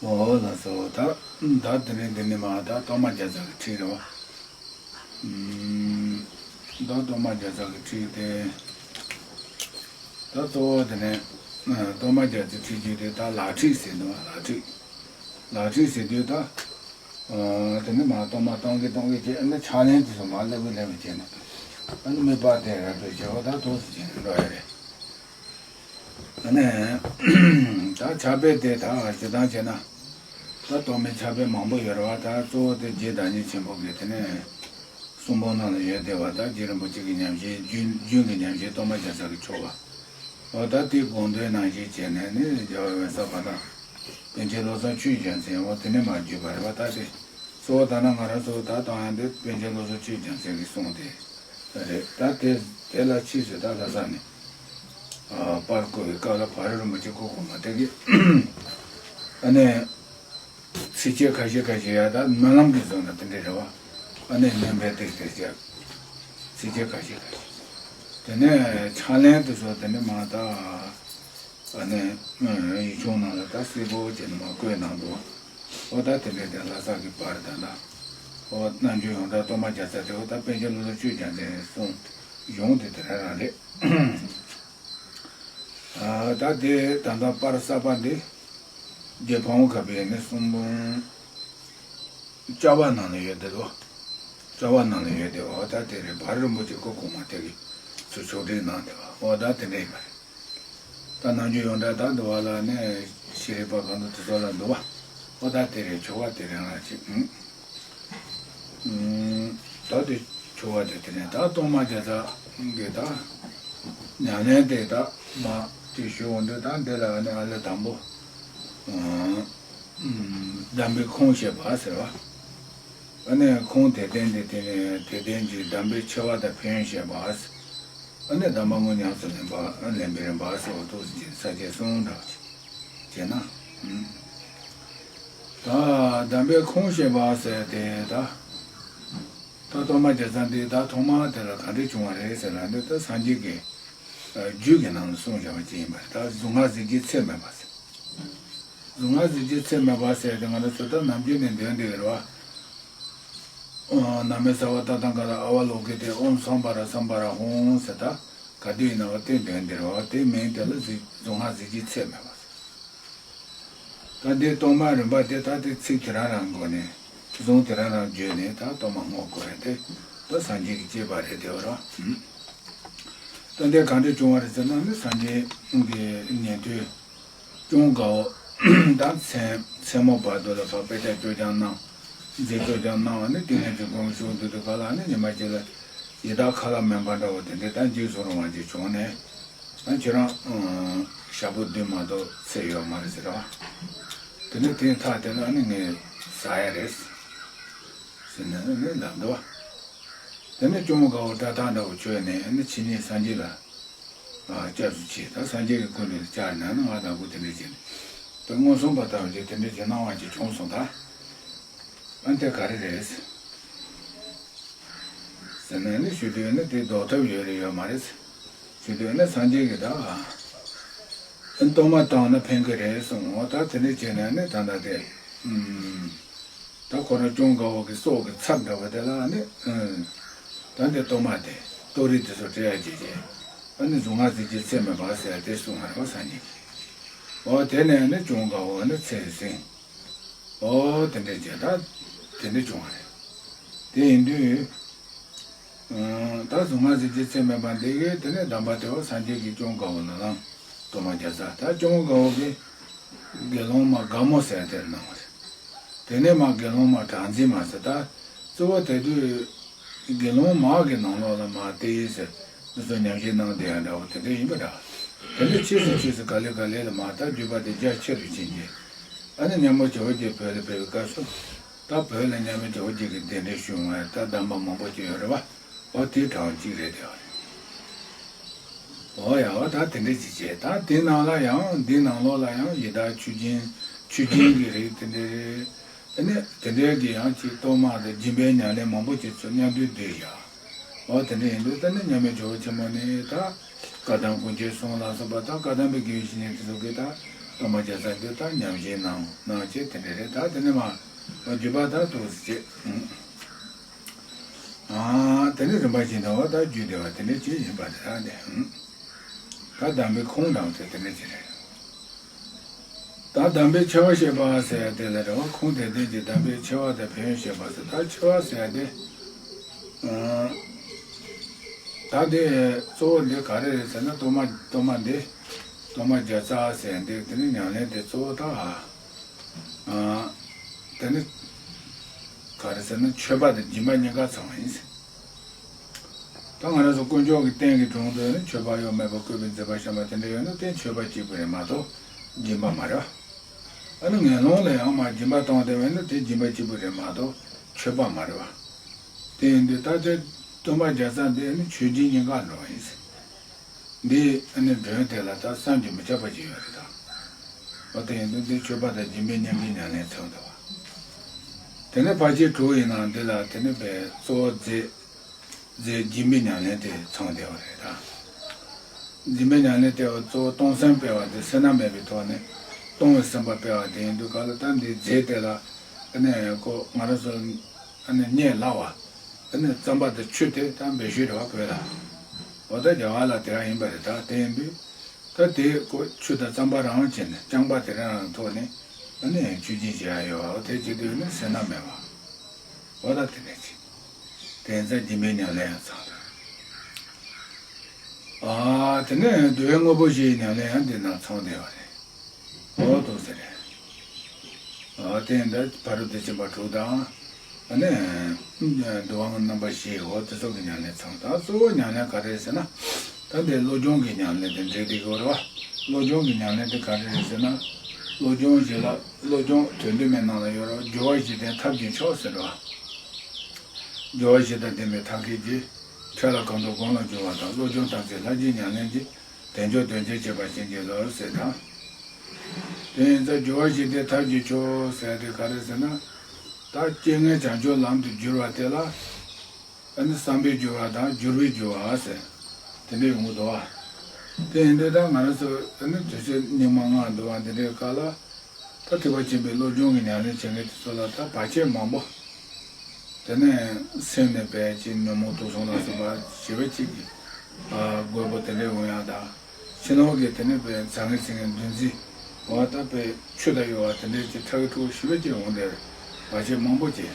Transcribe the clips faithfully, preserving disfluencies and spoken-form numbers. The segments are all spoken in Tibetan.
འོ་ལགས་སོ། ད་ད་དེ་ནས་འདི་ནས་མར་ད་གཏོར་མ་བརྒྱ་རྩ་གི་ཁྲིད་རེད་བ། ཨུམ། ད་གཏོར་མ་བརྒྱ་རྩ་གི་ཁྲིད་དེ། ད་གཙོ་བོ་དེ་ནས་ཨ་གཏོར་མ་བརྒྱ་རྩའི་ཁྲིད་རྒྱུ་དེ་ད་ལག་ཁྲིད་ཟེར་འདུག་བ། ལག་ཁྲིད། ལག་ཁྲིད་ཟེར་དུས་ད། ཨ་དེ་ནས་མར་གཏོར་མ་གཏོང་གི་གཏོང་གི་བྱས། ཨ་ནི་ཕྱག་ལེན་དེ་ཚོ་མར་སླེབས་གི་སླེབས་གི་བྱས་ནས། ཨ་ནི་དམིགས་པ་དེ་ར་སྤྲོད་བྱས། འོ་ད་ཐུགས་སུ་བྱས་ནས་འགྲོ་ཡ་རེད། ཨ་ནི་ད་ཕྱག་དཔེ་དེ་ད་སྤྱིར་བཏང་བྱས་ན། ད་གཏོར་མའི་ཕྱག་དཔེ་མང་པོ་ཡོད་རེད་བ། ད་གཙོ་བོ་དེ་རྗེ་བདག་ཉིད་ཆེན་པོ་གི་དེ་ནས་གསུང་འབུམ་ནང་ལ་ཡོད་བསྡད་པ། ད་རྗེ་རིན་པོ་ཆེ་གི་ཉམས་བཞེས། རྒྱུན་རྒྱུན་གྱི་ཉམས་བཞེས་གཏོར་མ་བརྒྱ་རྩ་གི་ཆོ་ག། འོ་ད་དེའི་དགོངས་དོན་ནང་བཞིན་བྱས་ནས་ནི་རྒྱལ་བ་འོད་གསལ་བ་དང་། པཎ་ཆེན་བློ་བཟང་ཆོས་རྒྱལ་མཚན། འོ་དེ་ནས་མར་བརྒྱུད་པ་རེད་བ། ད་དེ་གཙོ་བོ་ད་ནང་ང་རང་ཚོ་ད་གཏོང་ཡ་འདི་པཎ་ཆེན་བློ་བཟང་ཆོས་རྒྱལ་མཚན་གྱི་གསུང་དེ་རེད། ད་དེ་དེ་ལ་ཕྱིས་སུ་ད་ལྷ་ས་ནས་ཨ་པར་བརྐོས་པའི་སྐབས་ལ་བྷ་རི་རིན་པོ་ཆེ་སྐུ་གོང་མ་དེ་གིས་ཨ་ནི་ཚིགས་བཅད་ཁ་ཤས་ཁ་ཤས་ཡ་ད་སྨོན་ལམ་གྱི་བཟོ་འདྲ་དེ་འདྲ་རེད་བ། ཨ་ནི་སྨོན་པའི་ཏིག་ཏིག་བྱས། ཚིགས་བཅད་ཁ་ཤས་ཁ་ཤས། དེ་ནས་ཕྱག་ལེན་དེ་ཚོ་དེ་ནས་མར་ད། ཨ་ནི་ཡིག་ཆུང་ནང་ལ་ད་གསལ་པོ་བྱས་ནས་མར་བཀོད་གནང་འདུག། འོ་ད་དེ་འདྲའི་དེ་ལྷ་ས་གི་པར་དང་ད། འོ་རྣལ་འབྱོར་ཡོངས་གྲགས་གཏོར་མ་བརྒྱ་རྩ་དེ། འོ་ད་པཎ་ཆེན་བློ་བཟང་ཆོས་རྒྱལ་མཚན་གསུང་གཞུང་དེ་དེ་རང་རང་རེད། ཨ་ད་དེ་ད་ལྟ་པར་གསར་པ་འདི་རྗེ་ཕ་བོང་ཁ་པའི་ནི་གསུང་འབུམ་ཅ་བ་ནང་ལ་ཡོད་དེ་ལོ། ཅ་བ་ནང་ལ་ཡོད་དེ། འོ་ད་དེ་རེད། བྷ་རི་རིན་པོ་ཆེ་སྐུ་གོང་མ་དེ་གིས་ཚུར་ཕྱོགས་སྒྲིག་གནང་དེ་བ། འོ་ད་དེ་འདྲ་ཡིན་པ་རེད། ད་རྣལ་འབྱོར་ཡོངས་གྲགས་ད་འདི་བ་ལ་ནི་ཤེས་རིག་པ་གང་དུ་དེ་ཚོ་ལ་འདུག་བ། འོ་ད་དེ་རེད། ཆོ་ག་དེ་རིང་ལ་ཅིག་ཨུམ། ཨུམ། ད་དེ་ཆོ་ག་དེ་དེ་རེད། ད་གཏོར་མ་བརྒྱ་རྩ་གི་ད་ཉམས་ལེན་དེ་ད་མ་དེ་ཞུ་འོང་དུས། ད་འདི་ལ་ནི་ཨ་ལས་དང་པོ་ཨུམ། གདམས་པའི་ཁུངས་བཤད་པ་ཟེར་བ། ཨ་ནི་ཁུངས་དེ་ལྡན་དེ་དེ་ནས་དེ་ལྡན་གྱི་གདམས་པའི་ཆེ་བ་དང་ཕན་ཡོན་བཤད་པ། ཨ་ནི་གདམས་པ་དངོས་ཉམས་སུ་ལེན་པ། ལེན་པའི་རིམ་པ་ཟེར་བ་ཐུགས་སུ་ཆེ་ས་བཅད་གསུམ་འདྲ་བ་ཅིག་བྱས་ན། ཨུམ། ད་གདམས་པའི་ཁུངས་བཤད་པ་ཟེར་དེ་ད། ད་གཏོར་མ་བརྒྱ་རྩ་འདི་ད་ཐོག་མར་དེ་ལ་ག་འདྲས་བྱུང་བ་རེད་ཟེར་ན། འདི་ད་སངས་རྒྱས་ཀྱི་རྒྱུད་ཀྱི་ནང་ལ་གསུངས་བཞག་པ་ཅིག་ཡིན་པ་རེད། ད་གཟུངས་སྔགས་གཟི་བརྗིད་ཚད་མེད་པ་ཟེར། གཟུངས་སྔགས་གཟི་བརྗིད་ཚད་མེད་པ་ཟེར་དེ་ང་རང་ཚོ་ད་ནམ་རྒྱུན་ནས་འདོན་བསྡད་ཡོད་རེད་བ། ཨ་གནམ་མེད་ས་མེད་ད་ལྟ་ག་ལ་ཨ་བ་ལོ་ཀེ་དེ་ཨོཾ་སཾ་བྷ་ར་སཾ་བྷ་ར་ཧཱུྃ་ཟེར། ད་ག་དུས་ཡིན་ན་བ་དེ་འདོན་བསྡད་རེད་བ། དེ་མིང་དེ་ལ་གཟི་གཟུངས་སྔགས་གཟི་བརྗིད་ཚད་མེད་པ་ཟེར། ད་འདི་གཏོར་མ་རིམ་པ་དེ་ད་དེ་ཚིག་དེ་རང་རང་སྒོ་ནས་གཟུངས་དེ་རང་རང་བརྗོད་ནས་ད་གཏོར་མ་བསྔོ་དགོས་རེད་དེ། ད་སངས་རྒྱས་ཀྱི་བཅས་པ་རེད་དེ་བ་ར། ད་འདི་གང་འདྲ་བྱུང་བ་རེད་ཟེར་ན་ནི་སངས་རྒྱས་ཀྱི་ཉན་ཐོས་ཅུང་དགའ་བོ་ད་མཚན་མཚན་མོ་བར་དུ་ལ་ཕར་དཔེ་ཆ་སྐྱོར་སྦྱང་གནང་། མཛད་སྒོ་སྦྱང་གནང་བ་ནི་ཏིང་ངེ་འཛིན་སྒོམ་བཞུགས་འདུག་དུས་ག་ལ་ནི་ཉི་མ་གཅིག་ལ་ཡི་དྭགས་ཁ་ལག་སྨན་པ་འདྲ་བོ་དེ་འདྲས་ད་འཇིགས་སུ་རུང་བ་ཅིག་བྱུང་ནས། ཨ་ཁྱེད་རང་ཨ་ཞག་པོ་བདུན་མ་གཏོགས་ཚེ་ཡོད་མ་རེད་ཟེར་བ། དེ་ དེ་ནས་དེའི་མཐའ་དེ་ལ་ནི་ངས་ཟ་ཡ་རེད་ཟེར་ནས་ནི་ལབ་འདུག་བ། དེ་ནས་གཅུང་མོ་དགའ་བོ་སྐྲ་ཐག་འདྲ་བོ་ཆོད་ནས་ནི་ཕྱི་ཉིན་སངས་རྒྱས་ལ་ཨ་སྐྱབས་སུ་མཆི། ད་སངས་རྒྱས་ཀྱི་སྐུ་མདུན་ལ་བཅར་ན་ནི་ང་དང་པོ་དེ་འདྲ་བྱས་ནས་ད་མངོན་སུམ་པ་ལྟ་བུ་ཅིག་དེ་འདྲ་ཅིག་སྣང་བ་ཅིག་བྱུང་སོང་། ད་ཨ་འདི་ག་རེ་རེད་ཟེར་ནས་ནི་ཞུ་དུས་ནི་དེ་ལྡོག་ཐབས་ཡོད་རེད་ཡོད་མ་རེད་ཞུ་དུས་ནི་སངས་རྒྱས་ཀྱིས་ད་ཨ་གཏོར་མ་བཏང་ན་ཕན་གི་རེད་གསུངས། འོ་ད་དེ་འདྲ་བྱས་ནས་ནི་ད་ལྟ་དེ་ཨུམ། ད་ཁོ་རང་གཅུང་དགའ་བོ་གི་སྲོག་གི་ཚབ་འདྲ་བ་དེ་ལ་ནི། ཨང་། ད་འདི་གཏོར་མ་དེ་གཏོར་རིགས་དེ་ཚོ་སྤྲད་ཡ་བྱས་རྗེས། ཨ་ནི་གཟུངས་སྔགས་ཟེར་གྱི་ཚེ་མེད་པ་ཟེར་ཡ་དེ་གསུངས་པ་རེད་བ་སངས་རྒྱས་ཀྱིས། འོ་དེ་ནས་ནི་གཅུང་དགའ་བོ་ནི་ཚེ་ཟིན། འོ་དེ་འདྲས་བྱས་ད་དེ་འདྲས་བྱུང་བ་རེད། དེ་ཡིན་དུས། ཨང་། ད་གཟུངས་སྔགས་ཟེར་གྱི་ཚེ་མེད་པ་འདི་གིས་དེ་ནས་གདམས་པ་དེ་བ་སངས་རྒྱས་ཀྱིས་གཅུང་དགའ་བོ་ལ་བླངས། གཏོར་མ་རྒྱག་ས་ད་གཅུང་དགའ་བོ་གིས་དགེ་སློང་མ་དགའ་མོ་ཟེར་དེར་གནང་བ་རེད། དེ་ནས་མ་དགེ་སློང་མ་གྲགས་འཛིན་མ་ཟེར་ད་གཙོ་བོ་དེ་དུས་དགེ་སློང་མ་གི་ནང་ལོགས་ལ་མ་དེ་ཡིན་ཟེར་འདི་ཚོ་ཉམས་བཞེས་གནང་བསྡད་ཡ་འདྲ་བོ་དེ་འདྲ་ཡིན་པ་འདྲ། དེ་འདྲ་ཕྱིས་སུ་ཕྱིས་སུ་ག་ལེ་ག་ལེ་ལ་མ་ད་བརྒྱུད་པ་དེ་རྒྱ་ཆེ་རུ་ཕྱིན་རྗེས། ཨ་ནི་མཉམ་མོ་ཇོ་བོ་རྗེ་བོད་ལ་ཕེབས་པའི་སྐབས་སུ། ད་བོད་ལ་མཉམ་མོ་ཇོ་བོ་རྗེ་གི་གདན་འདྲེན་ཞུ་འོང་ཡ་ད་གདམས་པ་མང་པོ་ཅིག་ཡོད་རེད་བ། འོ་དེའི་གྲས་གཅིག་རེད་དེ། འོ་ཡ་འོ་ད་དེ་འདྲ་ཅིག་བྱས་ད་དེ་ནང་ལ་ཡང་འདི་ནང་ལོགས་ལ་ཡང་ཡི་དྭགས་ཆོས་སྦྱིན་ཆོས་སྦྱིན་གྱི་རིགས་དེ་འདྲ་རེད། ཨ་ནི་དེ་འདྲའི་གི་ཡང་ཅིག་གཏོར་མ་དང་སྦྱིན་པའི་ཉམས་ལེན་མང་པོ་ཅིག་ཚུར་མཉམ་དུ་བསྡུས་བཞག་འོ་དེ་འདྲ་ཡིན་དུས་ད་ནི་མཉམ་མོ་ཇོ་བོ་ཆེན་མོ་ནི་ད་བཀའ་གདམས་ཀུན་མཁྱེན་གསུམ་ལ་སོགས་པ་ད་བཀའ་གདམས་པའི་དགེ་བའི་བཤེས་གཉེན་དེ་ཚོ་གིས་ད་གཏོར་མ་རྒྱག་ས་འདི་ད་ཉམས་བཞེས་གནང་གནང་བྱས་དེ་འདྲ་རེད། ད་དེ་ནས་མ་བརྒྱུད་པ་ད་འདུག་སེ་བྱས། ཨ་དེ་ནས་རིམ་པ་བཞིན་དུ་འོ་ད་བརྒྱུད་བསྡད་པ་དེ་འདྲ་ཅིག་ཡིན་པ་རེད། ད་འདི་ད་གདམས་པའི་ཁུངས་དང་དེ་དེ་འདྲ་ཅིག་རེད། ད་གདམས་པའི་ཆེ་བ་བཤད་པ་ཟེར་ཡ་དེ་ལ་རེད་བ། ཁུངས་དེ་ལྡན་གྱི་གདམས་པའི་ཆེ་བ་དང་ཕན་ཡོན་བཤད་པ་ཟེར། ད་ཆེ་བ་ཟེར་ཡ་དེ། ཨང་། ད་དེ་གཙོ་བོ་འདི་ག་རེ་རེད་ཟེར་ན་གཏོར་མ་གཏོར་མ་འདི་གཏོར་མ་བརྒྱ་རྩ་ཟེར་ཡ་འདི་དེ་ནི་ཉམས་ལེན་དེ་གཙོ་བོ་ད། ཨང་། དེ་ནི་ག་རེ་ཟེར་ན་མཆོད་པ་དང་སྦྱིན་པ་གཉིས་ཀ་ཚང་བ་ཡིན། ད་ང་རང་ཚོ་དཀོན་མཆོག་གི་རྟེན་གྱི་དྲུང་དུ་ནི་མཆོད་པ་གཡོ་མེད་པ་བཀོད་པའི་མཛད་པ་བཤམས་པ་དེ་འདྲ་ཡོད་ན་དེ་མཆོད་པ་གཅིག་པུ་རེད་མ་གཏོགས་སྦྱིན་པ་མ་རེད་བ། ཨ་ནི་ངན་སློང་ལ་ཡང་མ་སྦྱིན་པ་གཏོང་བསྡད་པ་ཡིན་ན་དེ་སྦྱིན་པ་གཅིག་པུ་རེད་མ་གཏོགས་མཆོད་པ་མ་རེད་བ། དེ་ཡིན་དུས་ད་ལྟའི་གཏོར་མ་རྒྱག་ས་འདི་ནི་མཆོད་སྦྱིན་གཉིས་ཀ་འགྲོ་བ་ཡིན། འདི་ཨ་ནི་མགྲོན་དེ་ལ་ད་བསམ་གྱིས་མི་ཁྱབ་པ་ཅིག་ཡོད་རེད་ད། འོ་དེ་ཡིན་དུས་འདི་མཆོད་པ་དང་སྦྱིན་པའི་མཉམ་གྱི་ཉམས་ལེན་ཚང་འདུག་བ། དེ་ནས་ཕར་ཕྱིན་དྲུག་ཡིན་ན་འདི་ལ་དེ་ནི་པའི་གཙོ་བོ་རྫས་རྫས་སྦྱིན་པའི་ཉམས་ལེན་དེ་ཚང་བསྡད་པ་རེད་ད། སྦྱིན་པའི་ཉམས་ལེན་དེ་གཙོ་བོ་གཏོང་སེམས་སྤེལ་བ་དེ་སེར་སྣ་མེད་པའི་ཐོག་ནས་གཏོང་བའི་སེམས་པ་སྤེལ་བ་དེ་ཡིན་དུས་ག་ལ་ད་འདི་རྫས་དེ་ལ་ཨ་ནི་ཁོ་ང་རང་ཚོ་ཨ་ནི་གཉིད་ལ་བ། ཨ་ནི་རྩམ་པ་དང་ཆུ་དེ་ད་འབེལ་ཤོས་རེད་བ་བོད་ལ། འོ་ད་རྒྱ་གར་ལ་དེ་ག་ཡིན་པ་རེད་ད། དེ་ཡིན་དུས་ད་དེ་ཁོ་ཆུ་དང་རྩམ་པ་རང་བྱས་ནས་རྐྱང་པ་དེ་རང་རང་ཐོག་ནས་ཨ་ནི་མཆོད་སྦྱིན་བྱེད་ཡ་ཡོད་བ། འོ་དེ་བྱེད་དུས་ནི་སེར་སྣ་མེད་བ། འོ་ད་དེ་ནས་ཅི། དེ་ཚེ་སྦྱིན་པའི་ཉམས་ལེན་ཡང་ཚང་དང་། ཨ་དེ་ནས་བསྡུ་བའི་དངོས་པོ་བཞིའི་ཉམས་ལེན་ཡང་འདི་ན་ཚང་བསྡད་པ་རེད། འོ་དོ་ཟེར་རེད། ཨ་དེ་འདྲ་ཕ་རོལ་ཏུ་ཕྱིན་པ་དྲུག་དང་། ཨ་ནི། འདུལ་བ་རྣམ་པ་བཞི་འོ་དེ་ཚོ་གི་ཉམས་ལེན་ཚང་། ད་གཙོ་བོ་ཉམས་ལེན་ག་རེ་རེད་ཟེར་ན། ད་འདི་བློ་སྦྱོང་གི་ཉམས་ལེན་དེ་འདྲེས་བསྡད་ཀྱི་ཡོད་རེད་བ། བློ་སྦྱོང་གི་ཉམས་ལེན་དེ་ག་རེ་རེད་ཟེར་ན། བློ་སྦྱོང་བཞི་ལ་བློ་སྦྱོང་དོན་བསྡུས་མའི་ནང་ལ་ཡོད་རེད་བ། སྦྱོར་བ་བཞི་ལྡན་ཐབས་ཀྱི་མཆོག་ཟེར་རེད་བ། སྦྱོར་བ་བཞི་དང་ལྡན་པའི་ཐབས་མཁས་ཀྱིས། འཕྲལ་ལ་གང་དུ་གང་ལ་སྦྱོར་བ་དང་། བློ་སྦྱོང་ཐམས་ཅད་ལྷར་བགྱིའི་ཉམས་ལེན་གྱིས། དལ་འབྱོར་དོན་ཆེན་བྱེད་པར་བྱིན་གྱིས་རློབས་ཟེར་དང་། དེ་ཡིན་ཙང་སྦྱོར་བ་བཞི་ལྡན་ཐབས་ཀྱི་མཆོག་ཟེར་དེ་ག་རེ་ཟེར་ན། ད་རྐྱེན་ངན་བྱང་ཆུབ་ལམ་དུ་བསྒྱུར་བ་དེ་ལ། ཨ་ནི་བསམ་པས་བསྒྱུར་བ་དང་བསྒྱུར་བས་བསྒྱུར་བ་ཟེར། དེ་འདྲ་ཡོང་གི་འདུག་བ། དེ་ཡིན་དུས་ད་ང་རང་ཚོ་ཨ་ནི་དུས་ཚོད་སྙིགས་མ་ལྔ་འདུག་བ་འདི་འདྲའི་སྐབས་ལ། ད་ཐེག་པ་ཆེན་པོའི་བློ་སྦྱོང་གི་ཉམས་ལེན་བྱེད་མཁན་དེ་ཚོ་ལ་ད་བར་ཆད་མང་པོ། དེ་ནས་སེམས་ནས་བས་ཅིག་ཉོན་མོངས་དུག་གསུམ་ལ་སོགས་པ་ཞི་བའི་ཅིག་གི་རྒོད་པོ་དེ་འདྲའི་འོང་ཡག་དང་། ཕྱི་ནང་གི་དེ་ནས་བས་ཟང་ངེ་ཟིང་ངེ་འདུ་འཛི་འོ་ད་བས་ཆུ་དང་ཡོ་བ་དེ་འདྲའི་ཅིག་ཁྲག་གི་འཁྲུག་ཞི་བའི་ཅིག་འོང་དེར་བར་ཆད་མང་པོ་སྐྱེ།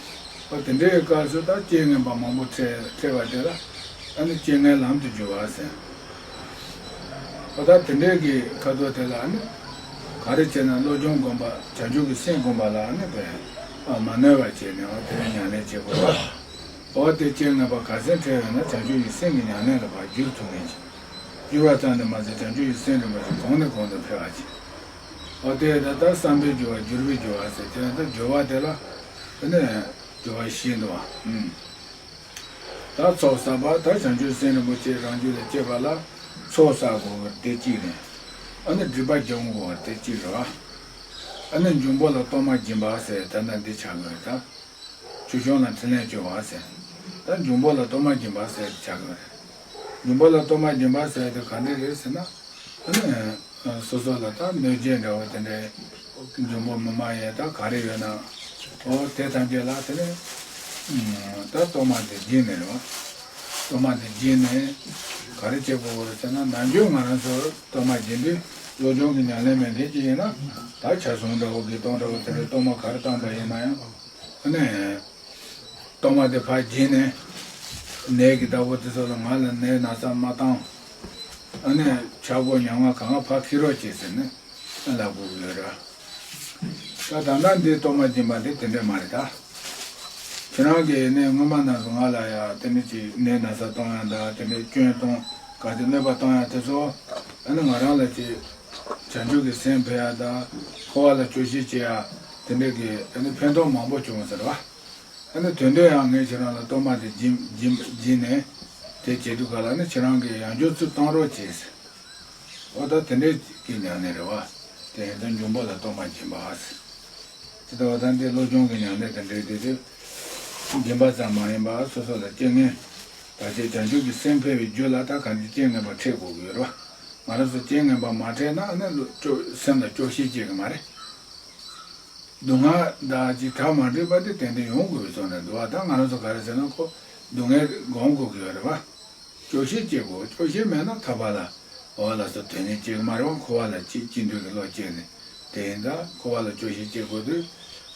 འོ་དེ་འདྲའི་སྐབས་སུ་ད་རྐྱེན་ངན་པ་མང་པོ་འཕྲད་འཕྲད་པ་དེ་ལ་ཨ་ནི་རྐྱེན་ངན་ལམ་དུ་བསྒྱུར་བ་ཟེར། ཨོ་ད་དེ་འདྲའི་གི་ཁ་དོག་དེ་ལ་ནི། ག་རེ་བྱས་ན་བློ་སྦྱོང་སྒོམ་པ་བྱང་ཆུབ་ཀྱི་སེམས་སྒོམ་པ་ལ་ནི་བས། ཨ་མ་གནོད་པ་བྱས་ནས་ཨོ་དེ་ལ་ཉམས་ལེན་བྱེད་དགོས་པ། ཨོ་དེ་རྐྱེན་ངན་པ་ག་ཚད་འཕྲད་ཡོད་ན་བྱང་ཆུབ་ཀྱི་སེམས་ཀྱི་ཉམས་ལེན་ལ་ཕར་བསྒྱུར་ཐུབ་མཁན་ཅིག་བསྒྱུར་བ་ཙམ་དུ་མ་ཟད་བྱང་ཆུབ་ཀྱི་སེམས་རིམ་པ་བཞིན་གོང་ནས་གོང་དུ་འཕེལ་བ་ཅིག་འོ་དེ་ད་ལྟ་བསམ་པའི་སྦྱོར་བ། སྦྱོར་བའི་སྦྱོར་བ་ཟེར་དེ་ད་སྦྱོར་བ་དེ་ལ་དེ་ནས་སྦྱོར་བ་བཞི་འདུག་བ། ཨུམ། ད་ཚོགས་བསགས་པ། ད་བྱང་ཆུབ་སེམས་རིན་པོ་ཆེ་རང་རྒྱུད་ལ་སྐྱེས་པ་ལ་ཚོགས་བསགས་དགོས་པ་དེ་གཅིག་རེད། ཨ་ནི་སྒྲིབ་པ་སྦྱང་དགོས་པ་དེ་གཅིག་རེད་བ། ཨ་ནི་འབྱུང་པོ་ལ་གཏོར་མ་སྦྱིན་པ་ཟེར་ད་ལྟ་འདི་ཆགས་ཀྱི་རེད་ད། ཆོས་སྐྱོང་ལ་ཕྲིན་ལས་བཅོལ་བ་ཟེར། ད་འབྱུང་པོ་ལ་གཏོར་མ་སྦྱིན་པ་ཟེར་ཆགས་ཀྱི་རེད། འབྱུང་པོ་ལ་གཏོར་མ་སྦྱིན་པ་ཟེར་དེ་ག་འདྲ་རེད་ཟེར་ན། ཨ་ནི་སོ་སོ་ལ་ད་གནོད་བྱེད་འདྲ་བོ་དེ་འདྲའི་འབྱུང་པོ་མི་མ་ཡིན་ད་ག་རེ་ཡོད་ན། འོ་དེ་ཐམས་ཅད་ལ་དེ་ནས་ད་གཏོར་མ་དེ་སྦྱིན་ནས་རེད་བ། གཏོར་མ་དེ་སྦྱིན་ནས་ག་རེ་བྱེད་དགོས་རེད་ཟེར་ན། ནམ་རྒྱུན་ང་རང་ཚོ་གཏོར་མ་སྦྱིན་དུས་བློ་སྦྱོང་གི་ཉམས་ལེན་མེད་མཁན་ཅིག་ཡིན་ན། ད་ཕྱག་ཟུང་འདྲ་བོ་གི་གཏོང་འདྲ་བོ་དེ་འདྲའི་གཏོར་མ་ག་རེ་བཏང་པ་ཡིན་ན་ཡང་། ཨ་ནི་གཏོར་མ་དེ་ཕར་བྱིན་ནས་ནད་ཀྱི་བདག་པོ་དེ་ཚོ་ལ་ང་ལ་ནད་ན་ཚ་མ་བཏང་། ཨ་ནི་ཆག་སྒོ་ཉམ་ང་གང་ག་ཕར་འཁྱེར་རོགས་བྱེད་ཟེར་ནས་ལབ་དགོས་ཀྱི་ཡོད་རེད། ད་ད་ལྟ་འདི་གཏོར་མ་སྦྱིན་པ་འདི་དེ་འདྲས་མ་རེད་ད། ཁྱེད་རང་གིས་ནས་སྔོན་མ་ནང་བཞིན་ང་ལ་ཡ་དེ་འདྲས་ཅིག་ནད་ན་ཚ་གཏོང་ཡ་འདྲ། དེ་འདྲས་སྐྱོན་གཏོང་། ག་ཚོད་གནོད་པ་གཏོང་ཡ་དེ་ཚོ་ཨ་ནི་ང་རང་ལ་ཅིག་བྱང་ཆུབ་ཀྱི་སེམས་འཕེལ་ཡ་དང་འཁོར་བ་ལ་སྐྱོ་ཤས་སྐྱེ་ཡ་དེ་འདྲས་ཀྱི་ཨ་ནི་ཕན་ཐོགས་མང་པོ་བྱུང་ཟེར་བ། ཨ་ནི་དོན་དུ་ཡང་ངས་ཁྱེད་རང་ལ་གཏོར་མ་དེ་སྦྱིན་སྦྱིན་སྦྱིན་ནས་དེ་བྱེད་དུས་ག་ལ་ནི་ཁྱེད་རང་གིས་ཡང་བསྐྱར་ཚུར་གཏོང་རོགས་བྱེད་ཟེར། འོ་ད་དེ་འདྲའི་གི་ཉམས་ལེན་རེད་བ། དེ་ཡིན་ཙང་འབྱུང་པོ་ལ་གཏོར་མ་སྦྱིན་པ་ཟེར། དེ་ལྟ་བ་དང་དེ་བློ་སྦྱོང་གི་ཉམས་ལེན་དེ་འདྲའི་དེ་དེ་སྦྱིན་པ་ཙམ་མ་ཡིན་པར་སོ་སོ་ལ་རྐྱེན་ངན་བར་ཆད་བྱང་ཆུབ་ཀྱི་སེམས་འཕེལ་བའི་རྒྱུ་ལ་ད་གང་ཅི་རྐྱེན་ངན་པ་འཕྲད་དགོས་ཀྱི་ཡོད་རེད་བ། ང་རང་ཚོ་རྐྱེན་ངན་པ་མ་འཕྲད་ན་ཨ་ནི་སྐྱོ་སེམས་ལ་སྐྱོ་ཤས་སྐྱེ་གི་མ་རེད། སྡུག་བསྔལ་དང་ཅིག་གྲ་མ་འགྲིག་པ་དེ་ཏན་ཏན་ཡོང་དགོས་པའི་བཟོ་འདྲ་འདུག་བ། ད་ང་རང་ཚོ་ག་རེ་ཟེར་ན་ཁོ་སྡུག་བསྔལ་སྒོམ་དགོས་ཀྱི་ཡོད་རེད་བ། སྐྱོ་ཤས་སྐྱེ་དགོས། སྐྱོ་ཤས་མེད་ན་ཐར་པ་ལ་འོ་ལ་སོགས་དོན་གཉེར་སྐྱེ་གི་མ་རེད་བ། འཁོར་བ་ལ་ཅིག་སྐྱིད་འདོད་ཀྱི་བློ་སྐྱེས་ནས་དེ་ཡིན་ད་འཁོར་བ་ལ་སྐྱོ་ཤས་སྐྱེ་དགོས་དུས་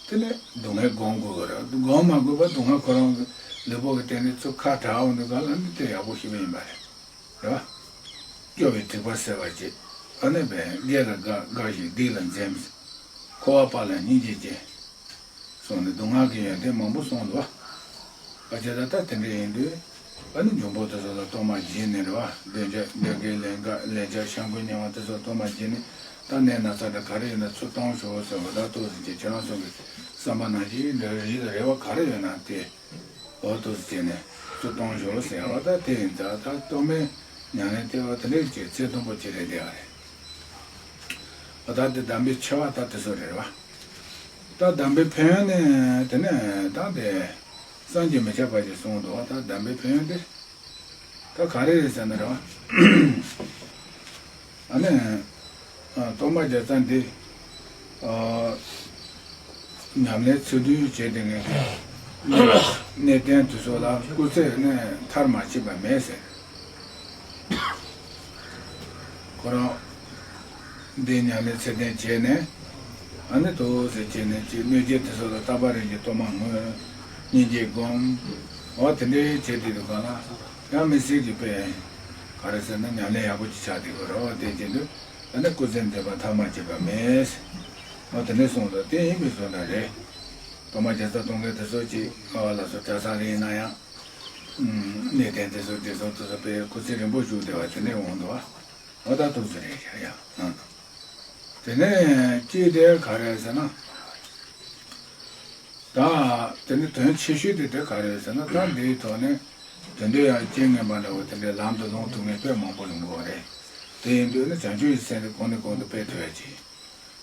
དེ་ནས་སྡུག་བསྔལ་སྒོམ་དགོས་ཀྱི་རེད། སྒོམ་མ་དགོས་པ་སྡུག་བསྔལ་ཁོ་རང་གི་ལུས་པོ་གི་སྟེང་ནས་ཚུར་ཁ་གྲགས་འོང་དུས་ག་ལ་ནི་དེ་ཡག་པོ་ཞིག་ཡིན་པ་རེད། རེད་བ། སྐྱོ་བའི་དྲེགས་པ་སེལ་བར་བྱེད། ཨ་ནི་བས་དགེ་ལ་དགའ་དགའ་ཞིང་སྡིག་ལ་འཛེམ། འཁོར་བ་དཔག་ལ་སྙིང་རྗེ་སྐྱེ། གསུངས་ནས་སྡུག་བསྔལ་གྱི་ཡོན་ཏན་མང་པོ་གསུངས་འདུག་བ། ཨ་ཅེ་ད་ལྟ་དེ་འདྲ་ཡིན་དུས་ཨ་ནི་འབྱུང་པོ་དེ་ཚོ་ལ་གཏོར་མ་སྦྱིན་ནས་རེད་བ། འདོན་ཆ་འདོན་གྱི་ལན་ཀ་ལན་ཆ་བཤམ་གྱི་ཉེ་བ་དེ་ཚོ་གཏོར་མ་སྦྱིན་ནས་ད་ནད་ན་ཚ་འདྲ་ག་རེ་ཡིན་ན་ཚུར་གཏོང་ཤོག་ཟེར་བ། ད་ཏོག་ཙམ་ཅིག་ཁྱེད་རང་ཚོ་གི་བསམ་པ་ནང་བཞིན་འདྲ་རེད་རེ་བ་ག་རེ་ཡོད་ན་དེ། འོ་ཐུགས་སུ་བྱས་ནས་ཚུར་གཏོང་ཤོག་ཟེར་བ། ད་དེ་ཡིན་ཙང་ད་གཏོར་མའི་ཉམས་ལེན་དེ་བ་དེ་འདྲའི་ཅིག་ཚད་མཐོན་པོ་ཅིག་རེད་བསྡད་པ་རེད། འོ་ད་དེ་གདམས་པའི་ཆེ་བ་ད་དེ་ཚོ་རེད་བ། ད་གདམས་པའི་ཕན་ཡོན་ནི་དེ་ནས་ད་དེ་བསམ་གྱིས་མི་ཁྱབ་པ་ཞིག་གསུངས་འདུག་བ། ད་གདམས་པའི་ཕན་ཡོན་དེ་ད་ག་རེ་རེད་ཟེར་ན་རེད་བ། ཨ་ནི། ཨ། གཏོར་མ་རྒྱག་ས་འདི། ཨ། ཉམས་ལེན་ཚུལ་མཐུན་བྱས་ཏེ་ངས་གནས་གནས་བརྟན་དུ་སོགས་ལ་སྐུ་ཚེ་ནས་མཐར་མ་ཕྱིན་པ་མེད་ཟེར། ཁོ་རང་འདི་ཉམས་ལེན་ཚད་ལྡན་བྱས་ནས་ཨ་ནི་ཏོག་ཙམ་བྱས་ནས་ཅིག་གནོད་བྱེད་དེ་ཚོ་ལ་རྟག་པ་རང་གི་གཏོར་མ་བསྔོ། སྙིང་རྗེ་སྒོམ། འོ་དེ་འདྲའི་བྱས་དེ་འདུག་ག་ལ། ཡང་མི་སྲིད་ཀྱི་དཔེ། ག་རེ་ཟེར་ན་ཉམས་ལེན་ཡག་པོ་ཅིག་ཆགས་བསྡད་ཡོད་རེད་བ། དེ་བྱེད་དུས་ཨ་ནི་སྐུ་ཚེ་འདི་པ་མཐའ་མ་བྱེད་པ་མེད། འོ་དེ་འདྲ་གསུངས་འདུག་དེ་ཡིན་པའི་བཟོ་འདྲ་རེད། གཏོར་མ་རྒྱག་ས་གཏོང་མཁན་དེ་ཚོ་ཅིག་ཨ་བ་ལ་སོགས་གྲྭ་ཚང་རེ་ཡིན་ན་ཡང་། གནས་བརྟན་དེ་ཚོ་དེ་ཚོ་དེ་ཚོ་དཔེ་སྐུ་ཚེ་རིང་པོ་བཞུགས་བསྡད་པ་དེ་འདྲ་འོང་འདུག་བ། འོ་ད་ཐུགས་སུ་རེད་ཤག་ཡ། དེ་ནས་ཅིག་དེ་ག་རེ་ཟེར་ན། ད་དེ་ནི་དོན་ཆེ་ཤོས་དེ་དེ་ག་རེ་ཟེར་ན། ད་འདིའི་ཐོག་ནས་དོན་དུ་ཡང་རྐྱེན་ངན་པ་འདྲ་བོ་དེ་འདྲའི་ལམ་དུ་ལྷུང་ཐུབ་མཁན་དཔེ་མང་པོ་ཡོང་གི་ཡོད་རེད། དེ་ཡིན་དུས་ནི་བྱང་ཆུབ་ཀྱི་སེམས་དེ་གོང་ནས་གོང་དུ་སྤེལ་ཐུབ་ཡ་ཅིག་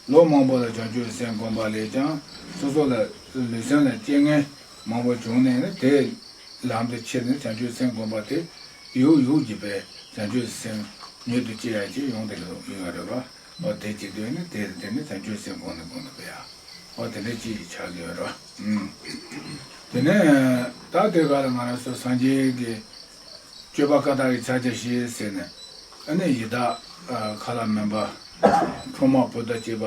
ལོ་མང་པོ་ལ་བྱང་ཆུབ་ཀྱི་སེམས་བསྒོམས་པ་ལས་ཀྱང་སོ་སོ་ལ་ལུས་སེམས་ལ་རྐྱེན་ངན་མང་པོ་བྱུང་ནས་ནི་དེ་ལམ་དུ་ཁྱེར་ནས་བྱང་ཆུབ་སེམས་བསྒོམ་པ་དེ་ཡུག་ཡུག་གིས་པའི་བྱང་ཆུབ་སེམས་མྱུར་དུ་སྐྱེ་ཡ་ཅིག་ཡོང་དེ་ལ་ཡོང་ཡ་རེད་བ། འོ་དེ་བྱེད་དུས་ནི་དེ་དེ་ནི་བྱང་ཆུབ་སེམས་གོང་ནས་གོང་དུ་སྤེལ་ཡ། འོ་དེ་འདྲ་ཅིག་ཆགས་ཀྱི་ཡོད་རེད་བ། ཨུམ། དེ་ནས་ད་དེ་ག་ལ་ང་རང་ཚོ་སངས་རྒྱས་ཀྱི་སྤྱོད་པ་བཀའ་རྟགས་ཀྱི་ཕྱག་རྒྱ་བཞི་ཟེར་ནས་ཨ་ནི་ཡི་དྭགས་ཁ་ལ་མིན་པ་ཁྲོ་མ་བུ་དང་བཅས་པ།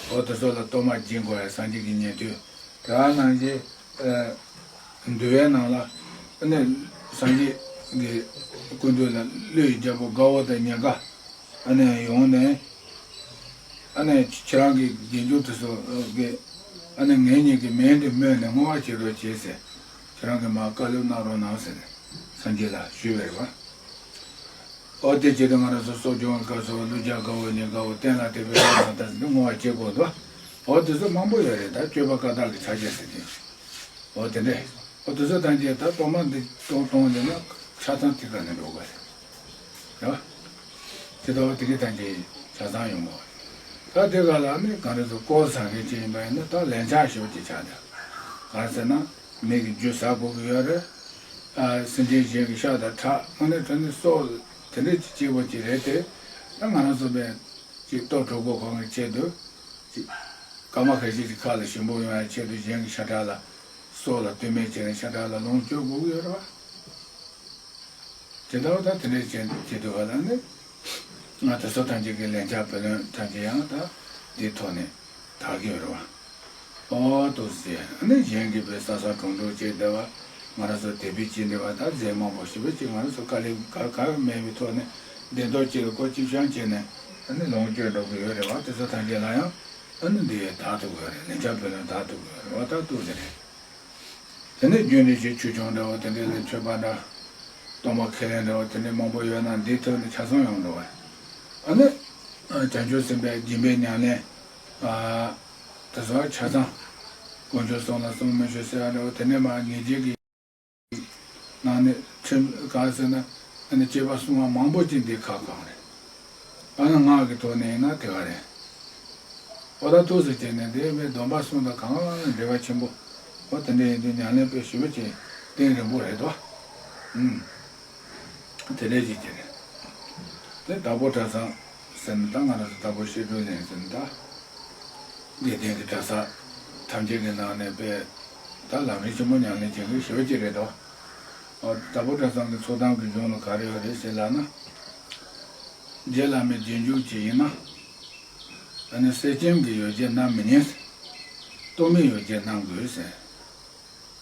འོ་དེ་ཚོ་ལ་གཏོར་མ་སྦྱིན་དགོས་ཡ་སངས་རྒྱས་ཀྱི་ཉན་ཐོས། དེ་ནང་བཞིན་འདུལ་བའི་ནང་ལ་ཨ་ནི་སངས་རྒྱས་ཀྱི་སྐུ་མདུན་ལ་ཀླུ་ཡི་རྒྱལ་པོ་དགའ་བོ་དང་ཉེ་དགའ་ཨ་ནི་ཡོང་ནས་ཨ་ནི་ཁྱེད་རང་གི་དགེ་སྦྱོང་དེ་ཚོ་གི་ཨ་ནི་ངེད་གཉིས་ཀྱི་མིང་དེ་སྨོས་ནས་བསྔོ་བ་བྱེད་རོགས་བྱེད་ཟེར། ཁྱེད་རང་གིས་མར་བཀའ་སློབ་གནང་རོགས་གནང་ཟེར་ནས་སངས་རྒྱས་ལ་ཞུས་པ་རེད་བ། འོ་དེ་བྱེད་དུས་ང་རང་ཚོ་གསོ་སྦྱོང་གི་སྐབས་སུ་གླུ་རྒྱག་དགའ་བོ་ཉིད་དགའ་བོ་གཏན་ལ་ཐེབས་པའི་ལྷ་དང་ད་འདི་བསྔོ་བ་བྱེད་དགོས་འདུག་འོ་དེ་ཚོ་མང་པོ་ཡོད་རེད། ད་སྤྱོད་པ་བཀའ་རྟགས་ཀྱི་ཕྱག་རྒྱ་ཟེར་དེ། འོ་དེ་འདྲས། འོ་དེ་ཚོ་ཐམས་ཅད་ད་གཏོར་མ་འདི་གཏོང་གཏོང་ཡོད་ན་ཆ་ཚང་དེ་ག་ནས་འགྲོ་དགོས་རེད། རེད་བ། དེ་ལྟ་བུ་དེ་གའི་ཐམས་ཅད་ཆ་ཚང་ཡོང་དགོས་རེད། ད་དེ་ག་ལ་ནི་ག་རེ་ཟེར་དཀོར་ཟ་མཁན་ཅིག་ཡིན་པ་ཡིན་ན་ད་ལན་ཆགས་ཞེ་པོ་ཅིག་ཆགས་འདུག་ག་རེ་ཟེར་ན་མི་གི་རྒྱུ་ཟ་དགོས་ཀྱི་ཡོད་རེད། ཨ་སེམས་ཅན་གཞན་གྱི་ཤ་དང་ཁྲག་དངོས་གནས་དྲང་གནས་སྲོག་དེ་འདྲས་ཀྱི་སྐྱེས་བུ་ཅིག་རེད་དེ། ད་ང་རང་ཚོ་བས་ཅིག་ལྟོ་གྲོགས་པོ་ཁོང་གི་ཆེད་དུ་ཅིག་སྐར་མ་ཁ་ཤས་ཀྱི་ཁ་ལ་ཞིམ་པོ་ཡོང་ཡ་ཆེད་དུ་གཞན་གྱི་ཤ་ཁྲག་ལ་སྲོག་ལ་ལྟོས་མེད་བྱས་ནས་ཤ་ཁྲག་ལ་ལོངས་སྤྱོད་དགོས་ཀྱི་ཡོད་རེད་བ། དེ་འདྲ་བ་ད་དེ་འདྲས་བྱས་བྱེད་དུས་བ་ལ་ནི། ང་དེ་ཚོ་ཐམས་ཅད་ཀྱི་ལན་ཆགས་བུ་ལོན་ཐམས་ཅད་ཡང་ད་འདིའི་ཐོག་ནས་དག་གི་ཡོད་རེད་བ། ཨོ་ཏོ་ཟེར་ཨ་ནི་གཞན་གྱིས་བོད་ས་ས་གྲོང་གྲོང་བྱས་བསྡད་པ་ང་རང་ཚོ་དད་པའི་ཅི་འདྲ་བ་ད་རྫས་མང་པོ་ཞེ་པོ་ཅིག་ང་རང་ཚོ་དཀའ་ལས་ག་ག་མེད་པའི་ཐོག་ནས་བདེ་མདོག་ཅིག་ལ་སྒོ་ཅིག་བཤང་བྱས་ནས་ཨ་ནི་ལོངས་སྤྱོད་འགྲོ་གི་ཡོད་རེད་བ། དེ་ཚོ་ཐམས་ཅད་ལ་ཡང་ཨ་ནི་འདི་ཡས་དག་ཐུབ་ཀྱི་ཡོད་རེད། ལན་ཆགས་བུ་ལོན་དག་ཐུབ་ཀྱི་ཡོད་རེད་བ། ད་ཏོ་ཟེར་རེད། དེ་ནས་རྒྱུན་ལས་ཀྱི་ཆོས་སྐྱོང་འདྲ་བོ་དེ་འདྲའི་ལས་མཆོད་པ་འདྲ། གཏོར་མ་ཁས་ལེན་འདྲ་བོ་དེ་འདྲའི་མང་པོ་ཡོད་ན་འདིའི་ཐོག་ནས་ཆ་ཚང་ཡོང་འགྲོ་བས། ཨ་ནི། བྱང་ཆུབ་སེམས་དཔའི་སྦྱིན་པའི་ཉམས་ལེན། དེ་ཚོ་ཆ་ཚང་། དཀོན་མཆོག་གསུམ་ལ་གསུང་མི་ཆོག་ཟེར་བ་འདྲ་བོ་དེ་འདྲའི་མ་ངེས་འབྱེད་ཀྱི། ནང་ནས་ཁྲིམས་ག་ཟེར་ན། ཨ་ནི་སྤྱོད་པ་སྲུང་བ་མང་པོ་ཅིག་འདི་ཁག་གང་རེད། ཨ་ནི་ངག་གི་ཐོག་ནས་ཡིན་ན་དེ་ག་རེད། ཨོ་ད་ཐུགས་སུ་བྱས་ནས་འདི་མི་སྡོམ་པ་གསུམ་དང་གང་ལ་འབྲེལ་བ་ཆེན་པོ། ཨོ་དེ་འདྲ་ཡིན་དུས་ཉམས་ལེན་དཔེ་ཞེ་པོ་ཅིག་གཏིང་རིང་པོ་རེད་དོ། ཨུམ། དེ་འདྲ་ཅིག་ཀྱི་རེད། དེ་དྭགས་པོ་གྲྭ་ཚང་ཟེར་ན་ད་ང་རང་ཚོ་དྭགས་པོ་བཤད་སྒྲུབ་གླིང་ཟེར་ན་ད། དགེ་ལྡན་གྱི་གྲྭ་ས་ཐམས་ཅད་ཀྱི་ནང་ནས་དཔེ་ད་ལམ་རིམ་ཆེན་མོ་ཉམས་ལེན་བྱེད་མཁན་ཞེ་པོ་ཅིག་རེད་དོ། ཨོ་དྭགས་པོ་གྲྭ་ཚང་གི་ཚོགས་གཏམ་གྱི་གཞུང་ལ་ག་རེ་ཡོད་རེད་ཟེར་ལབ་ན། རྗེ་བླ་མའི་རྗེས་འཇུག་ཅིག་ཡིན་ན། ཨ་ནི་གསེར་སྐྱེམས་ཀྱི་ཡོ་བྱད་བསྣམས་མི་ཉན། གཏོར་མའི་ཡོ་བྱད་བསྣམས་དགོས་ཟེར།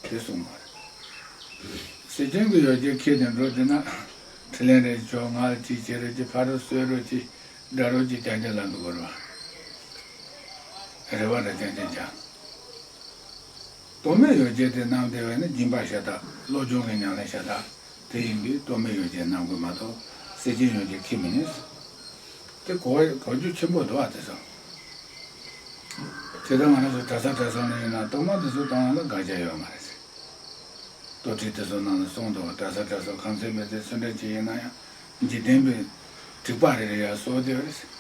དེ་གསུངས་པ་རེད། གསེར་སྐྱེམས་ཀྱི་ཡོ་བྱད་ཁྱེར་ནས་འགྲོ་བསྡད་ན། ཕྲིན་ལས་རེ་ཆོག་ང་ལ་ཅིག་བྱེད་རོགས་ཅིག་ཕ་རོལ་གསོལ་རོགས་ཅིག་དགྲ་རོགས་ཅིག་རྐྱང་རྐྱང་ལ་འདུག་གོ་ར། རེ་བ་རེ་རྐྱང་རྐྱང་བྱ། གཏོར་མའི་ཡོ་བྱད་དེ་བསྣམས་བསྡད་པ་ནི་སྦྱིན་པ་ཤ་སྟག་བློ་སྦྱོང་གི་ཉམས་ལེན་ཤ་སྟག་དེ་ཡིན་དུས་གཏོར་མའི་ཡོ་བྱད་བསྣམས་དགོས་མ་གཏོགས་གསེར་སྐྱེམས་ཡོ་བྱད་ཁྱེར་མི་ཉན། དེ་གོ་གོ་རྒྱུ་ཆེན་པོ་འདུག་ཨ་དེ་ཚོ། དེ་ལྟར་ང་རང་ཚོ་གྲྭ་ས་གྲྭ་ཚང་ནང་ཡིན་ན་གཏོར་མ་དེ་ཚོ་བཏང་ཡ་ལ་དགག་བྱ་ཡོད་མ་རེད་ཟེར། གཏོར་ཁྲིད་དེ་ཚོ་ནང་ལ་གསུངས་འདུག་གྲྭ་ས་གྲྭ་ཚང་ཁང་ཚན་མི་ཚེ་སུ་འདྲ་ཅིག་ཡིན་ན་ཡང་འཇིག་རྟེན་པའི་དྲེགས་པ་རེ་རེ་ཡར་གསོག་བསྡད་པ་རེད་ཟེར།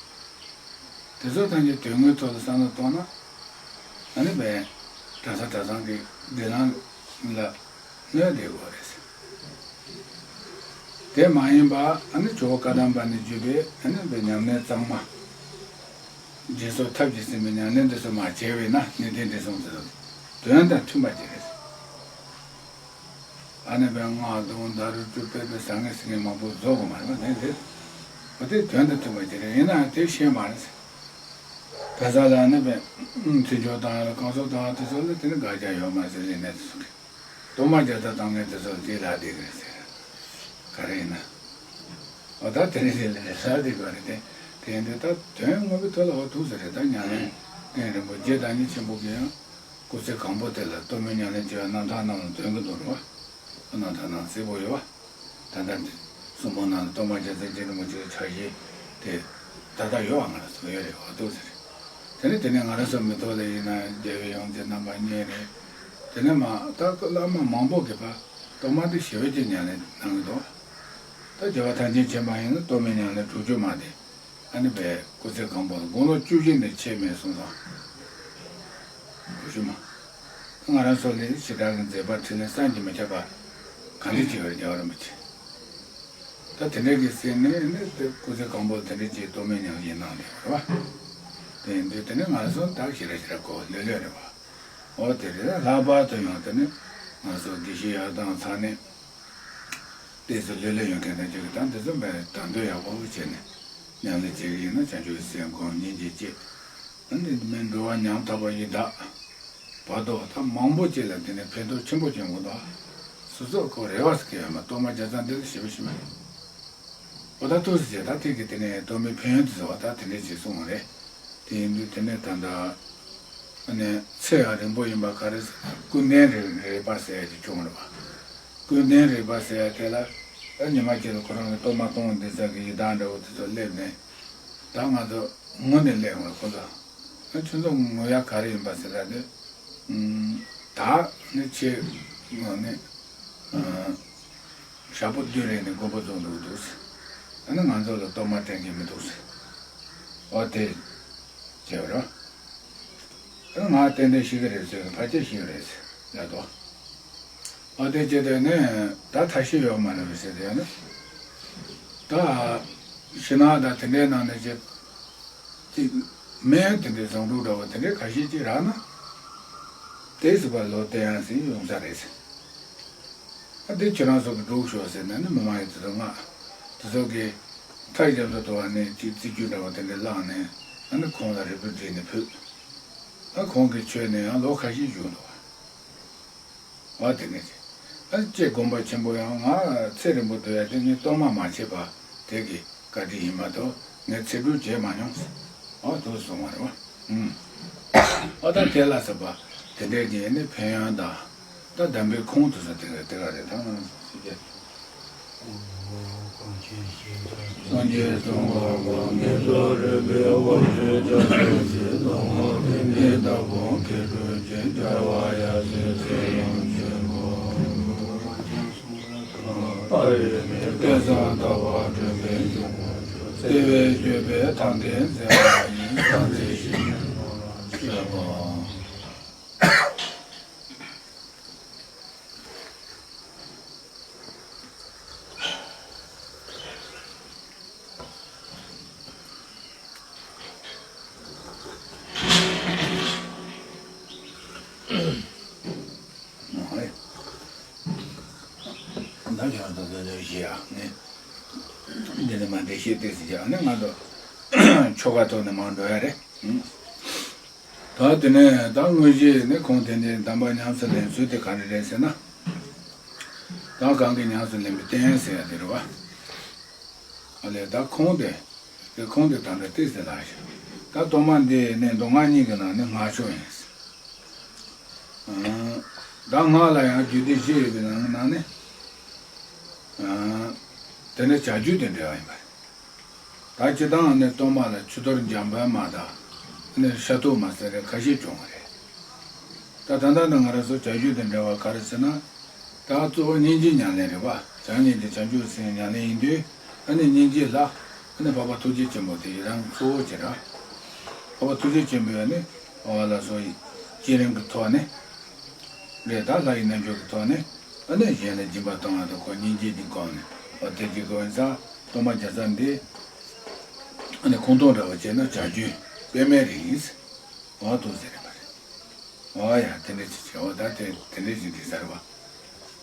དེ་ཚོ་ཐམས་ཅད་དོན་དངོས་ཐོག་ལ་བསམ་བློ་གཏོང་ན། ཨ་ནི་བས་གྲྭ་ས་གྲྭ་ཚང་གི་སྒྲིག་ལམ་ལ་གནོད་བསྡད་དགོས་རེད་ཟེར། དེ་མ་ཡིན་པ་ཨ་ནི་ཇོ་བོ་བཀའ་གདམས་པ་ནས་བརྒྱུད་པའི་ཨ་ནི་བའི་ཉམས་ལེན་གཙང་མ། རྗེས་སོར་ཐབས་ཀྱིས་ཟིན་པའི་ཉམས་ལེན་འདི་ཚོ་མ་བྱས་པས་ན་གནད་དོན་འདི་གསུངས་ཟེར། དོན་དང་མཐུན་པ་ཅིག་རེད། ཨ་ནི་བའི་སྔགས་དང་བརྡ་རུ་སྤྲུལ་པའི་བཟང་ངན་ཟེར་མཁན་མང་པོ་རྫོགས་དགོས་མ་རེད་པ་དེ་རེད། འོ་དེ་དོན་དང་མཐུན་པ་ཅིག་རེད། ཡིན་ནའང་དེ་ཤེས་མ་རེད་ཟེར། ག་ས་ལ་ཨ་ནི་བའི་ཚིག་སྦྱོར་བཏང་ཡ་ལ་རྐང་སོར་བཏང་ཡ་དེ་ཚོ་ལ་དེ་ནི་དགག་བྱ་ཡོད་མ་རེད་ཟེར་ལས་གནས་དེ་ཚོ་གི། གཏོར་མ་རྒྱག་ས་བཏང་མཁན་དེ་ཚོ་ལ་དེ་ལ་བསྡད་ཀྱི་རེད་ཟེར། ག་རེ་ཡིན་ན། འོ་ད་དེ་རིང་དེ་ལ་ལ་བསྡད་དགོས་རེད་དེ། དེ་ཡིན་དུས་ད་དོན་དངོས་པོའི་ཐོག་ལ་འོ་ཐུག་ཟེར་རེད། ད་ཉམས་ལེན་གཏིང་རིང་པོ་རྗེ་བདག་ཉིད་ཆེན་པོ་གིས་ཡང་སྐུ་ཚེ་གང་པོ་དེ་ལ་གཏོར་མའི་ཉམས་ལེན་བྱས་པའི་རྣམ་ཐར་རྣམས་ལ་འདོན་གྱི་འདུག་རེད་བ། རྣམ་ཐར་ནང་གསལ་པོ་ཡོད་བ། ད་ལྟ་འདི་གསུང་འབུམ་ནང་ལ་གཏོར་མ་རྒྱ་མཚོའི་རྗེ་རིན་པོ་ཆེའི་ཕྱག་བཞེས་དེ་ད་ལྟ་ཡོད་བ། ང་ལ་ཚོ་ཡོད་རེད་འོ་ཐུག་ཟེར། དེ་ནས་དེ་ནས་ང་རང་ཚོ་མི་ཐོག་ལ་ཡིན་ན་རྒྱལ་བའི་ཡོངས་འཛིན་རྣམ་པ་གཉིས་རེད། དེ་ནས་མ་ད་བླ་མ་མང་པོ་གིས་ཕར་གཏོར་མ་འདི་ཞེ་པོ་ཅིག་ཉམས་ལེན་གནང་གི་འདུག་ད་རྒྱལ་བ་ཐམས་ཅད་མཁྱེན་པ་ཡིན་ན་གཏོར་མའི་ཉམས་ལེན་དྲུག་ཅུ་མ་དེ་ཨ་ནི་བས་སྐུ་ཚེ་གང་པོ་ལ་དགུང་ལོ་བཅུ་བཞི་ནས་ཆད་མེད་གསུངས་སོང་། དྲུག་ཅུ་མ། ང་རང་ཚོ་ལས་ཞེ་དྲག་གི་མཛད་པ་འཕྲིན་ལས་བསམ་གྱིས་མི་ཁྱབ་པ་ག་འདྲ་ཅིག་ཡོད་རེད་རྒྱལ་བ་རིན་པོ་ཆེ། ད་དེ་འདྲ་གི་ཟེར་ནས་ནི་དེ་སྐུ་ཚེ་གང་པོ་དེ་འདྲ་ཅིག་གཏོར་མའི་ཉམས་ལེན་གནང་ནས་རེད་བ། དེ་ཡིན་དུས་དེ་ནི་ང་ཚོ་ད་ཞེ་དྲག་ཞེ་དྲག་གོ་ལོས་ལོས་རེད་བ། འོ་དེ་རེད། ལྷག་པར་དུ་ཡང་དེ་ནི་ང་ཚོ་དགེ་བཤེས་ཡར་དང་ཚང་ནས་ཏོག་ཙམ་ལོས་ལོས་ཡོད་མཁན་དང་ཅིག་ད་འདི་ཚོ་མེད་དང་དོད་ཡག་པོ་བྱས་ནས་ཉམས་ལེན་བྱེད་ཀྱི་ཡིན་ན་བྱང་ཆུབ་སེམས་སྒོམ་སྙིང་རྗེ་བསྐྱེད། ཨ་ནི་མི་འགྲོ་བ་ཉམ་ཐག་པ་ཡི་དྭགས་བར་དུ་ད་མང་པོ་ཅིག་ལ་དེ་ནས་ཕན་ཐོགས་ཆེན་པོ་བྱུང་གི་འདུག་སོ་སོར་ཁོ་རེ་བ་ཟེར་གྱི་ཡོད་མ་གཏོར་མ་རྒྱ་མཚོ་འདི་ལ་ཞེ་པོ་ཞེ་པོ། འོ་ད་ཐུགས་སུ་ཆེ་ད་ཐེངས་ཀྱི་དེ་ནས་གཏོར་མའི་ཕན་ཡོན་དེ་ཚོ་བ་ད་དེ་འདྲས་ཅིག་གསུངས་པ་རེད། དེ་ཡིན་དུས་དེ་ནས་ད་ལྟ་ཨ་ནི་ཚེ་ཡང་རིང་པོ་ཡིན་པ་ག་རེ་ཟེར་ན་ཀུན་ལྡན་རིག་རིག་པ་ཟེར་ཡ་ཅིག་བྱུང་རེད་བ། ཀུན་ལྡན་རིག་པ་ཟེར་ཡ་དེ་ལ་ ད་ཉི་མ་གཅིག་ལ་ཁོ་རང་གི་གཏོར་མ་གཏོང་འདི་ཚོ་གི་ཡི་དྭགས་འདྲ་བོ་དེ་ཚོ་སླེབས་ནས། ད་ང་ཚོ་ངུ་ནས་སླེབས་ཡོང་ལ་ཁོ་ཚོ། ཨ་ཁྱོད་ཚོ་ངུ་ཡ་ག་རེ་ཡིན་པ་ཟེར་ལ་དེ། ད་ནི་ཆེ་ངོ་ནི། ཞག་པོ་བདུན་རེ་ནས་མགོན་པོ་རྫོང་འགྲོ་གི་འདུག་ཟེར། ཨ་ནི་ང་ཚོ་ལ་གཏོར་མ་སྤྲད་མཁན་མི་འདུག་ཟེར། ཨོ་དེ་བྱས་པ་རེད། ཨ་ནི་ང་ཏན་ཏན་ཤི་གི་རེད་ཟེར། ཕལ་ཆེར་ཤི་གི་རེད་ཟེར་ལབ་འདུག་ཨོ་དེ་བྱས་དེ་ནས་ད་ཐབས་ཤེས་ཡོད་མ་རེད་ཟེར་དེ་ནི། ད་ཤི་ན་ད་དེ་འདྲའི་ནང་ནས་བྱས། དེ་སྨན་དེ་འདྲའི་བཟང་དྲུག་འདྲ་བ་དེ་འདྲའི་ཁ་ཤས་ཅིག་རག་ན། དེ་སྲིད་པ་ལོ་དེ་ཡང་ཟིན་ཡོང་ས་རེད་ཟེར། ཨ་དེ་ཁྱེད་རང་ཚོ་གི་འགྲུག་ཤོག་ཟེར་ནས་ནི་མི་མང་ཡིན་དེ་ཚོ་ང་། དེ་ཚོ་གི་ཐག་རྒྱབ་ཚོ་དོ་བ་ནས་ཅིག་རྩི་རྒྱུ་འདྲ་བ་དེ་འདྲའི་བླངས་ནས། ཨ་ནི་ཁོང་ལ་རིལ་བུ་བསྒྲིལ་ནས་ཕུལ། ཨ་ཁོང་གི་ཆོས་ནས་ཡང་ལོ་ཁ་ཤས་བཞུགས་འདུག་ཨ་དེ་ནས་ཅི། ཨ་ཅེ་དགོན་པ་ཆེན་པོ་ཡང་ང་ཚེ་རིང་པོ་སྡོད་ཡ་དེ་ངས་གཏོར་མ་མ་བྱས་པ་དེ་གི་བཀའ་དྲིན་ཡིན་མ་གཏོགས་ངས་ཚེ་སྒྲུབ་བྱས་མ་མྱོང་། ཨ་དུ་སོང་བ་རེད་བ། ཨུམ། ཨ་ད་དེ་ལ་ཟེར་བ་དེ་འདྲའི་གི་ནི་ཕན་ཡོན་དང་། ད་གདམས་པའི་ཁུངས་དུ་ས་དེ་ག་དེ་ག་རེད་ད་ང་ཚོ་ཤེས་རྒྱ། སངས་རྒྱས་གསུངས་པ་ངེས་སོ་རིག་པའི་དབང་ཕྱུག་རྒྱ་མཚོ་ཆེ། ལོ་ངོ་བདུན་བརྒྱའི་ཟླ་གོང་ཁེ་གྲུབ་ཅན། རྒྱལ་བ་ཡབ་སྲས་ཚེ་རིང་ཆེན་པོ། ཨ་རིག་མའི་སྐལ་བཟང་ལྟ་བ་སྒྲོན་མེ་འབྱུང་བ་ཆོས། བརྩེ་བས་བསྐྱོད་པའི་ཐང་མཁན་མཛད་པ་ཡིན། སངས་རྒྱས་ཞི་བའི་ནོར་ལ་སྤྱོད་པ། ད་ཁྱོད་ཚོ་དེ་འདྲ་བཤད་ཡ་ནི། འདི་ནི་མ་འདྲེ་བཤད་དེ་ཟེར་ཡ་ནི་ང་ཚོ་ཆོ་ག་ཐོག་ནས་མར་འགྲོ་ཡ་རེད། ད་དེ་ནས་ད་དངོས་གཞི་ནི་ཁོང་དེ་ནས་གདམས་པ་ཉམས་སུ་ལེན་ཚུལ་དེ་ག་རེ་རེད་ཟེར་ན། ད་གང་གི་ཉམས་སུ་ལེན་པའི་རྟེན་ཟེར་ཡ་དེ་རེད་བ། ཨ་ལས་ད་ཁོང་དེ། དེ་ཁོང་དེ་ད་ལྟ་ཏོག་ཙམ་ལ་ཞིག་ད་གཏོར་མ་འདི་ནི་མདོ་སྔགས་གཉིས་ཀྱི་ནང་ནས་སྔགས་མཆོག་ཡིན། ད་སྔགས་ལ་ཡང་རྒྱུད་སྡེ་བཞི་ཡོད་པའི་ནང་ནས། དེ་ནི་བྱ་རྒྱུད་དང་འབྲེལ་བ་ཡིན་པ་རེད། ད་སྤྱིར་བཏང་ནི་གཏོར་མ་ལ་ཆུ་གཏོར་འཇམ་དཔལ་མ་དང་། ནི་ཤ་འཐུང་མ་ཟེར་རེ་ཁ་ཤས་བྱུང་བ་རེད། ད་ད་ལྟ་ནི་ང་རང་ཚོ་བྱ་རྒྱུད་དང་འབྲེལ་བ་ག་རེ་ཟེར་ན། ད་གཙོ་བོ་སྙིང་རྗེའི་ཉམས་ལེན་རེད་བ། བྱམས་སྙིང་རྗེ་བྱང་ཆུབ་སེམས་ཉམས་ལེན་ཡིན་དུས། ཨ་ནི་སྙིང་རྗེ་ལ། ཨ་ནི་འཕགས་པ་ཐུགས་རྗེ་ཆེན་པོ་དེ་ཡི་རང་གཙོ་བོ་བྱེད་ར། འཕགས་པ་ཐུགས་རྗེ་ཆེན་པོས་ནི། འོ་ལ་སོགས་ཡི། བསྐྱེད་རིམ་གྱི་ཐོག་ནས། རེད་ད་ལྷ་ཡི་རྣལ་འབྱོར་གྱི་ཐོག་ནས། ཨ་ནི་གཞན་ལ་སྦྱིན་པ་གཏོང་བ་དང་ཁོ་སྙིང་རྗེ་གྱི་སྒོ་ནས། འོ་དེ་གྱི་སྒོ་ནས་ས། གཏོར་མ་རྒྱ་ཚ་འདི། ཨ་ནི་ཁོང་སྟོང་འདྲ་བ་བྱས་ན་བྱ་རྒྱུད་པད་མའི་རིགས་ཡིན། འོ་འདུག་ཟེར་རེད་པ་རེད། འོ་ཡ་དེ་འདྲ་ཅིག་བྱས་འོ་ད་དེ་དེ་འདྲ་ཅིག་འགྲིག་ས་རེད་པ།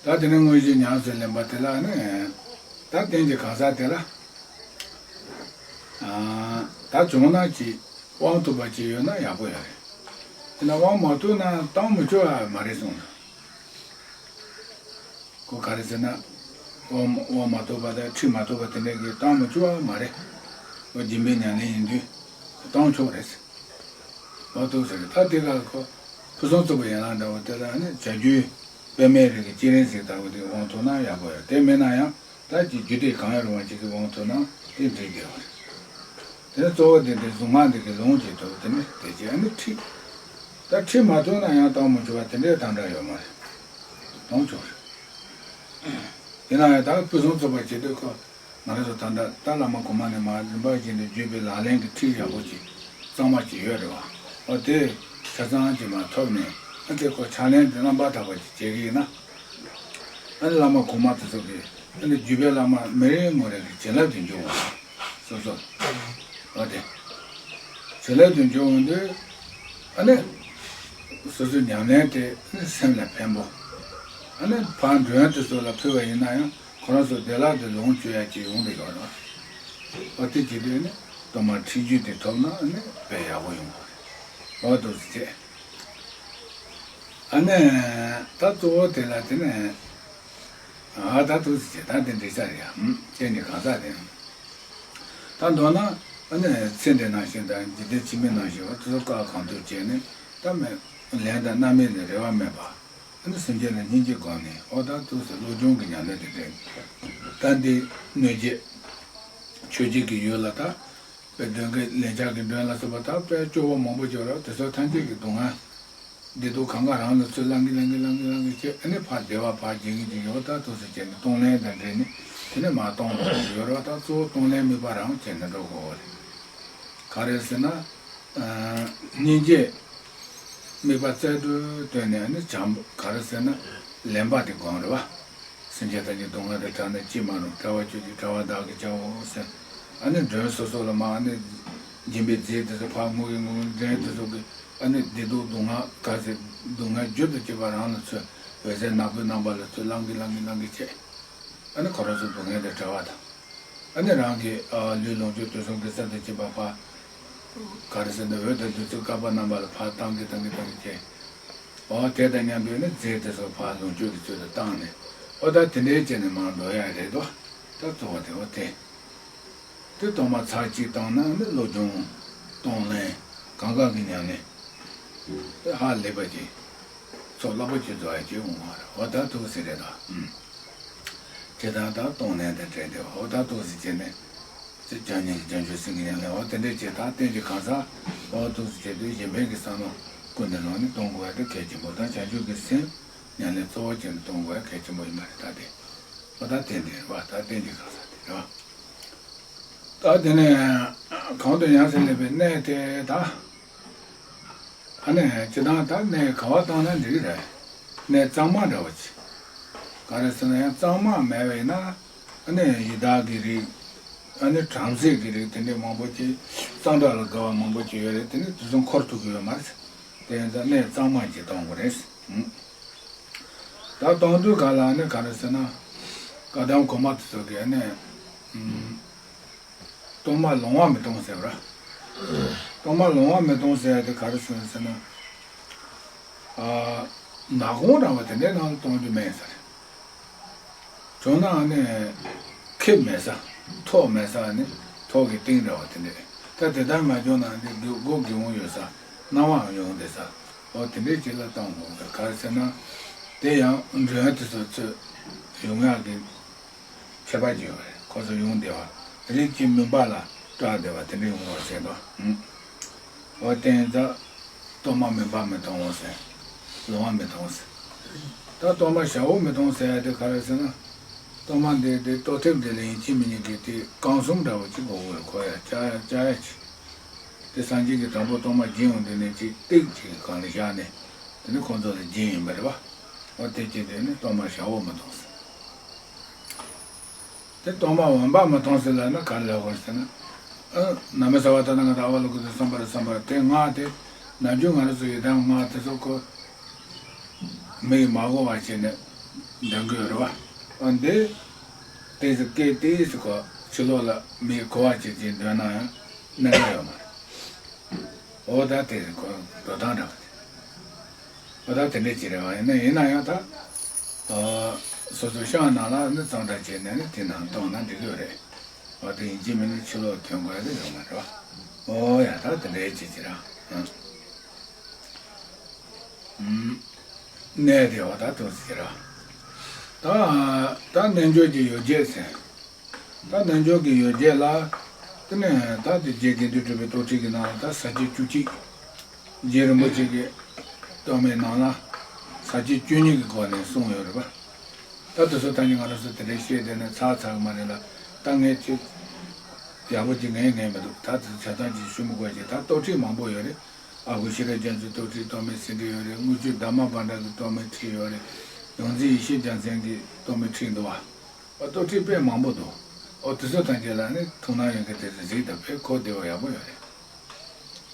ད་དེ་ནས་དངོས་གཞི་ཉམས་སུ་ལེན་པ་དེ་ལ་ནི། ད་རྟེན་གྱི་གང་ཟག་དེ་ལ། ད་བྱུང་ན་ཅིག་དབང་ཐོབ་པ་ཅིག་ཡོད་ན་ཡག་པོ་ཡོད་རེད། དེ་ན་དབང་མ་ཐོབ་ན་བཏང་མི་ཆོག་པ་མ་རེད་གསུངས། ཁོ་ག་རེ་ཟེར་ན། དབང་དབང་མ་ཐོབ་པ་དང་ཁྲིད་མ་ཐོབ་པ་དེ་འདྲ་གིས་བཏང་མི་ཆོག་པ་མ་རེད། ཁོ་སྦྱིན་པའི་ཉམས་ལེན་ཡིན་དུས། བཏང་ཆོག་རེད། འོ་འདུག་ཟེར་ད་དེ་ག་ཁོ། ཕུན་སུམ་ཚོགས་པའི་ཡན་ལག་འདྲ་བོ་དེ་ལ་ནི་བྱ་རྒྱུད་པད་མའི་རིགས་ཀྱི་བསྐྱེད་རིམ་ཟེར་ལྟ་བུ་དེ་དབང་ཐོབ་ན་ཡག་པོ་ཡོད་དེ་མེད་ན་ཡང་ད་ཀྱི་རྒྱུད་སྡེ་གང་ཡང་རུང་བ་ཅིག་གི་དབང་ཐོབ་ན་དེ་འགྲིག་བསྡད་པ་རེད། དེ་ནི་གཙོ་བོ་དེ་འདྲའི་གཟུངས་སྔགས་འདི་གི་ལུང་གཅིག་ཐོབ་དེ་ནི་དེ་ཅི་ཨ་ནི་ཁྲིད། ད་ཁྲིད་མ་ཐུབ་ན་ཡང་བཏང་མི་ཆོག་པ་དེ་འདྲའི་དམ་བསྒྲགས་ཡོད་མ་རེད། གཏོང་ཆོག་རེད། ཡིན་ན་ཡང་ད་ཕུན་སུམ་ཚོགས་པ་བྱེད་དུས་ཁོ། ང་རང་ཚོ་ད་ལྟ་ད་བླ་མ་གོང་མ་ནས་མར་རིམ་པ་བཞིན་དུ་བརྒྱུད་པའི་ལག་ལེན་གྱི་ཁྲིད་ཡག་པོ་ཅིག་གཙང་མ་ཅིག་ཡོད་རེད་བ། འོ་དེ་ཆ་ཚང་ཅིག་མར་ཐོབ་ནས་ཨ་དེ་ཁོ་ཕྱག་ལེན་དེ་རྣམ་པར་དག་པ་ཅིག་བྱེད་ཀྱི་ཡིན་ན། ཨ་ནི་བླ་མ་གོང་མ་དེ་ཚོ་གིས་ཨ་ནི་བརྒྱུད་པའི་བླ་མ་མི་རེ་ངོ་རེ་གི་བྱིན་རླབས་དེ་འབྱུང་བ། སོ་སོ། འོ་དེ། བྱིན་རླབས་དེ་འབྱུང་འོང་དུས། ཨ་ནི། སོ་སོའི་ཉམས་ལེན་དེ་ཨ་ནི་སེམས་ལ་ཕན་པོ། ཨ་ནི་ཕར་མགྲོན་དེ་ཚོ་ལ་ཕུལ་བ་ཡིན་ན་ཡང་། ཁོ་རང་ཚོ་བདེ་བླག་ཏུ་ལོངས་སྤྱོད་ཡ་ཅིག་ཡོང་གི་ཡོད་རེད། འོ་དེ་བྱེད་དུས་ནི་གཏོར་མ་ཁྲིད་རྒྱུ་དེ་ཐོབ་ན་ནི་དཔེ་ཡག་པོ་ཡོང་གི་རེད། འོ་འདུག་སེ་བྱས། ཨ་ནི་ད་གཙོ་བོ་དེ་ལ་དེ་ནི་ཨ་ད་འདུག་སེ་བྱས་ད་དེ་འགྲིག་ས་རེད་ཡ། ཨུམ་ཁྱེད་ནི་གང་ཟག་དེ་ད་མདོར་ན་ཨ་ནི་ཚེ་འདི་ནང་བཞིན་དང་འཇིག་རྟེན་ཕྱི་མའི་ནང་བཞིན་བ་དེ་ཚོ་བཀའ་གང་ཐུབ་བྱས་ནས་ད་མི་ལན་དང་རྣམ་སྨིན་ལ་རེ་བ་མེད་པ། ཨ་ནི་སེམས་ཅན་ལ་སྙིང་རྗེ་སྒོམ་ནས། འོ་ད་ཐུགས་སུ་བློ་སྦྱོང་གི་ཉམས་ལེན་དེ་དྲན། ད་འདི་གནོད་བྱེད་ཆོས་བརྒྱད་ཀྱི་ཡུལ་ལ་ད་དཔེ་མདུན་གྱི་ལན་ཆགས་ཀྱི་མགྲོན་ལ་སོགས་པ་ད་དཔེ་སྐྱོ་བོ་མང་པོ་ཡོད་རེད། དེ་ཚོ་ཐམས་ཅད་ཀྱི་སྡུག་བསྔལ་བདེ་སྡུག་གང་ག་རང་ལ་ཚུར་བླང་གི་བླང་གི་བླང་གི་བླང་གི་བྱས། ཨ་ནི་ཕར་བདེ་བ་ཕར་སྦྱིན་གི་སྦྱིན་གི། འོ་ད་ཐུགས་སུ་བྱས་ནས་གཏོང་ལེན་དང་འབྲེལ་ནས་དེ་ནས་མར་གཏོང་དགོས་ཀྱི་ཡོད་རེད་བ། ད་གཙོ་བོ་གཏོང་ལེན་དམིགས་པ་རང་བྱས་ནས་འགྲོ་དགོས་པ་རེད། ག་རེ་ཟེར་ན། ཨ་སྙིང་རྗེ་དམིགས་པ་རྩལ་དུ་བཏོན་ནས་ནི་བྱམས། ག་རེ་ཟེར་ན་ལེན་པ་དེ་སྒོམ་རེད་བ། སེམས་ཅན་ཐམས་ཅད་སྡུག་བསྔལ་དང་བྲལ་ནས་ཅི་མ་རུང་། བྲལ་བ་ཁྱོད་ཀྱི་བྲལ་བ་བདག་གིས་བྱའོ་ཟེར། ཨ་ནི་མགྲོན་སོ་སོ་ལ་མར་ཨ་ནི་སྦྱིན་པའི་རྫས་དེ་ཚོ་ཕར་བསྔོ་གི་བསྔོ་གི། མགྲོན་དེ་ཚོ་གི་ཨ་ནི་བདེ་སྡུག་སྡུག་བསྔལ་ག་ཚོད་སྡུག་བསྔལ་རྒྱུ་དང་བཅས་པ་རང་ལ་ཚུར་འོད་ཟེར་ནག་པོའི་རྣམ་པ་ལ་ཚུར་བླང་གི་བླང་གི་བླང་གི་བྱས། ཨ་ནི་ཁོ་རང་ཚོ་སྡུག་བསྔལ་དང་བྲལ་བ་དང་། ཨ་ནི་རང་གི་ཨ་ལུས་ལོངས་སྤྱོད་དུད་གསུམ་གྱི་ས་དང་བཅས་པ་ཕར། ག་རེ་ཟེར་ན་འོད་དང་བདུད་རྩི་བསྐལ་པ་རྣམ་པ་ལ་ཕར་བཏང་གི་བཏང་གི་བཏང་གི་བྱས། འོ་དེ་དང་མཉམ་པའི་ནི་རྫས་དེ་ཚོ་ཕར་ལོངས་སྤྱོད་ཀྱི་ཚུལ་དུ་བཏང་ནས། འོ་ད་དེ་འདྲའི་བྱས་ནས་མར་འགྲོ་ཡ་རེད་དོ། ད་གཙོ་བོ་དེ་འོ་དེ། དེ་གཏོར་མ་ཚར་གཅིག་བཏང་ན་ནི་བློ་སྦྱོང་གཏོང་ལེན་གང་ག་གི་ཉམས་ལེན་དེ་ཧ་ལས་པ་ཅིག་ཚོགས་རླབས་པོ་ཆེ་རྫོགས་ཡ་ཅིག་འོང་བ་རེད། འོ་ད་ཐུགས་སུ་རེད་དོ། ཨུམ། ཇི་ལྟར་ད་གཏོང་ལེན་དང་འབྲེལ་ཏེ་འོ་ད་ཐུགས་སུ་བྱས་ནས། ཅེས་བྱམས་སྙིང་རྗེ་བྱང་ཆུབ་སེམས་ཀྱི་ཉམས་ལེན། འོ་དེ་འདྲའི་ཅིག་ད་རྟེན་གྱི་གང་ཟག་འོ་ཐུགས་སུ་བྱས་དུས་གཞན་ཕན་གྱི་བསམ་བློ་ཀུན་ནས་བསླངས་ནས་གཏོང་དགོས་ཡ་དེ་གལ་ཆེན་པོ་དང་། བྱང་ཆུབ་ཀྱི་སེམས་ཉམས་ལེན་གཙོ་བོ་བྱས་ནས་གཏོང་དགོས་ཡ་གལ་ཆེན་པོ་ཡིན་པ་རེད། ད་དེ་འོ་ད་རྟེན་དེ་རེད་བ། ད་རྟེན་གྱི་གང་ཟག་དེ་རེད་བ། ད་དེ་ནས་གང་དུ་ཡང་སེ་སླེབས་པའི་གནས་དེ་ད། ཨ་ནི་སྤྱིར་བཏང་ད་གནས་ག་བ་བཏང་ན་འགྲིག་གི་རེད། གནས་གཙང་མ་འདྲ་བོ་ཅིག་ག་རེ་ཟེར་ན་ཡང་གཙང་མ་མེད་པ་ཡིན་ན། ཨ་ནི་ཡི་དྭགས་ཀྱི་རིགས། ཨ་ནི་བྲམ་ཟེ་གི་རིགས་དེ་འདྲའི་མང་པོ་ཅིག་གཙང་སྦྲ་ལ་དགའ་བ་མང་པོ་ཅིག་ཡོད་རེད། དེ་ནི་དེ་ཚོ་འཁོར་ཐུབ་ཀྱི་ཡོད་མ་རེད། དེ་ཡིན་ཙང་གནས་གཙང་མ་ཅིག་གཏོང་དགོས་རེད། ཨུམ། ད་གཏོང་དུས་ག་ལ་ནི་ག་རེ་ཟེར་ན། བཀའ་གདམས་གོང་མ་དེ་ཚོ་གིས་ནི། ཨུམ། གཏོར་མ་ལོང་བ་མི་གཏོང་ཟེར་བ། གཏོར་མ་ལོང་བ་མི་གཏོང་ཟེར་ཡ་དེ་ག་རེ་ཟེར་ཟེར་ན། ཨ། ནག་གོང་འདྲ་བ་དེ་འདྲའི་ནང་ལ་གཏོང་རྒྱུ་མེད་ཟེར། བྱུང་ན་ནི་ཁེབས་མེད་ས། ཐོག་མེད་ས་ནི་ཐོག་གི་སྟེང་འདྲ་བ་དེ་འདྲས། ད་དེ་ལྟར་མ་བྱུང་ན་ནི་སྒོ་སྒོ་སྒེའུ་ཁུང་ཡོད་ས། སྣང་བའང་ཡོང་བསྡད་ས། འོ་དེ་འདྲའི་ཅིག་ལ་གཏོང་དགོས། ག་རེ་ཟེར་ན། དེ་ཡང་མགྲོན་དེ་ཚོ་ཚུར་ཡོང་ཡག་གི་ཁྱད་པར་ཅིག་ཡོད་རེད། ཁོ་ཚོ་ཡོང་བསྡད་པ། རིགས་ཀྱི་མུན་པ་ལ་སྐྲག་བསྡད་པ་དེ་འདྲ་ཡོང་བ་བྱས་ན། ཨུམ། འོ་དེ་ཡིན་ཙང་གཏོར་མ་མུན་པ་མི་གཏོང་ཟེར། ལོང་བ་མི་གཏོང་ཟེར། ད་གཏོར་མ་ཞབས་འོག་མི་གཏོང་ཟེར་ཡ་དེ་ག་རེ་ཟེར་ན། གཏོར་མ་འདི་དེ་གཏོར་ཐེབས་འདི་ལ་ཡིན་གཅིག་མིན་གཉིས་ཀྱི་དེ་བསྐང་གསོ་འདྲ་བོ་ཅིག་དགོས་ཀྱི་ཡོད། ཁོ་ཡ་བཅའ་ཡ་བཅའ་ཡ་ཅིག་དེ་སངས་རྒྱས་ཀྱིས་དང་པོ་གཏོར་མ་སྦྱིན་ཡོང་དུས་ནས་ཅིག་ཏིག་ཅིག་གང་ལ་བཞག་ནས། དེ་ནི་ཁོང་ཚོ་ལ་སྦྱིན་ཡིན་པ་རེད་བ། འོ་དེ་བྱེད་དུས་ནི་གཏོར་མ་ཞབས་འོག་མི་གཏོང་ཟེར། དེ་གཏོར་མ་འོན་པ་མི་གཏོང་ཟེར་ལབ་ན་ག་རེ་ལབ་དགོས་ཟེར་ན། ཨ། གནམ་མེད་ས་མེད་ད་ནང་ད་ཨ་བ་ལ་ཀུ་ཏུ་སམ་བར་སམ་བར་དེ་སྔགས་དེ། ནམ་རྒྱུན་ང་རང་ཚོ་ཡི་དམ་སྔགས་དེ་ཚོ་ཁོ། མི་ཡིས་མ་གོ་བ་བྱས་ནས་འདོན་གྱི་ཡོད་རེད་བ། འོ་འདི། དེ་ཟེར་སྐད་དེ་ཟེར་ཁོ་ཕྱི་ལོགས་ལ་མི་ཡིས་གོ་བ་བྱས་ཀྱི་འདོན་ན་ཡང་གནད་འགག་ཡོད་མ་རེད། འོ་ད་དེ་ཁོ་འགྲོ་སྟངས་འདྲ་བ་དེ། འོ་ད་དེ་འདྲས་ཅིག་རེད་བ། ཡིན་ན་ཡིན་ན་ཡང་ད། ཨ། སོ་སོའི་ཤངས་ནང་ལ་ནི་གཙང་སྦྲ་བྱས་ནས་ནི་དེ་ནང་གཏོང་ན་འགྲིག་གི་རེད། འོ་དེ་ཡིན་གཅིག་མིན་གཉིས་ཕྱི་ལོགས་ཐོན་དགོས་ཡ་དེ་ཡོད་མ་རེད་བ། འོ་ཡ་ད་དེ་འདྲས་ཅིག་ཅིག་ར། ཨ། ཨུམ། གནས་དེ་འོ་ད་ཐུགས་སུ་ཆེ་ར། ད་ད་རྣལ་འབྱོར་གྱི་ཡོ་བྱད་ཟེར། ད་རྣལ་འབྱོར་གྱི་ཡོ་བྱད་ལ། དེ་ནས་ད་དེ་རྗེ་དགེ་འདུན་གྲུབ་པའི་གཏོར་ཁྲིད་ཀྱི་ནང་ལ་ད་ས་བཅད་བཅུ་གཅིག་རྗེ་རིན་པོ་ཆེ་གི་གཏོར་མའི་ནང་ལ་ས་བཅད་བཅུ་གཉིས་ཀྱི་སྒོ་ནས་གསུངས་ཡོད་རེད་པ། ད་དེ་ཚོ་ད་ནི་ང་རང་ཚོ་དེ་འདྲའི་བཤད་བསྡད་ན་ཚར་ཚར་གི་མ་རེད་ལ། ད་ངས་ཅིག་ཡག་པོ་ཅིག་ངས་ངས་མི་འདུག་ད་དེ་ཚོ་ཆ་ཚང་ཅིག་ཞུ་མི་དགོས་ཅིག་ད་གཏོར་ཁྲིད་མང་པོ་ཡོད་རེད། ཨ་ཁུ་ཤེས་རབ་རྒྱ་མཚོའི་གཏོར་ཁྲིད་གཏོར་མའི་ཟིན་བྲིས་ཡོད་རེད། དངུལ་ཆུ་དྷརྨ་བྷ་ཌཱ་གི་གཏོར་མའི་ཁྲིད་ཡོད་རེད། ཡོངས་འཛིན་ཡེ་ཤེས་རྒྱལ་མཚན་གྱི་གཏོར་མའི་ཁྲིད་འདུག་བ། ཨ། གཏོར་ཁྲིད་དཔེ་མང་པོ་འདུག་ཨོ་དེ་ཚོ་ཐམས་ཅད་ལ་ནི་ཐུགས་སྣང་ཡོད་མཁན་དེ་ཚོ་གཟིགས་དང་། དཔེ་གོ་བདེ་བོ་ཡག་པོ་ཡོད་རེད།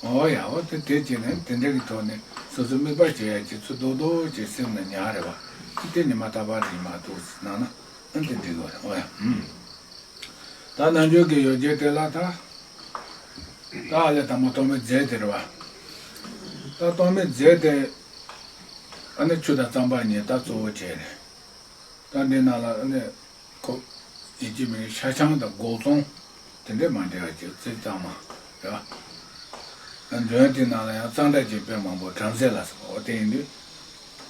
ཨོ་ཡ། ཨོ་དེ་དེ་བྱས་ནས་དེ་འདྲ་གི་ཐོག་ནས་སོ་སོ་དམིགས་པ་བྱེད་ཡ་ཅིག་ཚུར་རྡོག་རྡོག་ཅིག་སེམས་ལ་ཉར་རེད་བ། དེ་ཉི་མ་རྟག་པར་རེ་མ་གཏོགས་གནང་ན་ཨ་དེ་འགྲིག་གི་རེད། ཨོ་ཡ། ཨུམ། ད་རྣལ་འབྱོར་གྱི་ཡོ་བྱད་དེ་ལ་ད། ད་ཨ་ལས་དང་པོ་གཏོར་མའི་རྫས་དེ་རེད་བ། ད་གཏོར་མའི་རྫས་དེ་ཨ་ནི་ཆུ་དང་རྩམ་པ་གཉིས་ད་གཙོ་བོ་བྱས་རེད། ད་འདི་ནང་ལ་ཨ་ནི། ཁོ། ཡིན་གཅིག་མིན་གཅིག་ཤ་ཆང་དང་སྒོག་ཙོང་། དེ་འདྲས་མ་འདྲེས་པ་ཅིག་རྩི་གཙང་མ་རེད་བ། མགྲོན་དེའི་ནང་ལ་ཡང་གཙང་སྦྲ་ཅན་དཔེ་མང་པོ་བྲམ་ཟེ་ལ་སོགས་པ་དེ་ཡིན་དུས།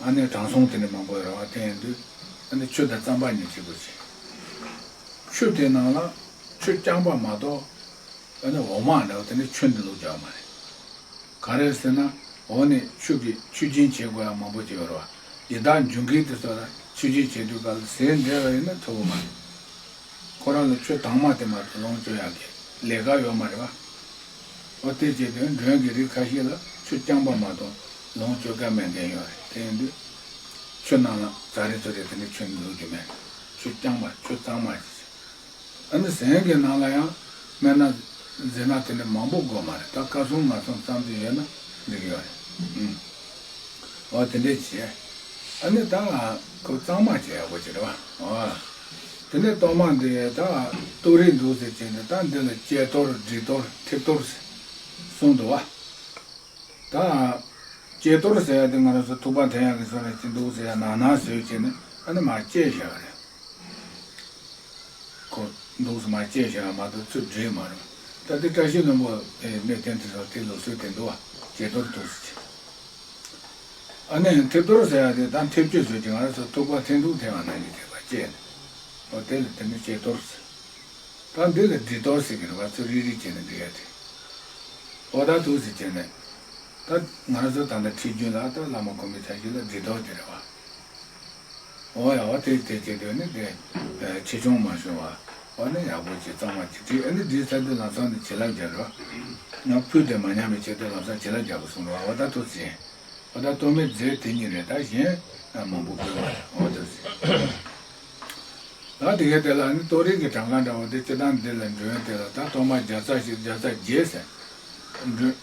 ཨ་ནི་དྲང་སྲོང་དེ་འདྲ་མང་པོ་ཡོད་རེད་བ། དེ་ཡིན་དུས་ཨ་ནི་ཆུ་དང་གཙང་པ་གཉིས་གཅིག་པ་བྱས། ཆུ་དེ་ནང་ལ་ཆུ་རྐྱང་པ་མ་གཏོགས་ཨ་ནི་འོ་མ་འདྲ་བ་དེ་ནི་ཆུ་འདི་ལུགས་རྒྱག་མ་རེད། ག་རེ་ཟེར་ན། འོ་ནི་ཆུ་གི་ཆུ་སྦྱིན་བྱེད་དགོས་ཡ་མང་པོ་ཅིག་ཡོད་རེད་བ། ཡི་དྭགས་འབྱུང་མཁན་དེ་ཚོ་ལ་ཆུ་སྦྱིན་བྱེད་དུས་སྐབས་ལ་ཟས་འདྲ་བ་ཡིན་ན་ཐུབ་ཀྱི་མ་རེད། ཁོ་རང་ལ་ཆུ་དྭངས་མ་དེ་མ་གཏོགས་ལོངས་སྤྱོད་ཡག་གི་ལས་ཀ་ཡོད་མ་རེད་བ། འོ་དེ་བྱེད་དུས་མགྲོན་གྱི་རིགས་ཁ་ཤས་ལ་ཆུ་རྐྱང་པ་མ་གཏོགས་ལོངས་སྤྱོད་ཀ་མེད་མཁན་ཡོད་རེད། དེ་ཡིན་དུས་ཆུ་ནང་ལ་ཛ་རེ་ཚོ་རེ་དེ་ནི་ཆུ་འདུག་རྒྱུ་མེད། ཆུ་རྐྱང་པ་ཆུ་གཙང་མ་ཞིག་ཨ་ནི་ཟན་གྱི་ནང་ལ་ཡང་སྨན་སྣ་རྫས་སྣ་དེ་འདྲ་མང་པོ་དགོས་མ་རེད། ད་ཀ་ཟུང་ང་ཚོ་ཙམ་ཅིག་ཡོད་ན་འགྲིག་ཡོད་རེད། ཨུམ། འོ་དེ་འདྲས་བྱས། ཨ་ནི་ད་ཁོ་གཙང་མ་བྱས་ཡག་པོ་བྱེད་རེད་བ། འོ། དེ་ནས་གཏོར་མ་འདི་ད་གཏོར་རིགས་འདུག་ཟེར་བྱས་ནས་ད་འདི་ལ་ལྕེ་གཏོར་དྲི་གཏོར་མཐེབ་གཏོར་ཟེར་གསུངས་འདུག་བ། ད་ལྕེ་གཏོར་ཟེར་ཡ་དེ་ང་རང་ཚོ་ཐུག་པ་འཐེན་ཡག་གི་བཟོ་འདྲ་ཅིག་འདུག་ཟེར་ཡ་ནང་ན་བཟོས་བྱས་ནས་ཨ་ནི་མར་བཅད་བཞག་པ་རེད། ཁོ་འདུག་སེ་མར་བཅད་བཞག་པ་མ་གཏོགས་ཚུར་འདྲེས་མ་རེད། ད་དེ་བཀྲ་ཤིས་ལྷུན་པོ་དེ་གནས་བརྟན་དེ་ཚོ་དེ་ལུགས་སྲོལ་དེ་འདུག་བ། ལྕེ་གཏོར་འདུག་སེ་བྱས། ཨ་ནི་མཐེབ་གཏོར་ཟེར་ཡ་དེ་ད་མཐེབ་ཆོས་བཟོས་ཀྱི་ང་རང་ཚོ་ཐུག་པ་འཐེན་ཐུག་འཐེན་པ་ནང་གི་དེ་བ་བཅད་ནས། འོ་དེ་ལ་དེ་ནི་ལྕེ་གཏོར་ཟེར། ད་འདི་ལ་དྲི་གཏོར་ཟེར་གྱི་རེད་བ། ཚུར་རིལ་རིལ་བྱས་ནས་འདྲེས་ཡ་དེ། འོ་ད་འདུག་སེ་བྱས་ནས། ད་ང་རང་ཚོ་ད་ལྟ་ཁྲིད་རྒྱུན་ལ་ད་བླ་མ་གོང་མའི་ཆ་བཞི་ལ་དྲི་གཏོར་དེ་རེད་བ། འོ་ཡ་འོ་དེ་དེ་བྱེད་དུས་ནི་དེ་ཆེ་ཆུང་མ་བྱུང་བ། འོ་ནི་ཡག་པོ་བྱས་གཙང་མ་བྱས་བྲིས། ཨ་ནི་བྲིས་ཚར་དུས་ལམ་སང་ནི་བྱིན་རླབས་རྒྱག་རེད་བ། ཡང་ཕུད་དེ་མ་ཉམས་པའི་ཆེད་དུ་ལམ་སང་བྱིན་རླབས་རྒྱག་དགོས་གསུངས་རེད་བ། འོ་ད་འདུག་སེ། འོ་ད་གཏོར་མའི་རྫས་དེ་གཉིས་རེད། ད་གཞན་མང་པོ་དགོས་མ་རེད། འོ་འདུག་སེ། ད་དེ་གའི་དེ་ལ་ནི་གཏོར་རིགས་ཀྱི་གྲངས་ཀ་འདྲ་བོ་དེ་སྤྱིར་བཏང་འདི་ལ་མགྲོན་དེ་ལ་ད་གཏོར་མ་བརྒྱ་རྩ་བཞི་བརྒྱ་རྩ་བརྒྱད་ཟེར། མགྲོན་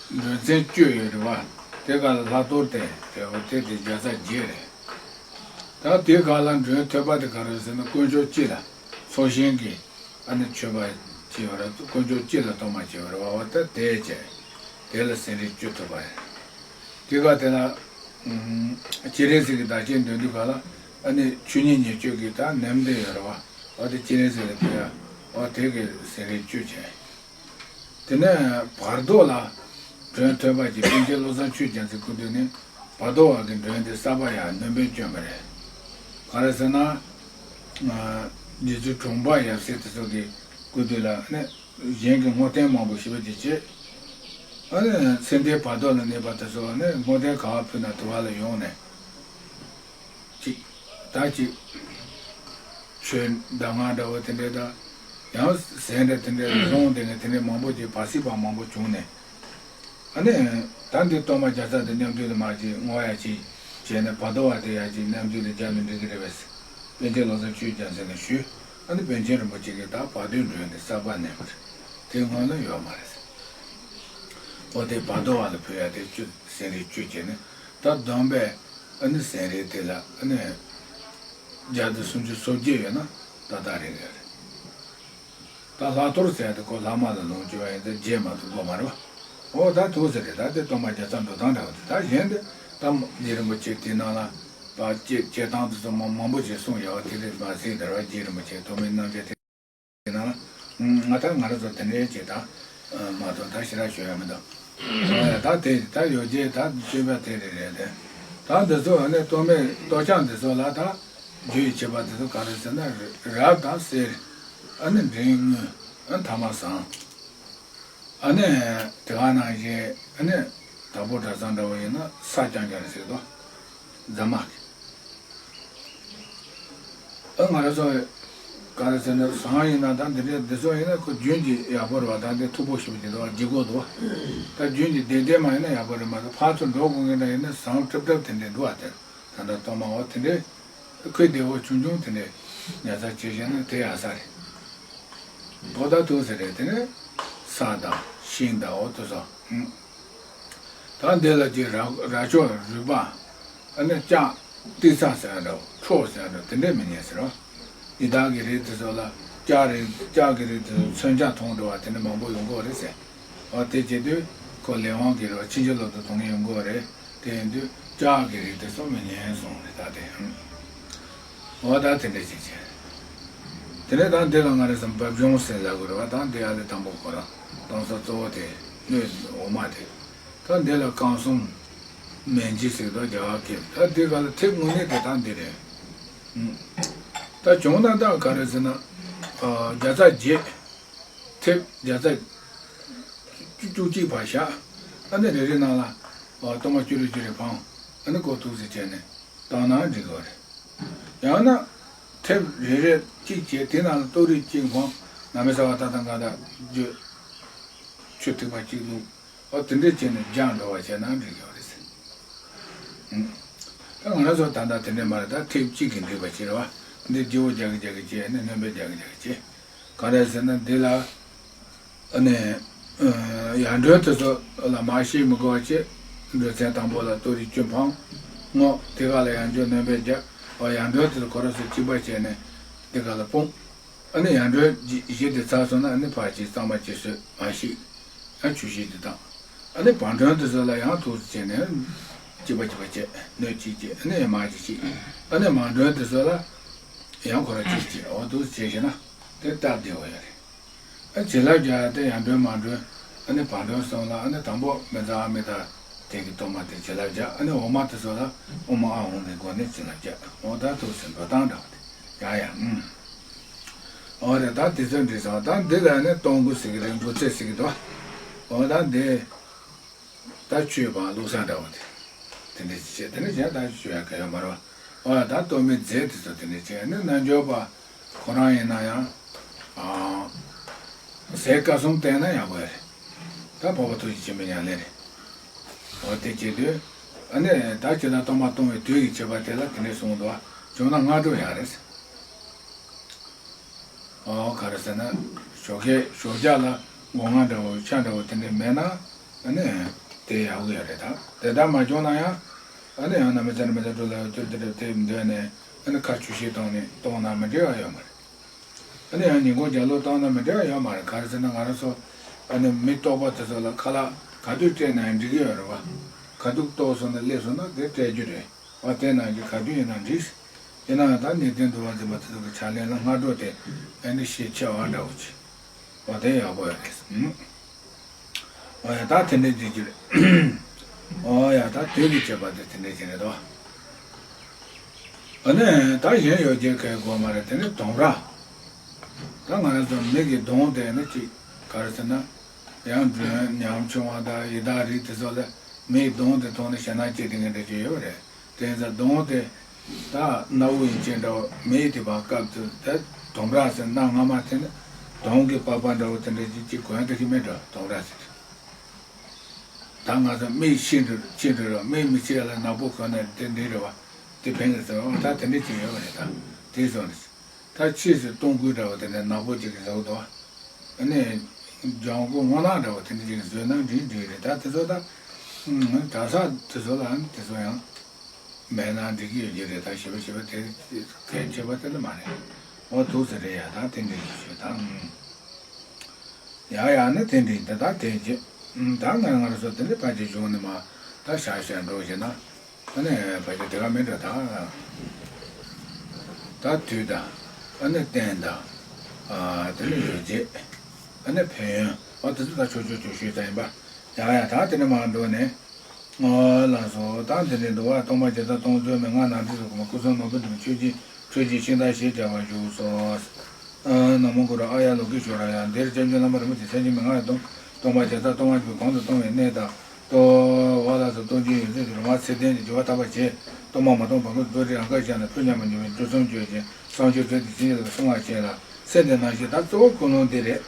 མགྲོན་ཚན་བཅུ་ཡོད་རེད་བ། དེ་ག་ལ་ལྷག་གཏོར་དེ་དེ་བ་དེ་དེ་བརྒྱ་རྩ་བརྒྱད་རེད། ད་དེ་ག་ལ་མགྲོན་ཐོད་པ་དེ་ག་རེ་ཟེར་ན་དཀོན་མཆོག་སྤྱི་ལ་ཚོགས་ཞིང་གི་ཨ་ནི་མཆོད་པ་བྱས་པ་རེད། དཀོན་མཆོག་སྤྱི་ལ་གཏོར་མ་བྱས་པ་རེད་བ། ད་དེ་བྱས་དེ་ལ་ཟན་རིལ་བཅུ་ཐོབ་པ་རེད། དེ་ག་དེ་ལ། སྤྱན་རས་གཟིགས་ཀྱི་བདག་བསྐྱེད་འདོན་དུས་ག་ལ་ཨ་ནི་ཆོས་ཉིད་ཉེར་སྤྱོད་ཀྱི་ད་ནེམ་དེ་ཡོད་རེད་བ། འོ་དེ་སྤྱན་རས་གཟིགས་ལ་ཕུལ་ཡ། འོ་དེ་གི་ཟན་རིལ་བཅུ་བྱས། དེ་ནས་བར་དོ་ལ་མགྲོན་ཐོད་པ་གྱི་པཎ་ཆེན་བློ་བཟང་ཆོས་རྒྱལ་མཚན་སྐུ་མདུན་ནས་བར་དོ་བ་གི་མགྲོན་དེ་གསར་པ་ཡང་སྣོན་པ་བསྐྱོན་པ་རེད། ག་རེ་ཟེར་ན། རྗེ་བཙུན་གྲོང་པ་ཡབ་སྲས་དེ་ཚོ་གི་སྐུ་མདུན་ལ་ནི། གཞན་གྱི་བསྔོ་རྟེན་མང་པོ་ཞེ་པོ་ཅིག་བྱས། ཨ་ནི་ཚེ་འདས་བར་དོ་ལ་གནས་པ་དེ་ཚོ་ནི་བསྔོ་རྟེན་ག་བ་ཕུལ་ན་དེ་བ་ལ་ཡོང་ནས། གཅིག་ད་གཅིག་ཆོས་གདམས་ངག་འདྲ་བོ་དེ་འདྲས་དང་། ཡང་ཟས་འདྲ་དེ་འདྲས་ལོངས་དེ་ནས་དེ་འདྲས་མང་པོ་ཅིག་བར་སྲིད་པ་མང་པོ་བྱུང་ནས། ཨ་ནི། ད་འདི་གཏོར་མ་བརྒྱ་རྩ་དང་མཉམ་དུ་ལ་མ་ཅིག་བསྔོ་ཡ་ཅིག་བྱས་ནས་བར་དོ་བ་དེ་ཡ་ཅིག་མཉམ་དུ་ལ་རྒྱབ་ནས་འགྲིག་གི་རེད་པས། པཎ་ཆེན་བློ་བཟང་ཆོས་རྒྱལ་མཚན་ལ་ཞུས། ཨ་ནི་པཎ་ཆེན་རིན་པོ་ཆེ་གིས་ད་བར་དོའི་མགྲོན་དེ་གསར་པ་གནང་བ་རེད། དེ་སྔོན་ལ་ཡོད་མ་རེད། འོ་དེ་བར་དོ་བ་ལ་ཕུལ་ཡ་དེ་བཅུ་ཟན་རིལ་བཅུ་བྱས་ནས་ད་བསྡོམས་པས་ཨ་ནི་ཟན་རིལ་དེ་ལ་ཨ་ནི་བརྒྱ་དང་སུམ་ཅུ་སོ་བརྒྱད་ཡོད་ན་ཏག་ཏག་རེད་རེད། ད་ལྷག་གཏོར་ཟེར་ཡ་དེ་ཁོ་ལྷག་མ་ལ་ལོངས་སྤྱོད་པ་ཡིན་ཙང་བརྒྱད་མ་གཏོགས་དགོས་མ་རེད་བ། འོ་ད་འདུག་ཟེར་རེད། ད་དེ་གཏོར་མ་བརྒྱ་རྩ་འགྲོ་སྟངས་འདྲ་བ་དེ་ད་གཞན་དེ་ད་རྗེ་རིན་པོ་ཆེ་དེ་ནང་ལ་ད་བྱེད་བྱེད་སྟངས་དེ་ཚོ་མང་མང་པོ་ཞིག་གསུངས་ཡོད་བ། དེ་རེད་མ་ཟད་དར་བ་རྗེ་རིན་པོ་ཆེ་ཐོགས་མེད་རྣམ་རྒྱལ་དེ་ནང་ལ་ང་ད་ང་རང་ཚོ་དེ་འདྲའི་བྱེད་སྟངས་མ་གཏོགས་ད་ཞེ་དྲག་ཞུ་ཡ་མི་འདུག་ད་དེ་ད་ཡོ་བྱད་ད་སྤྱོད་པ་དེ་རེ་རེ་རེད། ད་འདི་ཚོ་ཨ་ནི་གཏོར་མའི་གཏོར་ཆང་འདི་ཚོ་ལ་ད་རྒྱུ་ཡི་བྱེད་པ་འདི་ཚོ་ག་རེ་ཟེར་ན་རབ་དང་གསེར། ཨ་ནི་མགྲིན་དངུལ། ཨ་ཐ་མ་ཟངས། ཨ་ནི་དེ་ག་ནང་བཞིན་ཨ་ནི་དྭགས་པོ་གྲྭ་ཚང་འདྲ་བོ་ཡིན་ན་ས་རྐྱང་རྐྱང་རེད་ཟེར་དོ། རྫ་མ་གི། ཨ་ང་རང་ཚོ་ག་རེ་ཟེར་ན་ཟངས་ཡིན་ན་ད་འདི་འདྲའི་འདི་ཚོ་ཡིན་ན་ཁོ་རྒྱུན་གྱི་ཡག་པོ་རེད་བ། ད་འདི་མཐུག་པོ་ཞེ་པོ་ཅིག་འདུག་བ། ལྗིད་ཁོག་འདུག་བ། ད་རྒྱུན་གྱི་བདེ་བདེ་མ་ཡིན་ན་ཡག་པོ་རེད་མ་གཏོགས་ཕར་ཚུར་འགྲོ་དགོས་མཁན་འདྲ་ཡིན་ན་ཟངས་གྲབ་གྲབ་དེ་འདྲའི་འདུག་བ། དེ་ད་ལྟ་གཏོར་མ་འོ་དེ་འདྲའི་ཁོའི་བདེ་བོ་ཆུང་ཆུང་དེ་འདྲའི་ཉར་ཚགས་བྱེད་ཤེས་ན་དེ་ཡག་ས་རེད། འོ་ད་འདུག་ཟེར་རེད། དེ་ནས་ས་དང་ཤིང་དང་འོ་དེ་ཚོ། ད་འདི་ལ་ཅིག་ར་ར་ཅོ་རུས་པ། ཨ་ནི་ལྕགས་ཏི་ཚ་ཟེར་ཡ་འདྲ་བོ་ཁྲོ་ཟེར་ཡ་འདྲ་བོ་དེ་འདྲས་མི་ཉན་ཟེར་རོ། ཡི་དྭགས་ཀྱི་རིགས་དེ་ཚོ་ལ་ལྕགས་རིགས་ལྕགས་ཀྱི་རིགས་དེ་ཚོ་མཚོན་ཆ་མཐོང་འགྲོ་བ་དེ་འདྲ་མང་པོ་ཡོང་གི་རེད་ཟེར། འོ་དེ་བྱེད་དུས་ཁོ་ལས་དབང་གིས་རོ་ཕྱིན་ཅི་ལོག་ཏུ་དོང་ངེ་ཡོང་གི་རེད། དེ་ཡིན་དུས་ལྕགས་ཀྱི་རིགས་དེ་ཚོ་མི་ཉན་གསུངས་རེད་ད་དེ། འོ་ད་དེ་འདྲས་བྱེད་བྱེད། དེ་ནས་ད་འདི་ལ་ང་རེ་ཟམ་བབ་ལྗོངས་ཟེར་ལབ་དགོས་རེད་བ། ད་འདི་ཨ་ལེ་དང་པོ་ཁོ་རང་གཏོང་ས་གཙོ་བོ་དེ་སྣོད་འོ་མ་དེ། ད་འདི་ལ་རྐང་གསུམ། མན་ཇི་ཟེར་དང་རྒྱ་གར་སྐད། ད་དེ་ག་ལ་ཐེབས་དངོས་གནས་དེ་དག་འདི་རེད། ཨུམ། ད་བྱུང་ན་ད་ག་རེ་ཟེར་ན། ཨ། བརྒྱ་རྩ་བརྒྱད། ཐེབས་བརྒྱ་རྩ་བཅུ་བཅུ་གཅིག་བར་བཞག། ཨ་ནི་རེ་རེ་ནང་ལ། ཨ། གཏོར་མ་བཅུ་རེ་བཅུ་རེ་འཕང་། ཨ་ནི་སྐོར་དུ་ཟེར་བྱས་ནས་བཏང་ན་འགྲིག་གི་རེད། ཡང་ན་ཐེབས་རེ་རེ་གཅིག་བྱས། དེ་ནང་ལ་གཏོར་རེ་གཅིག་འཕང་། གནམ་མེད་ས་མེད་ད་ལྟ་འགའ་ད་བརྗོད། ཆུ་ཐིགས་པ་གཅིག་བླུགས། ཨོ་དེ་འདྲས་བྱས་ནས་སྦྱངས་འགྲོ་བ་བྱས་ན་འགྲིག་ཡོད་རེད་ཟེར། ཨུམ། ད་ང་རང་ཚོ་ད་ལྟ་དེ་འདྲས་མ་རེད། ད་ཐེབས་གཅིག་གིས་འགྲིག་པ་བྱེད་རེད་བ། འདི་སྐྱེ་བོ་རྒྱ་གི་རྒྱ་གི་བྱས་ནས་སྣོན་པའི་རྒྱ་གི་རྒྱ་གི་བྱས། ག་རེ་ཟེར་ན་འདི་ལ། ཨ་ནི། ཨ། ཡར་འགྲོས་དེ་ཚོ་ལ་མར་ཤེས་མི་དགོས་པ་བྱས། འགྲོ་ཚན་དང་པོ་ལ་གཏོར་རེ་བཅུ་འཕང་། ངོ་། དེ་ག་ལ་ཡང་བསྐྱར་སྣོན་པའི་རྒྱ། ཨོ་ཡར་འགྲོས་དེ་ཚོ་ཁོ་རང་ཚོ་གཅིག་པ་བྱས་ནས་དེ་ག་ལ་སྤུངས། ཨ་ནི་ཡར་འགྲོས་བཞི་དེ་ཚར་སོང་ན། ཨ་ནི་ཕར་གཅིག་གཙང་མ་གཅིག་བཟོས། མར་ཤེས། ཡང་ཆུ་ཤེས་དེ་བཏང་། ཨ་ནི་བར་འགྲོས་དེ་ཚོ་ལ་ཡང་ཐུགས་སུ་བྱས་ནས་གཅིག་པ་གཅིག་པ་བྱས། སྣོད་གཅིག་བྱས། ཨ་ནི་མར་གཅིག་བྱས། ཨ་ནི་མར་འགྲོས་དེ་ཚོ་ལ་ཡང་ཁོ་རང་གཅིག་བྱས། འོ་འདུག་བྱས་ཤེ་ན་དེ་སྟབས་བདེ་བོ་ཡོད་རེད། ཨ་བྱིན་རླབས་རྒྱག་དེ་ཡར་འགྲོས་མར་འགྲོས། ཨ་ནི་བར་འགྲོས་གསུམ་ལ། ཨ་ནི་དང་པོ་མི་ཛ་ཨ་མི་ད་དེ་གི་གཏོར་མ་དེ་བྱིན་རླབས་རྒྱག། ཨ་ནི་འོག་མ་དེ་ཚོ་ལ་ཨོཾ་ཨཱཿཧཱུྃ་གི་སྒོ་ནས་བྱིན་རླབས་རྒྱག། འོ་ད་ཐུགས་སུ་འགྲོ་སྟངས་འདྲ་བ་དེ། ཡ་ཡ། ཨུམ། འོ་རེད། ད་དེ་ཚོ་འགྲིག་སོང་། ད་འདི་ལ་ནི་གཏོར་འགུགས་ཟེར་གི་རེད། འགུགས་ཚད་ཟེར་གི་འདུག། འོ་ད་འདི། ད་ཆོས་པ་བླུགས་ས་འདྲ་བོ་དེ། དེ་འདྲ་བྱས། དེ་འདྲ་བྱས་ད་ཆོས་ཡ་ག་ཡོད་མ་རེད་བ། འོ་ད་གཏོར་མའི་རྫས་དེ་ཚོ་དེ་འདྲ་བྱས་ནས། རྣལ་འབྱོར་པ་ཁོ་རང་ཡིན་ན་ཡང་། ཨ། ཟས་སྐལ་གསུམ་བསྟེན་ན་ཡག་པོ་ཡ་རེད། ད་འཕགས་པ་ཐུགས་རྗེ་ཆེན་པོའི་ཉམས་ལེན་རེད། འོ་དེ་བྱེད་དུས། ཨ་ནི་ད་ཁྱེད་རང་གཏོར་མ་གཏོང་བའི་དུས་ཀྱི་བྱེད་པ་དེ་ལ་དེ་འདྲ་གསུངས་འདུག་བ། བྱུང་ན་སྔ་དྲོ་ཡག་རེད། ཨོ་ག་རེ་ཟེར་ན། ཞོགས་ཀས་ཞོགས་ཇ་ལ་སྒོ་ང་འདྲ་བོ་ཆ་འདྲ་བོ་དེ་འདྲ་མེད་ན། ཨ་ནི་དེ་ཡག་པོ་ཡོད་རེད། ད་དེ་ལྟར་མ་བྱུང་ན་ཡང་། ཨ་ནི་ཡང་ན་མི་ཚེ་ན་མི་ཚེ་འགྲོ་ལ་ཡོད་དུས་དེ་འདྲ་དེ་འདོད་ནས། ཨ་ནི་ཁ་ཆུ་ཤེས་བཏང་ནས་གཏོང་ན་མི་འགྲིག་པ་ཡོད་མ་རེད། ཨ་ནི་ཡང་ཉིན་གུང་ལྗགས་ཀློག་བཏང་ན་མི་འགྲིག་པ་ཡོད་མ་རེད། ག་རེ་ཟེར་ན་ང་རང་ཚོ་ཨ་ནི་མི་རྟོགས་པ་དེ་ཚོ་ལ་ཁ་ལག་ག་དུས་སྤྲད་ན་ཡང་འགྲིག་གི་ཡོད་རེད་བ། ག་དུས་ལྟོགས་སོང་ན་སླེབས་སོང་ན་དེ་སྤྲད་རྒྱུ་རེད། ཨ་དེ་ནང་གི་ག་དུས་ཡིན་ན་འགྲིག། ཡིན་ནའང་ད་ནད་ལྡན་འདུ་བ་འཛིན་པ་དེ་ཚོ་གི་ཕྱག་ལེན་ལ་སྔ་དྲོ་དེ་ཨ་ནི་ཤས་ཆེ་བ་འདྲ་བོ་ཅིག། ཨོ་དེ་ཡག་པོ་ཡོད་རེད། ཨོ་ཡ་ད་དེ་འདྲའི་བསྡུས་རྒྱུ་རེད། ཨོ་ཡ་ད་དུས་ཀྱི་བྱེད་པ་དེ་དེ་འདྲའི་བྱེད་རེད་དོ། ཨ་ནི་ད་གཞན་ཡོད་རྒྱུ་གའི་དགོས་མ་རེད། དེ་ནི་གདོང་ར། ད་ང་རང་ཚོ་མི་གི་གདོང་དེ་ནི་ཅིག་ག་རེ་ཟེར་ན། ཡང་མགྲོན་ཉམ་ཆུང་བ་དང་ཡི་དྭགས་རིགས་དེ་ཚོ་ལ་མིའི་གདོང་དེ་མཐོང་ནས་ཞེད་སྣང་སྐྱེ་བསྡད་མཁན་འདྲ་ཅིག་ཡོད་རེད། དེ་ཡིན་ཙང་གདོང་དེ་ད་སྣ་བུག་ཡན་ཆད་འདྲ་བོ་མིའི་དེ་བར་སྐབས་དུ་ད་གདོང་ར་ཟེར། གནའ་སྔ་མ་དེ་ནི་གདོང་གི་པགས་པ་འདྲ་བོ་དེ་འདྲ་ཅིག་ཅིག་གོན་ཡ་འདྲ་ཞིག་མེད་འགྲོ། གདོང་ར་ཟེར་དུས། ད་ང་ཚོ་མིག་ཕྱིས་འགྲོ་ཕྱིས་འགྲོ་ར། མིག་མི་ཕྱིས་ཡ་ལ་ནག་པོ་གོན་ན་དེ་འགྲིག་རེད་བ། དེ་ཕན་ཚུན་ཚོ་ད་དེ་འདྲ་ཅིག་ཡོད་པ་རེད། ད་དེ་སོང་ནས། ད་ཕྱིས་སུ་གཏོང་དགོས་འདྲ་བ་དེ་འདྲ་ནག་པོ་ཅིག་གིས་བཟོ་འདུག། ཨ་ནི་ལྗང་གུ་སྔོ་ནག་འདྲ་བ་དེ་འདྲ་ཅིག་གིས་བཟོས་ན་འགྲིག་འགྲིག་རེད། ད་དེ་ཚོ་ད་གྲྭ་ས་དེ་ཚོ་ལ་དེ་ཚོ་ཡང་མེད་ན་འགྲིག་གི་ཡོད་ཀྱི་རེད། ད་ཞེ་པོ་ཞེ་པོ་དེ་གལ་ཆེ་བ་དེ་ལ་མ་རེད། འོ་འདུག་ཟེར་རེད་ཡ། ད་དེ་འདྲ་ཅིག་ཤོད་ད། ཡ་ཡ་ནི་དེ་འདྲ་ཡིན། ད་ད་དེ་རྗེས་ད་ང་ང་རང་ཚོ་དེ་འདྲ་ཕལ་ཆེར་བྱུང་ནས་མ་ད་ཤག་ཤག་འགྲོ་བྱས་ན། ཨ་ནི་བར་གྱི་དེ་ག་མི་འདྲ་ད། ད་དུས་དང་། ཨ་ནི་རྟེན་དང་། ཨ་དེ་ནི་ཡོ་བྱད། ཨ་ནི་ཕན་ཡོན། ཨ་དེ་ཚོ་ད་ཆོག་ཆོག་ཆོག་ཞུས་ཚར་ཡིན་པ། ཡ་ཡ་ད་དེ་ནི་མར་འགྲོ་ནས། ཨོ་ལགས་སོ། ད་དེ་ནི་འདུག་བ། གཏོར་མ་བརྒྱ་རྩ་གཏོང་ཚུལ་མི་ལྔ་ནང་དུ་སོགས་པ་སྐུ་གསུང་ནོར་བུ་འདི་མོ་ཆོས་ཀྱི་ཆོས་ཀྱི་ཤིང་རྟ་ཞེས་བྱ་བ་བཞུགས་སོ། ཨ་ན་མོ་གུ་རུ་ཨཱརྱ་ལོ་ཀེ་ཤྭ་རཱ་ཡ། འདིར་སྐྱབས་མཆི་ལྷ་མོ་རིན་པོ་ཆེ་མཚན་ཉིད་མི་མངའ་བའི་གདོང་། གཏོར་མ་བརྒྱ་རྩ་གཏོར་མ་བཅུ་གང་དུ་གཏོང་བའི་གནས་དང་། ལྟོ་བ་ལ་སོགས་གཏོར་སྐྱོན་ཡོན་ཏན་གྱི་རོ་མ་ཚེ་ལྡན་གྱི་རྒྱུ་བ་དག་པར་བྱེད། གཏོར་མ་མ་གཏོང་བར་ཁོ་ཚོ་རྟོག་སྒྲིབ་རང་གར་བཞག་ནས་ཕུད་རྙིང་མ་མྱོང་བའི་འགྲོ་གསུམ་གྱི་རྗེས་སུ་བསང་མཆོད་མཛད་དེ་བྱིན་གྱིས་བརླབ་པའི་སྲུང་བར་བྱེད་ལ། ཚེ་འདི་ནང་བཞིན་ད་གཙོ་བོ་ཀུན་སློང་འདི་རེད།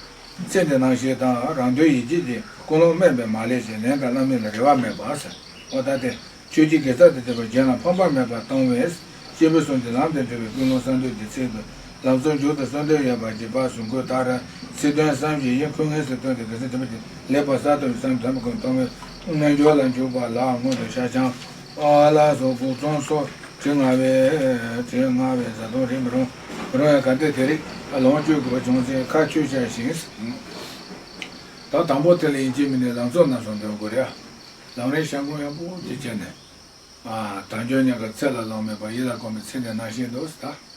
ཚེ་འདི་ནང་བཞིན་ད་རང་དོན་ཡིད་བྱེད་ཀྱི་ཀུན་སློང་དམན་པས་མ་ལས་ཤིང་ལན་དང་བླ་མེད་ལ་རེ་བ་མེད་པ་ཟེར། འོ་ད་དེ། ཆོས་ཀྱི་དགེ་རྩ་དང་ལྡན་པ་གཞན་ལ་ཕངས་པ་མེད་པར་གཏོང་བས། སྐྱེས་བུ་གསུམ་གྱི་ལམ་དུ་འགྲོ་བའི་ཀུན་སློང་གསར་གཏོད་ཀྱི་ཚུལ་དུ་ལམ་ཟུར་མཇུག་ཏུ་གསོལ་འདེབས་ཡོད་པ་ཅིག་པ་གཟུགས་སྐུ་ལྟར། ཚིག་དོན་བསམ་བཞིན་ཡིད་ཁུ་ངེས་སུ་བཏོན་ཏེ་དགེ་རྩ་དམ་པ་ཅིག་ལེགས་པར་གསར་གཏོད་ཀྱི་བསམ་དམ་པའི་ཀུན་གཏོང་བའི་རྣལ་འབྱོར་ལ་འཇུག་པ་ལ་སྔོན་དུ་ཤ་ཆང་། ཨ་ལ་སོགས་སྐུ་གསུང་སོགས་དྲི་ང་བའི་དྲི་ང་བའི་བཟའ་བཏུང་རིགས་མི་རུང་མི་རུང་བའི་གར་ཐིག་དེ་རིགས་ལོངས་སྤྱོད་དགོས་པ་བྱུང་ཚེ་ཁ་མཆུ་བྱ་ཞིང་། ད་དང་པོ་དེ་ལ་ཡིན་གཅིག་མིན་གཅིག་ལམ་ཚོགས་རྣམ་གསུམ་འདོན་དགོས་རེད། ལམ་རིམ་བཤད་སྒོམ་ཡག་པོ་ཅིག་བྱས་ནས། ཨ། དལ་འབྱོར་རྙེད་དཀའ་ཚེ་ལ་ལོང་མེད་པར། ཡིད་ལ་གོམས་པའི་ཚེ་འདི་ནང་བཞིན་དུ་ཟེར་ད།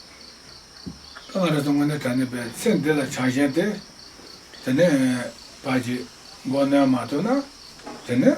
ད་ང་རང་ཚོ་དངོས་གནས་དྲང་གནས་པའི་ཚེ་འདི་ལ་ཆགས་ཞེན་དེ། དེ་ནས་ཕར་ཅིག་མགོ་གནོན་མ་ཐུབ་ན། དེ་ནས་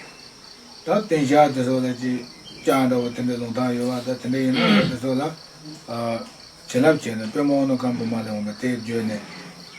ད་རྟེན་བཞག་དེ་ཚོ་ལ་ཅིག་ལྕགས་འདྲ་བོ་དེ་འདྲའི་ལུང་ཐང་ཡོད་པ། ད་དེ་འདྲ་ཡིན་ན་དེ་ཚོ་ལ་ཨ་བྱིན་རླབས་བྱས་ནས་པདྨ་དབང་ནོར་ཁམས་པོ་མ་ལས་འོངས་པ་དེ་བརྗོད་ནས།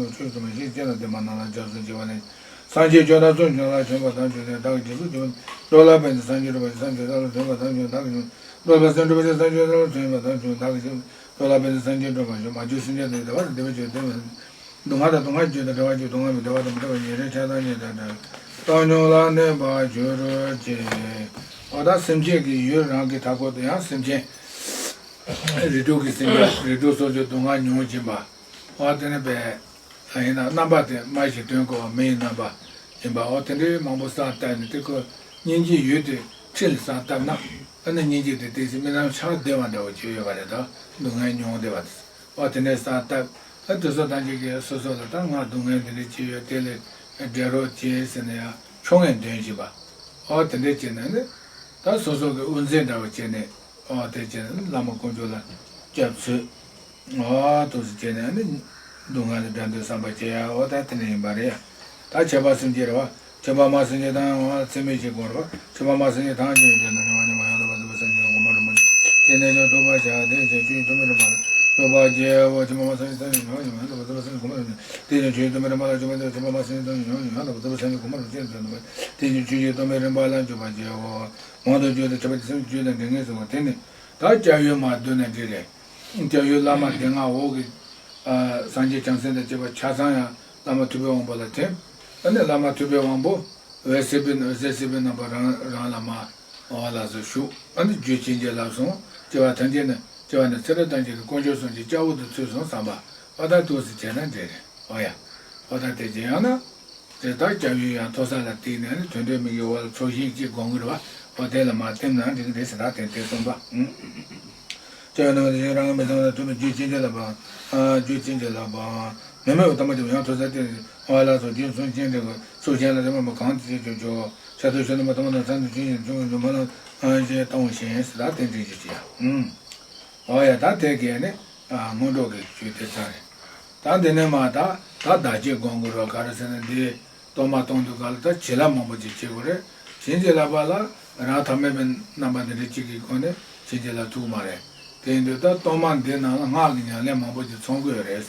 ལ་ཆོས་སུ་མ་ཤེས་ཅེ་ན་དེ་མ་ན་ལ་སྐྱབས་སུ་མཆི་བ་ལས། སངས་རྒྱས་ཆོས་དང་ཚོགས་ཆོས་ལ་ཞོན་པ་དང་ཆོས་ལྡན་བདག་གི་རྗེས་སུ་འཇུག་འགྲོ་ལ་ཕན་ཕྱིར་སངས་རྒྱས་འགྲུབ་པ་ཕྱིར་སངས་རྒྱས་བདག་ལ་ཕན་པ་དང་ཆོས་བདག་གི་འགྲོ་ལ་ཕན་འགྲུབ་པ་ཕྱིར་སངས་རྒྱས་བདག་ལ་ཕན་པ་དང་ཆོས་བདག་གི་འགྲོ་ལ་ཕན་ཕྱིར་སངས་རྒྱས་འགྲུབ་པ་ཕྱིར། མ་གྱུར་སེམས་ཅན་དེ་བདེ་བ་དང་བདེ་བའི་ཆོས་སྟོན་པ། སྡུག་བསྔལ་དང་སྡུག་བསྔལ་རྒྱུ་དང་བདེ་བ་རྒྱུ། སྡུག་བསྔལ་མི་བདེ་བ་དང་མི་བདེ་བ་ཉེ་རིང་ཆགས་སྡང་གཉིས་དང་བྲལ། སྟོང་ཉིད་ལ་གནས་པར་གྱུར་ཅིག་འོ་ད་སེམས་ཅན་གྱི་ཡུལ་རང་གི་མཐའ་འཁོར་དུ་ཡང་སེམས་ཅན། རིགས་དྲུག་གི་སེམས་ཅན་རིགས་དྲུག་སོགས་ཀྱི་སྡུག་བསྔལ་མྱོང་བཞིན་པ། འོ་དེ་ནི་པས། ཡིན་ན་རྣམ་པ་དེ་སྨྲ་ཞིང་དོན་གོ་བ་མི་ཡི་རྣམ་པ་ཡིན་པ། འོ་དེ་འདྲའི་མང་པོ་བསམ་བཏང་ནས་དེ་ཁོ་སྙིང་རྗེའི་ཡུལ་དེ། ཁྲིད་ལ་སང་བཏབ་ན། ཨ་ནི་སྙིང་རྗེ་དེ་ཏོག་ཙམ་རྨི་ལམ་ཆགས་བསྡད་པ་འདྲ་བོ་ཅིག་ཡོད་པ་རེད། ད་སྡུག་བསྔལ་མྱོང་བསྡད་པ་དེ། ཨོ་དེ་འདྲའི་སང་བཏབ། ཨ་དེ་ཚོ་ཐམས་ཅད་ཀྱིས་སོ་སོ་ལ་ད་ང་སྡུག་བསྔལ་འདི་འདྲ་ཅིག་ཡོད། དེ་ལས་བསྒྲལ་རོགས་བྱེད་ཟེར་ནས་ཡང་ཆོ་ངེས་འདོན་བཞིན་པ། ཨོ་དེ་འདྲ་བྱས་ནས་ནི། ད་སོ་སོ་གི་དབུ་མཛད་འདྲ་བོ་བྱས་ནས། ཨོ་དེ་བྱས་ནས་བླ་མ་དཀོན་མཆོག་ལ་སྐྱབས་འཚོལ། ཨོ་ཐུགས་སུ་བྱས་ནས་ནི། སྡུག་བསྔལ་ལས་བསྒྲལ་འདོད་བསམ་པ་བསྐྱེད་ཡ། ཨོ་ད་དེ་འདྲ་ཡིན་པ་རེད། ད་མཆོད་པ་སུམ་བརྒྱ་རེད་བ། མཆོད་པ་མ་སུམ་བརྒྱ་དང་། ཨོ་ཚད་མེད་བཞི་སྒོམ་རེད་བ། མཆོད་པ་མ་སུམ་བརྒྱ་ཐམས་ཅད་ཡོད་ན་ཉི་མ་ཉི་མ་ཡང་དག་པར་རྫོགས་པའི་སངས་རྒྱས་གོ་འཕང་རིན་པོ་ཆེ། དེ་ནས་ཀྱང་ཐུབ་པར་བྱ། དེ་ཡི་ཕྱིར་ཆོས་ཀྱི་ཐོག་མའི་རིམ་པ་ལ་འཇུག་པར་བགྱི། ཨོ་མཆོད་པ་མ་སུམ་བརྒྱ་ཐམས་ཅད་ཡོད་ན་ཉི་མ་ཡང་དག་པར་རྫོགས་པའི་སངས་རྒྱས་གོ་འཕང་རིན་པོ་ཆེ། དེ་ཡི་ཕྱིར་ཆོས་ཀྱི་ཐོག་མའི་རིམ་པ་ལ་འཇུག་པར་བགྱི། མཆོད་པ་མ་སུམ་བརྒྱ་ཐམས་ཅད་ཡོད་ན་ཉི་མ་ཡང་དག་པར་རྫོགས་པའི་སངས་རྒྱས་གོ་འཕང་རིན་པོ་ཆེ། དེ་ཡི་ཕྱིར་ཆོས་ཀྱི་ཐོག་མའི་རིམ་པ་ལ་འཇུག་པར་བགྱིའོ། མང་དུ་བརྗོད་དེ་འཕྲད་པ་དེ་སེམས་ཀྱི་རྒྱུད་དང་འདྲེས་ངེས་སོ། དེ་ནི། ད་སྐྱབས་ཡུལ་མར་བསྡུ་ན་འགྲིག་རེད། སྐྱབས་ཡུལ་བླ་མ་སྡེ་ལྔ་འོག་གི། ཨ། སངས་རྒྱས་བྱང་སེམས་དང་བཅས་པ་ཆ་ཚང་ཡང་བླ་མ་ཐུབ་པའི་དབང་པོ་ལ་ཐིམ། ཨ་ནི་བླ་མ་ཐུབ་པའི་དབང་པོ་འོད་གསལ་བའི། འོད་གསལ་སྲིད་པའི་རྣམ་པ་རང་རང་ལ་མར། འོ་ལགས་སོ་ཞུ། ཨ་ནི་རྒྱུད་བྱིན་གྱིས་བརླབས་སོང་། སྐྱེ་བ་ཐམས་ཅད་ནི། སྐྱེ་བ་ནི་ཚེ་རབས་ཐམས་ཅད་ཀྱི་དཀོན་མཆོག་གསུམ་གྱི་སྐྱབས་འོག་ཏུ་ཚུད་སོང་བསམ་པ། ཨོ་ད་ཐུགས་སུ་བྱས་ན་འགྲིག་རེད། ཨོ་ཡ། ཨོ་ད་དེ་ཅི་ཡང་ན། དེ་ལྟར་སྐྱབས་ཡུལ་ཡང་མཐོ་ས་ལ་བརྟེན་ནས་ནི་དོན་འབྲས་མིག་གི་འོག་ལ་ཚོགས་ཞིང་གཅིག་སྒོམ་གྱི་རེད་བ། འོ་དེ་ལ་མར་བསྟིམ་ན་འགྲིག་གི་རེད་ཟེར། ད་དེ་དེ་གསུངས་པ། ཨུམ། སྐྱབས་ཡུལ་ནི་རང་གི་མི་ཚང་ལ་ཐུབ་པའི་རྒྱུད་བྱིན་གྱིས་བརླབས་པ། ཨ། རྒྱུད་བྱིན་གྱིས་བརླབས་པ། མི་མོས་པ་དམ་པ་དེ་ཡང་མཐོ་ས་བརྟེན། འོ་ལགས་སོ། རྒྱུད་གསུང་ཆེན་འདི་གི་ཚོགས་ཆེན་ལ་དེ་མ་མོ་གང་དེ་ཆོས་ཆོས། ཆ་ཐོས་ཆོས་དམ་པ་དམ་པ་དང་ཚང་དུ་ཆོས་ཉིད་འབྱུང་བའི་ལུང་མ་ལ་ཞེས་བཏང་བ་བཞིན་ཟེར། ད་དེ་འགྲིག་རྒྱུ་ཅི་ཡ། ཨུམ། འོ་ཡ། ད་དེ་གས་ནི། ཨ། སྔོན་འགྲོ་གི་ཆོས་དེ་ཚར་རེད། ད་འདི་ནས་མར་ད་ད་བདག་བསྐྱེད་སྒོམ་དགོས་རེད། ག་རེ་ཟེར་ན་འདི་གཏོར་མ་གཏོང་དུས་སྐབས་ལ་ད་བྱིན་རླབས་མང་པོ་ཅིག་བྱེད་དགོས་རེད། བྱིན་གྱིས་བརླབས་པ་ལ་རང་ཐ་མལ་པའི་རྣམ་པ་འདི་འདྲ་གཅིག་གི་སྒོ་ནས་བྱིན་གྱིས་བརླབས་ཐུབ་ཀྱི་མ་རེད། དེ་ཡིན་དུས་ད་གཏོར་མ་འདི་ནང་ལ་སྔགས་ཀྱི་ཉམས་ལེན་མང་པོ་ཅིག་ཚང་དགོས་རེད།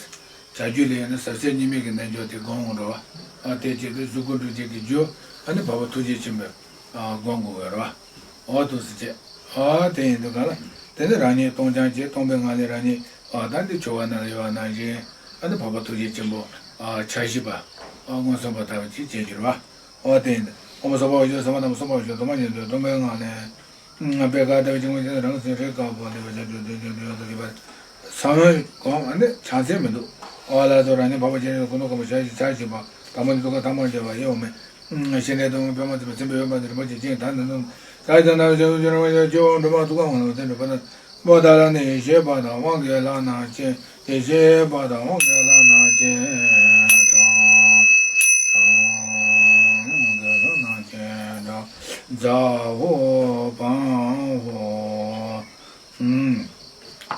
བྱ་རྒྱུད་ལ་ཡིན་ན་ཟབ་གསལ་གཉིས་མེད་ཀྱི་རྣལ་འབྱོར་དེ་སྒོམ་དགོས་རེད་བ། ཨ། དེ་བྱེད་དུས་གཟུགས་སྐུ་འགྲུབ་བྱེད་ཀྱི་རྒྱུ། ཨ་ནི་འཕགས་པ་ཐུགས་རྗེ་ཆེན་པོའི། ཨ། སྒོམ་དགོས་རེད་བ། འོ་ཐུགས་སུ་ཆེ། ཨ། དེ་ཡིན་དུས་ག་ལ། དེ་ནི་རང་ཉིད་སྟོང་རྐྱང་བྱས། སྟོང་པའི་ངང་ལས་རང་ཉིད། ཨ། ད་འདི་ཆོ་ག་ནང་ལ་ཡོད་པ་ནང་བཞིན། ཨ་ནི་འཕགས་པ་ཐུགས་རྗེ་ཆེན་པོ། ཨ། ཕྱག་བཞི་པ། ཨ། མངོན་སུམ་པ་ལྟ་བུ་ཅིག་བྱེད་རྒྱུ་རེད་བ། འོ་དེ་ཡིན་དུས། ཨོཾ་སྭ་བྷཱ་ཝ་ཇོ་སྭ་བྷཱ་ནཱ་མ་སྭ་བྷཱ་ཝ་ཇོ། སྟོང་པ་ཉིད་དུ་སྟོང་པའི་ངང་ལས། པད་དཀར་ལྟ་བུའི་འཇིགས་མེད་ཅན་རང་སེམས་རེས་དཀར་པོ་ལས་པ་ཆ་བཅུ་བདུན་ཅུ་བདུན་ཡོད་དོ་ཞེས་པ། ས་བོན་གོང་ཨ་ནི་ཕྱག་མཚན་མི་འདུག། ཨོ་ལགས་སོ། རང་ཉིད་འཕགས་པ་སྤྱན་རས་གཟིགས་སྐུ་མདོག་དཀར་པོ་ཞལ་བཞི་ཕྱག་བཞི་པ། དང་པོ་ནི་ཐུགས་ཀར་ཐལ་མོ་སྦྱར་བ་ཡིན་འོག་མིན། ཤེས་འདྲེན་སྟོན་པའི་པདྨ་འཛིན་པ་མཚན་དཔལ་འོད་འབར་དེ་རིན་པོ་ཆེ་ཅན། ད་ནི་ནུབ་ས་ཡི་དང་ནམ་ཞལ་དུ་ཅི་རིང་བ་ཞལ་སྤྱི་བོ་འགྲོ་མ་ཐུགས་ཀར་འོང་ལ་བརྟེན་འགྲོ་པ་ན། པོ་ཏཱ་ལ་ནི་ཡེ་ཤེས་པ་དང་དབང་གི་ལྷ་རྣམས་ཀྱིས། ཡེ་ཤེས་པ་དང་དབང་གི་ལྷ་རྣམས་ཀྱིས་དྲངས། དྲངས། དབང་གི་ལྷ་རྣམས་ཀྱིས་དྲངས། ཛཿཧོ་བཾ་ཧོ། ཨུམ།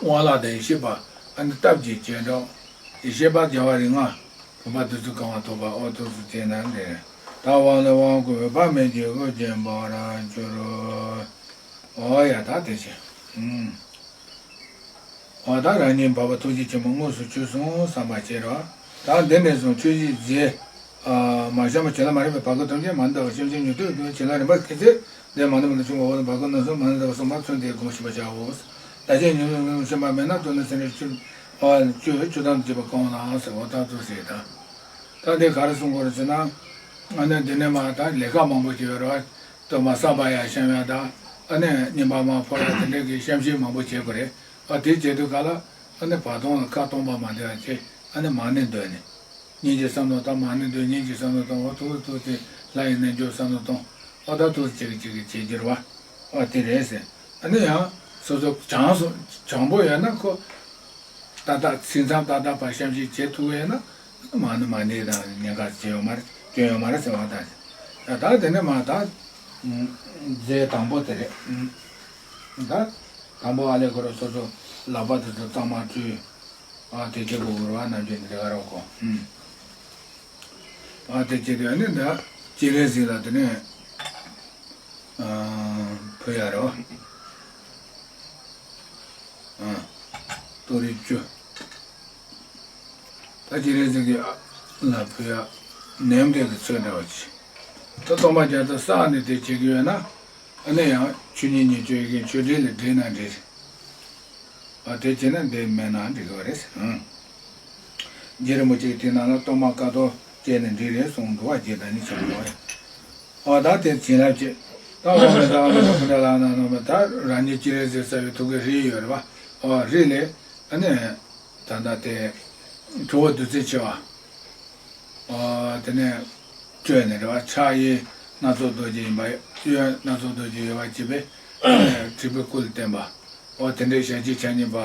དབང་ལྷ་དང་ཡེ་ཤེས་པ། ཨ་ནི་སྟབས་ཀྱིས་བྱས་འགྲོ། ཡེ་ཤེས་པ་རྒྱལ་བ་རིགས་ལྔ། བུམ་པ་བདུད་རྩི་གང་བ་ཐོབ་པ། ཨོ་ཐུགས་སུ་ཆེ་ན་འདི། ད་དབང་ལས་དབང་བསྐུར་བའི་དཔག་མེད་ཀྱི་དབུགས་ཀྱི་འབར་གྱུར། ཨོ་ཡ། ད་དེ་བཞིན། ཨུམ། འོ་ད་རང་ཉིད་འཕགས་པ་ཐུགས་རྗེ་ཆེན་པོ་དངོས་སུ་ཆུད་སོང་བསམ་པ་བྱེད་རོགས། ད་འདི་ནས་བཟུང་ཆོས་བཞི་མཛད། ཨ། མ་བཤམས་པ་བྱིན་རླབས་མ་རིག་པའི་བར་སྐབས་ཐམས་ཅད་མ་ཎི་བཏབ་པ་བཤམས་ཤིང་ཉུང་དུ་གྱུར་བྱིན་རླབས་རིམ་པར་ཁྱེར་ཚེ། འདས་མ་ཎི་མ་ཎི་ཆུང་བ་འོག་ཏུ་བར་སྐབས་རྣམས་སུ་མ་ཎི་བཏབ་པ་གསུམ་པ་ཚུན་དེ་སྒོམ་ཤེས་པར་བྱའོ། བདག་བསྐྱེད་ཉམས་ལེན་ཤེས་པ་མེད་ན་སྟོད་ནས་ཚེ་རིང་བཅུ། ཨ། བཅུ་བཅུ་ཐམ་བྱེད་པ་གང་ལ་ཟེར་བ་ལྟར་དུ་ཟེར། ད་ད་འདི་ག་རེ་གསུང་དགོས་རེད་ཟེར་ན། ཨ་ནི་འདི་ནས་མར་ད་ལས་ཀ་མང་པོ་བྱེད་ཡོད་རེད་བ། གཏོར་མ་བསམ་པ་ཡར་བཤམས་ཡ་དང་། ཨ་ནི་རྔན་པ་མར་ཕབ་ཡ་དེ་འདྲ་གི་བཤམས་ཤིང་མང་པོ་བྱེད་དགོས་རེད། ཨ། དེ་བྱེད་དུས་ག་ལ། ཨ་ནི་བར་སྟོང་ལ་ཁ་སྟོང་པ་མ་བསྡད་པ་བྱས། ཨ་ནི་མ་ཎི་འདོན་ནས། སྙིང་རྗེ་བསམ་བློ་བཏང་། མ་ཎི་འདོན། སྙིང་རྗེ་བསམ་བློ་བཏང་། འོ་ཐུགས་ཐུགས་དེ་ལྷ་ཡི་རྣལ་འབྱོར་བསམ་བློ་བཏང་། འོ་ད་ཐུགས་གཅིག་གིས་གཅིག་གིས་བྱེད་རྒྱུ་རེད་བ། འོ་དེ་རེད་ཟེར། ཨ་ནི་ཡང་སོ་སོ་བྱང་སོ་བྱང་པོ་ཡོད་ན་ཁོ། ཏག་ཏག་ཚིག་མཚམས་ཏག་ཏག་བར་བཤམས་ཤིང་བྱེད་ཐུབ་ཡོད་ན། མ་ཎི་མ་ཎི་དང་ཉེན་ཁ་བྱེད་ཡོད་མ་རེད། སྐྱོན་ཡོད་མ་རེད་ཟེར་བ་དང་། ད་དེ་ནས་མར་ད། རྫས་དང་པོ་དེ་རེད། ད་དང་པོ་ཨ་ལས་ཁོ་རང་སོ་སོ་ལག་པ་དེ་ཚོ་གཙང་མ་བཀྲུས། ཨ། དེ་བྱེད་དགོས་རེད་བ། ནམ་རྒྱུན་འདི་ག་རེ་གོ། ཨ། དེ་བྱེད་དུས་ཨ་ནི་ད་སྤྱན་རས་གཟིགས་ལ་དེ་ནས། ཨ། ཕུལ་ཡ་རེད་བ། ཨ། གཏོར་རིགས་བཅུ། ད་སྤྱན་རས་གཟིགས་ཀྱི་ལ་ཕུལ་ཡ། ནེམ་དེ་གི་ཚོད་འདྲ་བ་ཅིག། ད་གཏོར་མ་རྒྱ་ད་བསགས་ནས་དེ་བྱེད་ཀྱི་ཡོད་ན། ཨ་ནི་ཡང་ཆུ་གཉིས་གཉིས་བཅོས་ཀྱི་མཆོད་སྤྲིན་ལ་སྦྲེལ་ན་འགྲིག། ཨ། དེ་བྱས་ན་འདི་མེད་ན་འགྲིག་གི་རེད། ཨང་། རྗེ་རིན་པོ་ཆེས་དེའི་ནང་ལ་གཏོར་མ་དཀར་གཏོར་བཅས་ནས་འགྲིག་རེད་གསུངས་འདུག་བ། རྗེ་བདག་ཉིད་ཆེན་པོ་རེད། ཨོ་ད་དེ་བྱིན་རླབས་ཆེ། ད་འོག་མིན་ཟེར་བ་མིན་ཟེར་ཕུ་འདྲ་ལ་ན་ནོ་མེ། ད་རང་ཉིད་སྤྱན་རས་གཟིགས་གསལ་བའི་ཐུགས་ཀའི་རིགས་ཡོད་རེད་བ། ཨོ་རིགས་ལས་ཨ་ནི་ད་ལྟ་དེ་ཁྲོ་བོ་བདུད་རྩི་ཆེ་བ། ཨོ་དེ་ནས་བཅོས་ནས་རེད་བ། ཕྱག་གཡས་ སྣ་ཚོགས་རྡོ་རྗེ་ཡིན་པ། གཡོན་སྣ་ཚོགས་རྡོ་རྗེ་ཡོད་པ་བྱས་པས་དྲིལ་བུའི་སྐུ་ལ་བསྟན་པ། འོ་དེ་འདྲའི་ཞལ་གཅིག་ཕྱག་གཉིས་པ།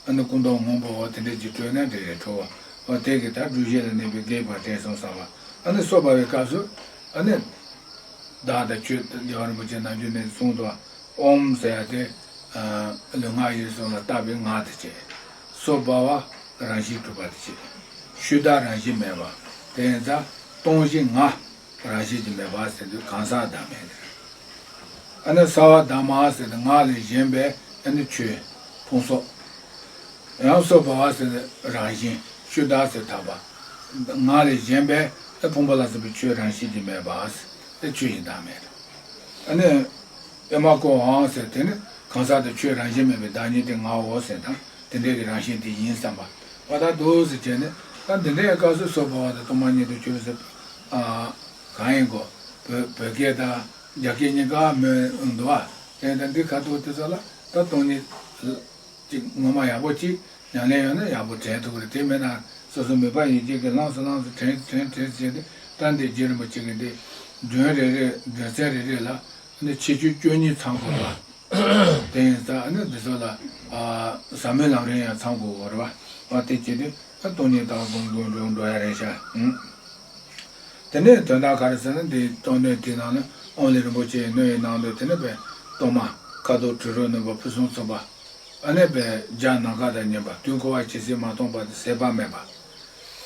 ཨ་ནི་སྐུ་མདོག་སྔོན་པོ། འོ་དེ་འདྲའི་གྱི་སྤྲོས་ན་འདྲེ་རེ་ཁྲོ་བ། འོ་དེ་གི་ད་སྦྲུལ་ཞལ་ལ་གནས་པའི་རྒྱལ་བ་དྲན་སོང་བསམ་པ། ཨ་ནི་སོ་སྦ་བའི་སྐབས་སུ་ཨ་ནི་བདག་དང་ཆོས་རྒྱལ་བ་རིན་པོ་ཆེ་ནམ་རྒྱུན་ནས་གསུངས་འདུག་ཨོཾ་ཟེར་ཡ་དེ་ལུས་ངག་ཡིད་གསུམ་ལ་བཏགས་པའི་ངག་དེ་བྱས། སོ་སྦ་བ་རང་བཞིན་གྲུབ་པ་དེ་བྱས། ཆོས་བདག་རང་བཞིན་མེད་པ། དེ་ཡིན་ཙང་སྟོང་བཞི་ང་རང་བཞིན་གྱིས་མེད་པ་ཟེར་དུས་གང་ཟག་བདག་མེད་དེ་རེད། ཨ་ནི་སརྦ་བདག་མ་ཟེར་དུས་ངག་ལས་གཞན་པའི་ཨ་ནི་ཆོས་ཕུང་སོགས། ཡང་སོ་སྦ་བ་ཟེར་དུས་རང་བཞིན། ཆོས་བདག་ཟེར་དུས་ཐར་པ། ངག་ལས་གཞན་པའི་ཨ་ཕུང་པོ་ལ་སོགས་པའི་ཆོས་རང་བཞིན་གྱིས་མེད་པ་ཟེར་ཆོས་ཉིད་བདག་མེད་རེད། ཨ་ནི་ཨེ་མ་ཀོ་འང་ཟེར་དེ་ནི་གང་ཟག་དང་ཆོས་རང་བཞིན་མེད་པའི་བདག་ཉིད་དེ་ངའོ་ཟེར་དང་དེ་འདྲའི་གི་རང་བཞིན་དེ་ཡིན་བསམ་པ། འོ་ད་འདུག་ཟེར་བྱས་ནས་ད་འདི་འདྲའི་སྐབས་སུ་སོ་སྦ་བ་དང་སྟོང་པ་ཉིད་དུ་གྱུར་ཟེར། ཨ། གང་ཡིན་གོ། བོད་བོད་སྐད་དང་རྒྱ་སྐད་གཉིས་ཀ་མོས་འདུག་བ། དེ་ད་འདི་ཁ་ཐུག་དེ་ཚོ་ལ་ད་སྟོང་ཉིད་ཅིག་ངོ་མ་ཡག་པོ་ཅིག་ཉམས་ལེན་ཡོད་ན་ཡག་པོ་དྲན་ཐུབ་ཀྱི་རེད། དེ་མེད་ན་སོ་སོ་མོས་པ་ཡིན་གཅིག་གི་ལམ་སོ་ལམ་སོ་དྲན་དྲན་དྲན་བྱས་ཏེ་ད་འདི་རྗེ་རིན་པོ་ཆེ་གི་འདི་སྒྲོན་རེ་རེ་སྒྲོན་ཚན་རེ་རེ་ལ་ནི་ཆེ་ཆུང་བཅུ་གཉིས་ཚང་དགོས་པ། དེ་ཡིན་ཙང་ནི་འདི་ཚོ་ལ་ཟབ་མོའི་ལམ་རིམ་ཡང་ཚང་དགོས་པ་རེད་བ། དེ་བྱས་ཏེ་སྟོང་ཉིད་དང་སྒོམ་སྒོམ་སྒོམ་འགྲོ་ཡ་རེད་ཤག་དེ་ནས་དོན་དག་ག་རེ་ཟེར་ན་འདི་སྟོང་སྒྲོན་དེའི་ནང་ནས་ཨོཾ་ལས་རིན་པོ་ཆེའི་སྣོད་ཡི་ནང་དུ་དེ་ནས་པའི་གཏོར་མ་ཁ་དོག་དྲི་རོ་ནུས་པ་ཕུན་སུམ་ཚོགས་པ། ཨ་ནི་པའི་རྒྱ་ནམ་མཁའ་དང་མཉམ་པ། དུས་འཁོར་བ་ཇི་སྲིད་མ་སྟོངས་བར་དུ་ཟད་པ་མེད་པ།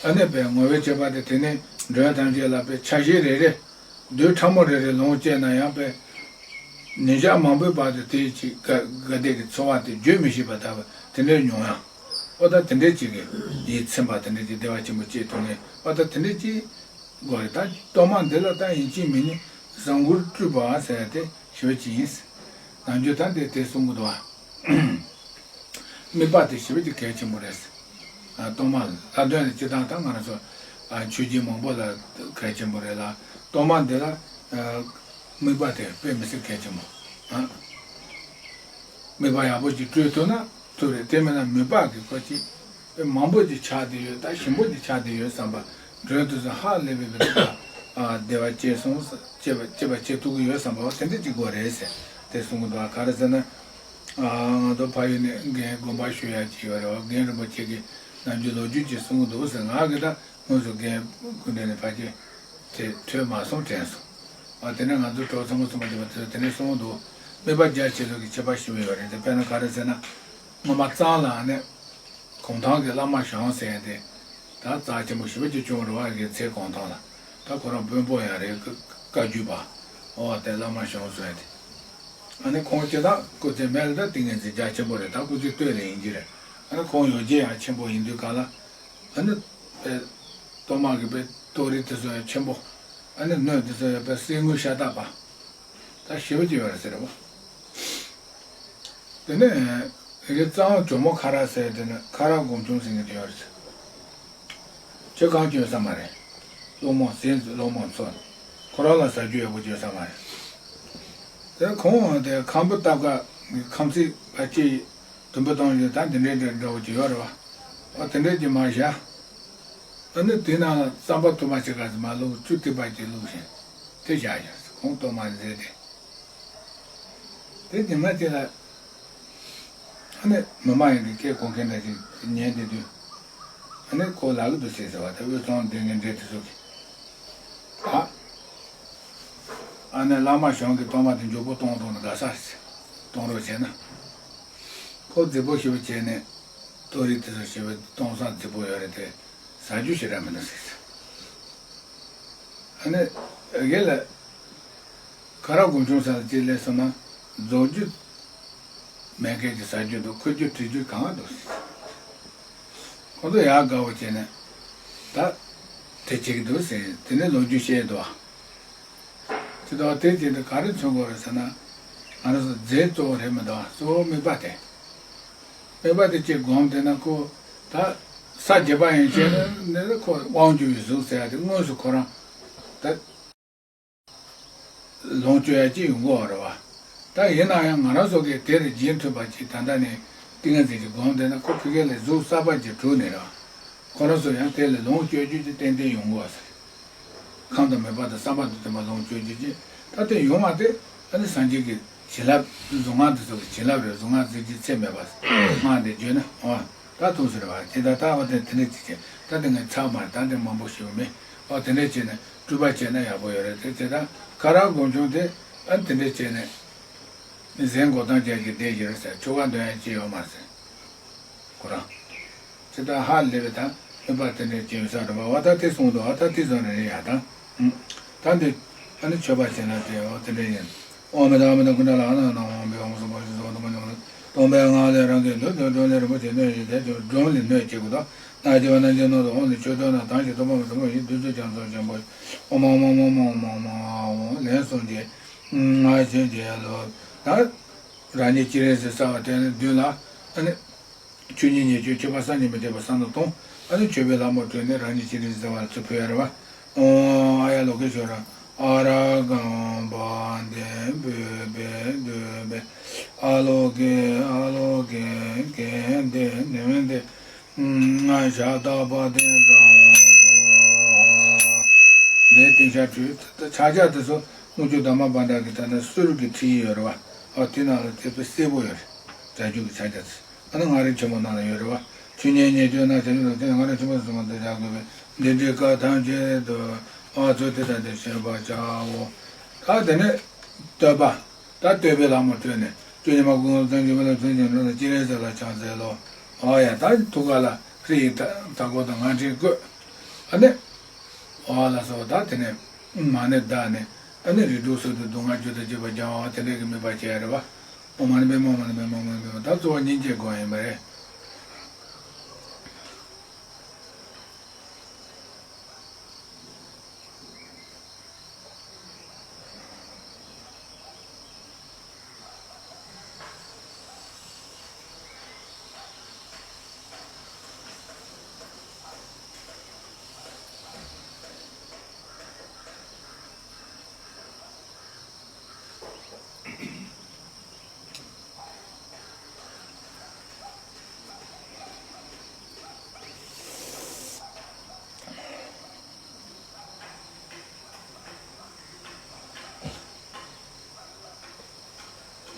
ཨ་ནི་པའི་ངོ་བོའི་ཁྱད་པར་དེ་དེ་ནས་མགྲོན་ཐམས་ཅད་ལ་པའི་ཆ་ཤས་རེ་རེ། རྡུལ་ཕྲ་མོ་རེ་རེ་ལོངས་སྤྱད་ན་ཡང་པའི་ཉིན་ཞག་མང་པོའི་བར་དུ་དེའི་ཅིག་དགའ་དགའ་བདེ་གི་ཚོར་བ་དེ་བརྗོད་མི་ཤེས་པ་ལྟ་བུ་དེ་འདྲའི་མྱོང་ཡང་། ཨོ་ད་དེ་འདྲའི་ཅིག་གི་ཡིད་ཚིམ་པ་དེ་འདྲའི་ཅིག་བདེ་བ་ཆེན་པོ་སྐྱེ་ཐུབ་ངེས། ཨོ་ད་དེ་འདྲའི་ཅིག་དགོས་རེད། ད་གཏོར་མ་འདི་ལ་ད་ཡིན་གཅིག་མིན་གཉིས་བཟང་པོར་སྤྲུལ་པ་ཟེར་ཡ་དེ་ཞེ་པོ་ཅིག་ཡིན། ནམ་རྒྱུན་ད་འདི་དེ་གསུང་གི་འདུག་ཨ། དམིགས་པ་དེ་ཞེ་པོ་ཅིག་གལ་ཆེན་པོ་རེད། ཨ། གཏོར་མ་ལ་དོན་ནི་སྤྱིར་བཏང་ད་ང་རང་ཚོ་ཨ་མཆོད་སྦྱིན་མང་པོ་ལ་གལ་ཆེན་པོ་རེད་ལ། གཏོར་མ་འདི་ལ་ཨ་དམིགས་པ་དེ་དཔེ་མི་སྲིད་གལ་ཆེན་པོ། ཨ། དམིགས་པ་ཡག་པོ་ཅིག་སྤྲོད་ཐུབ་ན་ཐུབ་རེད། དེ་མིན་ན་མོས་པ་གི་ཁོ་ཅིག་དཔེ་མང་པོ་ཅིག་ཆགས་བསྡད་ཡོད། ད་ཞིམ་པོ་ཅིག་ཆགས་བསྡད་ཡོད་བསམ་པ་མགྲོན་དུ་སོང་ཧ་ལས་པའི་གི་ཨ་བདེ་བ་སྐྱེས་སོང་སྐྱེས་པ་སྐྱེས་པ་སྐྱེ་ཐུབ་ཀྱི་ཡོད་བསམ་པ་དེ་འདྲ་ཅིག་དགོས་རེད་ཟེར་དེ་གསུང་གི་འདུག་ག་རེ་ཟེར་ན། ང་ཚོ་ཕ་ཡུལ་ནས་རྒན་དགོན་པ་ཞུ་ཡ་ཅིག་ཡོད་རེད་བ། རྒན་རིན་པོ་ཆེ་གིས་ནམ་རྒྱུན་ལོ་རྒྱུས་ཅིག་གསུང་གི་འདུག་ཟེར། ང་གིས་ད་དངོས་སུ་རྒན་སྐུ་མདུན་ནས་ཕལ་ཆེར་དེ་ཐོས་མ་སོང་དྲན་སོང་། ཨ། དེ་ནས་ང་ཚོ་གྲོགས་ཚང་མ་ཚང་མ་བྱས་པ་དེ་ཚོ་དེ་ནས་གསུང་གི་འདུག་དམིགས་པ་རྒྱ་ཆེ་ལོས་ཀྱི་ཁྱད་པར་ཞིག་ཡོད་རེད་དེ། དཔེར་ན་ག་རེ་ཟེར་ན། སྔོན་མ་གཙང་ལ་ནས་གུང་ཐང་གི་བླ་མ་ཞང་ཟེར་ཡ་དེ་ད་རྩ་ཆེན་པོ་ཞེ་པོ་ཅིག་བྱུང་རེད་བ། གི་ཚེ་གུང་ཐང་ལ་ད་ཁོ་རང་དཔོན་པོ་ཡང་རེད། བཀའ་བརྒྱུད་པ། ཨོ་དེ་བླ་མ་ཞང་ཟེར་ཡ་དེ། ཨ་ནི་ཁོང་སྤྱིར་བཏང་སྐུ་ཚེ་མེད་ལ་ད་ཏིང་ངེ་འཛིན་རྒྱ་ཆེན་པོ་རེད། ད་སྐུ་ཚེ་སྟོད་ལ་ཡིན་གྱི་རེད། ཨ་ནི་ཁོང་ཡོ་བྱད་ཡང་ཆེན་པོ་ཡིན་དུས་ག་ལ། ཨ་ནི་པའི་གཏོར་མ་གི་པའི་གཏོར་རིགས་དེ་ཚོ་ཡང་ཆེན་པོ། ཨ་ནི་སྣོད་དེ་ཚོ་ཡང་པའི་གསེར་དངུལ་ཤ་སྟག་པ། ད་ཞེ་པོ་ཅིག་ཡོད་རེད་ཟེར་རེད་བ། དེ་ནས་ངེད་ཀྱི་གཙང་བོ་ཇོ་མོ་ཁ་རག་ཟེར་དེ་ནི་ཁ་རག་སྒོམ་ཆུང་ཟེར་མཁན་དེ་ཡོད་རེད་ཟེར། ཁྱོད་གང་སྐྱོན་ས་མ་རེད། སློང་མོ་ཟན་སློང་མོ་ཚོ། ཁོ་རང་ལ་ཟ་རྒྱུ་ཡག་པོ་སྐྱོན་ས་མ་རེད། དེ་ཁོང་དེ་ཁམ་བུ་བཏབ་ག་ཁམ་ཚིག་པ་ཅི་དུམ་བུ་གཏོང་རྒྱུ་ད་འདི་འདྲའི་འདྲ་འདྲ་བོ་ཅིག་ཡོད་རེད་བ། ཨ་དེ་འདྲའི་ཅིག་མ་བཞག་ཨ་ནི་དེ་ནང་ལ་རྩམ་པ་ཐུར་མ་ཅིག་ག་ཚོད་མ་བླུགས་ཆུ་ཐིགས་པ་ཅིག་བླུགས་ཤིང་དེ་བཞག་ཡོད། ཁོང་གཏོར་མ་མཛད་དེ། དེ་ཉི་མ་དེ་ལ་ཨ་ནི་མི་མ་ཡིན་གྱི་སྐད་གོ་མཁན་འདྲ་ཞིག་ཉན་བསྡད་དུས། ཨ་ནི་ཁོ་ལབ་ཀྱི་འདུག་ཟེར་ཟེར་བ་དེ་དབུས་གཙང་སྡོད་མཁན་འདྲ་དེ་ཚོ་གིས། ཨ། ཨ་ནི་བླ་མ་ཞང་གི་གཏོར་མ་དེ་མགྱོགས་པོ་གཏོང་གཏོང་ནས་དགའ་ས་རེད། གཏོང་རོགས་བྱས་ན། ཁོ་རྫིག་པོ་ཞེ་པོ་བྱས་ནས་གཏོར་རིགས་དེ་ཚོ་ཞེ་པོ་གཏོང་ས་རྫིག་པོ་ཡོད་རེད་དེ། ཟ་རྒྱུ་ཞེ་དྲག་མི་འདུག་ཟེར། ཨ་ནི་དགེ་ལ་ཁ་རག་སྒོམ་ཆུང་ས་ལ་ཅིག་སླེབས་སོང་ན་རྫོགས་རྒྱུ་མེད་མཁན་གྱི་ཟ་རྒྱུ་འདུག་ཁུར་རྒྱུ་བྲི་རྒྱུ་གང་འདུག་ཟེར། ཁོ་ཚོ་ཡག་དགའ་བོ་བྱས་ནས་ད་དེ་བྱེད་ཀྱི་འདུག་ཟེར། དེ་ནས་ལོ་རྒྱུས་བཤད་འདུག་ཨ། ཅི་ལྟར་དེ་བྱས་ཏེ་ག་རེ་མཚོན་དགོས་རེད་ཟེར་ན། ང་རང་ཚོ་རྫས་གཙོ་བོ་རེད་མི་འདུག་གཙོ་བོ་དམིགས་པ་དེ། དམིགས་པ་དེ་གཅིག་སྒོམ་བསྡད་ན་ཁོ་ད་ས་བརྒྱད་པ་ཡན་ཆད་ནས་ཁོ་དབང་བསྒྱུར་བའི་གཟུགས་ཟེར་ཡ་དེ་དངོས་སུ་ཁོ་རང་ད་ལོངས་སྤྱོད་ཡ་གཅིག་ཡོང་གི་ཡོད་རེད་བ། ད་ཡིན་ན་ཡང་ང་རང་ཚོ་གིས་དེ་ལ་རྗེས་མཐུན་པ་ཅིག་ད་ལྟ་ནས་ཏིང་ངེ་འཛིན་གྱི་སྒོམ་བསྡད་ན་ཁོ་ཕ་གི་ལ་གཟུགས་གསར་པ་ཅིག་གྲུབ་ནས་རེད་བ། ཁོ་རང་ཚོ་ཡང་དེ་ལས་ལོངས་སྤྱོད་རྒྱུ་ཅིག་ཏན་ཏན་ཡོང་གི་ཡོད་ཟེར། ཁམས་དང་མོས་པ་དང་བསམ་པ་དང་ལྡན་པ་ལོངས་སྤྱོད་རྒྱུ་ཅིག་ ད་དེ་ཡོང་བ་དེ་ཨ་ནི་སངས་རྒྱས་ཀྱི་བྱིན་རླབས། གཟུངས་སྔགས་དེ་ཚོ་གི་བྱིན་རླབས་རེད། གཟུངས་སྔགས་གཟི་བརྗིད་ཚད་མེད་པ། སྔགས་འདི་བརྗོད་ན་འོ་ད་ཐུགས་སུ་རེ་བ་ཇི་ལྟར་ལྟ་བ་དེ་དེ་འདྲ་ཅིག་བྱས། ད་དེ་ངས་ཚར་མ་རེད། ད་འདི་མང་པོ་ཞིག་མེད། འོ་དེ་འདྲ་བྱས་ནས་སྤྲུལ་པ་བྱས་ན་ཡག་པོ་ཡོད་རེད། དེ་བྱས་ད་ཁ་རག་སྒོམ་ཆུང་དེ་ཨ་ནི་དེ་འདྲ་བྱས་ནས་ཟན་གོ་ཐང་རྒྱལ་གྱི་སྡེ་བཞི་རེད་ཟེར། ཆོ་ག་འདོན་ཡ་ཅི་ཡོད་མ་རེད་ཟེར། ཁོ་རང་། ཇི་ལྟར་ཧ་ལས་པའི་ད་མོས་པ་དེ་འདྲའི་སྐྱེ་བའི་ས་རུ་བ་བ་ད་དེ་གསུངས་འདུག་ཨ་ད་དེ་ཙམ་རེ་རེ་ཡ་ད། ད་འདི་ཨ་ནི་མཆོད་པ་བྱེད་ན་དེ་འོ་དེ་འདྲ་ཡིན། ཨོཾ་མི་ཏྲ་མི་ཏྲ་ཀུན་ཏྲ་ལ་ཨ་ན་ན་ཨོཾ་བི་ཨོཾ་སུ་པ་ཤི་སོ་ཏུ་མ་ཉོ་ན་སྟོང་པའི་ངང་ལས་རང་གི་ལུས་དང་སྒྲོན་ལས་རིན་པོ་ཆེ་སྣོད་ཀྱི་དེ་ཚོ་སྒྲོན་ལས་སྣོད་སྐྱེ་དགོས་དོ། ན་ཅི་བ་ན་ཅི་ནོ་དུ་ཨོཾ་ནི་མཆོད་དོ་ན་དང་ཞིག་ཐོབ་པ་མི་ཐོབ་པ་ཡིན་དུས་ཚོད་ཀྱང་ཚོགས་ཆེན་པོ་ཨོཾ་ཨོཾ་ཨོཾ་ཨོཾ་ཨོཾ་ཨོཾ་ཨོཾ་ལན་གསུམ་གྱིས་ང་ཞེས་བྱས་ལོ། ད་རང་ཉིད་སྤྱན་རས་གཟིགས་གསལ་བ་དེ་ནི་མདུན་ལ་ཨ་ནི། ཆོས་ཉིད་ཉེར་སྤྱོད་ཁྱད་པར་བསམ་གྱིས་མི་ཁྱབ་པ་བསམ་བློ་གཏོང་། ཨ་ནི་མཆོད་པའི་ལྷ་མོ་བྲོས་ནས་རང་ཉིད་སྤྱན་རས་གཟིགས་ལ་ཚུར་ཕུལ་ཡ་རེད་བ། ཨོཾ་ཨཱ་ཡ་ལོ་ཀེ་ཤྭ་ར། ཨ་ར་གཾ་བ་དན་བོད་པའི་འདོད་པའི་ཨ་ལོ་ཀེ་ཨ་ལོ་ཀེ་ཀེ་དེ་ནི་དེ་ང་ཞབས་བཏགས་པ་དེ་དང་། འདིའི་སྟེང་ཤར་བྲིས་ཕྱག་རྒྱ་དེ་ཚོ་དངུལ་ཆུ་འདབ་མ་བ་འདྲ་གི་ད་ལྟ་གསེར་གྱི་ཁྲིད་ཡོད་རེད་བ། ཨ་དེ་ནང་ལ་དེ་དཔེ་གསལ་པོ་ཡོད་རེད། སྒྲ་སྒྱུར་གྱི་ཕྱག་རྒྱ་དེ། ཨ་ནི་སྔགས་རིམ་ཆེན་མོ་ནང་ལ་ཡོད་རེད་བ། ཆོས་ཉིད་ཉེར་སྤྱོད་ན་བྱང་ཆུབ་ལ་བརྟེན། སྔགས་རིམ་ཆེན་མོ་གསུམ་པ་དེ་བྱ་དགོས་པས་འདི་འདྲའི་སྐབས་ཐམས་ཅད་དུ་ཨ་ཚོ་དེ་ལྟར་དེ་བྱེད་པར་བྱའོ། ད་དེ་ནས་བསྟོད་པ། ད་བསྟོད་པའི་ལྷ་མོ་བྲོས་ནས་སྤྱོད་ཉི་མ་ཀུན་ཏུ་བརྩོན་གྱི་མི་ལ་བརྩོན་ཅིང་འགྲོ་ལ་སྤྱན་རས་གཟིགས་ལ་ཕྱག་འཚལ་ལོ། ཨ་ཡ་ད་ཐུགས་ཀ་ལ་ཧྲཱིཿདག་པོ་དང་ང་འཕྲིན་བཀོད། ཨ་ནི། ཨ་ལ་སོགས་ད་དེ་ནས་མ་ཎི་བདག་ནས་ཨ་ནི་རིགས་དྲུག་སོགས་དུ་སྡུག་བསྔལ་རྒྱུ་དང་བཅས་པ་སྦྱང་བ་དེ་འདྲ་གི་མོས་པ་བྱས་རེད་བ། ཨོཾ་མ་ཎི་པདྨེ་ཧཱུྃ། མ་ཎི་པདྨེ་ཧཱུྃ། མ་ཎི་པདྨེ་ཧཱུྃ། ད་གཙོ་བོ་སྙིང་རྗེ་སྒོམ་ཡིན་པ་རེད།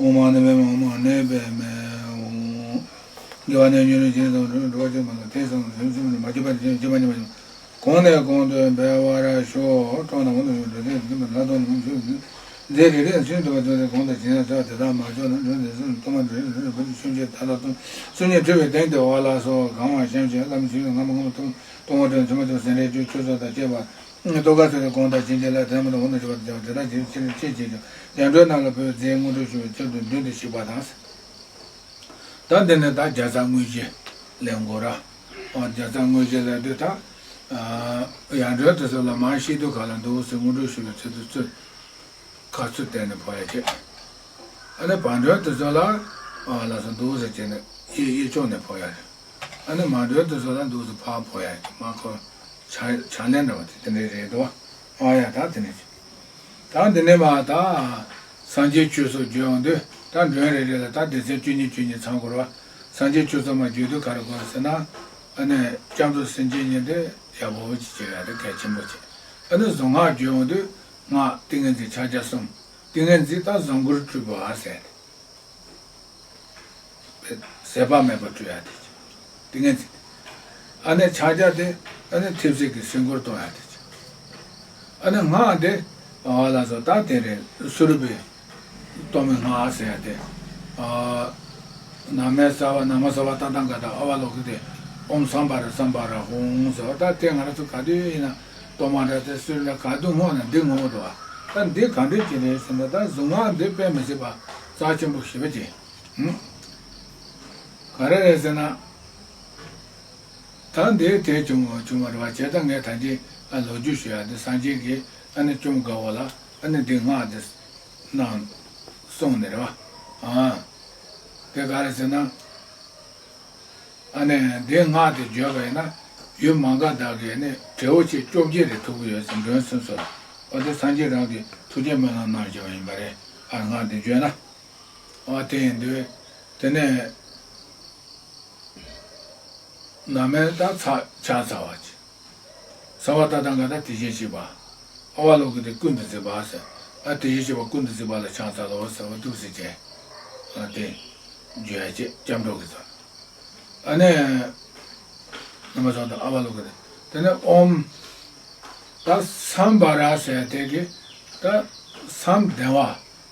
ཨོཾ་མ་ཎི་པདྨེ་ཧཱུྃ། མ་ཎི་པདྨེ་ཧཱུྃ། དགེ་བ་ནས་ཉོན་རེ་བཞིན་དུ་འགྲོ་བ་ཅན་མ་ལ་དེ་སང་དུ་སེམས་སེམས་མ་སྐྱིད་པ་དེ་སྐྱིད་པ་ཉེ་བ་ཉེ་བ། གོང་ནས་གོང་དུ་འཕེལ་བར་ཤོག། གྲོགས་རྣམས་འོང་དུ་འགྲོ་དེ་དུ་ལ་དོན་མང་ཆོས་མཛད་རེ་རེ་ཚུན་དུ་བ་དོན་དེ་གོང་དུ་བྱིན་ན་ཚ་དེ་དག་མ་ཆོག་ན་འགྲོ་དེ་སུ་ཐོག་མ་འགྲོ་ཡི་འགྲོ་རེ་བུ་ཆུང་ཆེ་ད་ལ་སྟོང་སུ་ཉིད་འཁྲུལ་བའི་སྟེང་དུ་འོ་ལ་སོགས་གང་བ་ཤམ་ཞིང་བླ་མ་ཆོས་ཀྱི་ངག་མ་ངོ་མ་ཐུག་གཏོང་བ་དྲན་ཚུལ་མ་ཐུག་ཟན་རེ་བཅུ་ཆོས་ཚོགས་དང་བཅས་པ། ལྟོ་ག་ཚོད་དུ་གོང་དང་ཕྱིན་ཆད་ལ་དེ་མ་དང་འོ་ན་ཞུ་བ་དང་བྱ་བ་དེ་དག་ཅིའི་ཕྱིར་ཆེས་ཆེ་ཞིང་ཡར་འགྲོའི་རྣམས་ལ་འབུལ་རྫས་དངོས་གྲུབ་ཞུ་བའི་ཚུལ་དུ་མདུན་དུ་བཤིག་པ་དང་། ད་འདི་ནི་ད་བརྒྱ་རྩ་དངོས་གཞི་ལེན་དགོས་ར། ཨོ་བརྒྱ་རྩ་དངོས་གཞི་ལེན་དུས་ད། ཡར་འགྲོའི་དེ་ཚོ་ལ་མར་བཤིག་དུས་ག་ལ་འདུག་ཟེར་དངོས་གྲུབ་ཞུ་བའི་ཚུལ་དུ་ཚུལ། ག་ཚོད་བསྟན་ནས་འཕོ་ཡ་བྱེད། ཨ་ནི་བར་འགྲོའི་དེ་ཚོ་ལ། ཨ་ལ་སོགས་འདུག་ཟེར་བྱས་ནས་གཡས་གཡས་ཕྱོགས་ནས་འཕོ་ཡ་རེད། ཨ་ནི་མར་འགྲོའི་དེ་ཚོ་ལ་འདུག་ཟེར་ཕར་འཕོ་ཡ་རེད། མར་ཁོ་ཕྱག་ཕྱག་ལེན་འདྲ་བ་དེ་དེ་འདྲའི་རེད་འདུག་བ། ཨ་ཡ་ད་དེ་ནས་བྱེད། ད་འདི་ནས་མར་ད་སངས་རྒྱས་ཆོས་གསུམ་བརྗོད་ཡོང་དུས་ད་མགྲོན་རེ་རེ་ལ་ད་སྡེ་ཚན་བཅུ་གཉིས་བཅུ་གཉིས་ཚང་དགོས་རེད་བ། སངས་རྒྱས་ཆོས་གསུམ་མར་བརྗོད་དུས་ག་རེ་དགོས་རེད་ཟེར་ན། ཨ་ནི་སྐྱབས་འགྲོ་སེམས་བསྐྱེད་གཉིས་དེ་ཡག་པོ་ཅིག་བྱེད་ཡ་དེ་གལ་ཆེན་པོ་བྱེད། ཨ་ནི་གཟུངས་སྔགས་བརྗོད་ཡོང་དུས། སྔགས་ཏིང་ངེ་འཛིན་ཕྱག་རྒྱ་གསུམ། ཏིང་ངེ་འཛིན་ད་གཟུངས་སྐུར་སྤྲུལ་པ་ཟེར་ཏེ། ཟད་པ་མེད་པར་སྤྲུལ་ཡ་དེ་ཅིག་ཏིང་ངེ་འཛིན། ཨ་ནི་ཕྱག་རྒྱ་དེ་ཨ་ནི་ཐེབས་སྲིད་ཀྱི་སེམས་སྐུར་གཏོང་ཡ་དེ་ཅིག་ཨ་ནི་སྔགས་དེ་ཨ་ལ་སོགས་ད་དེ་རེད། སུ་རུ་པའི་གཏོར་མའི་སྔགས་ཟེར་ཡ་དེ། ཨ། ན་མེ་ས་བ་ན་མ་ས་བ་ཏ་ཏང་ག་ད་ཨ་བ་ལོ་ཀི་དེ། ཨོཾ་སམ་བྷ་ར་སམ་བྷ་ར་ཧཱུྃ་ཟེར་བ་ད་དེ་ང་རང་ཚོ་ག་དུས་ཡིན་ན་གཏོར་མ་འདྲ་དེ་སུ་ལ་ག་དུས་བསྔོ་ན་འདི་བསྔོ་བ་འདུག་ཨ། ད་འདི་ག་འདྲ་ཅིག་རེད་ཟེར་ན་ད་གཟུངས་སྔགས་འདི་དཔེ་མི་སྲིད་པ་རྩ་ཆེན་པོ་ཞེ་པོ་ཅིག་ཧུམ། ག་རེ་རེད་ཟེར་ན། ད་འདི་དེ་བྱུང་བ་བྱུང་བ་རེད་བ། བྱས་ཙང་ངས་ད་གིན་ཨ་ལོ་རྒྱུས་ཞུ་ཡ་འདི་སངས་རྒྱས་ཀྱིས་ཨ་ནི་ཅུང་དགའ་བོ་ལ་ཨ་ནི་འདི་སྔགས་འདི་གནང་གསུངས་ནས་རེད་བ། ཨ། དེ་ག་རེ་ཟེར་ན། ཨ་ནི་འདི་སྔགས་དེ་བརྗོད་པ་ཡིན་ན་ཡུལ་མ་འགགས་བདག་གི་ནི་བྲེ་བོ་ཆེ་བཅོ་བརྒྱད་རེ་ཐུག་གི་ཡོད་ཟེར། མགྲོན་སུམ་ཚོགས་ལ་འོ་དེ་སངས་རྒྱས་རང་གིས་ཐུགས་རྗེ་སྨོན་ལམ་གནང་བཞག་པ་ཡིན་པ་རེད། ཨ་སྔགས་དེ་བརྗོད་ན། འོ་དེ་ཡིན་དུས་དེ་ནས་ན་མེ་ད་ཚ་ཆ་ཚ་བ་ཅིག་ས་བ་ཏ་ཏང་ག་ད་དེ་བཞིན་གཤེགས་པ། ཨ་བ་ལོ་ཀི་དེ་ཀུན་ཏུ་གཟིགས་པ་ཟེར། ཨ་དེ་བཞིན་གཤེགས་པ་ཀུན་ཏུ་གཟིགས་པ་ལ་ཕྱག་འཚལ་ལོ་ཟེར་བ་འདུག་ཟེར་བྱས། ཨ་དེ་བརྗོད་ཡ་བྱེད་སྐྱབས་འགྲོ་གི་ཚོགས། ཨ་ནི། ནམ་མཁའ་ཕྱོགས་དང་ཨ་བ་ལོ་ཀ་དེ། དེ་ནས་ཨོམ། ད་སཾ་བྷ་ར་ཟེར་དེ་གི། ད་སཾ་བདེ་བ།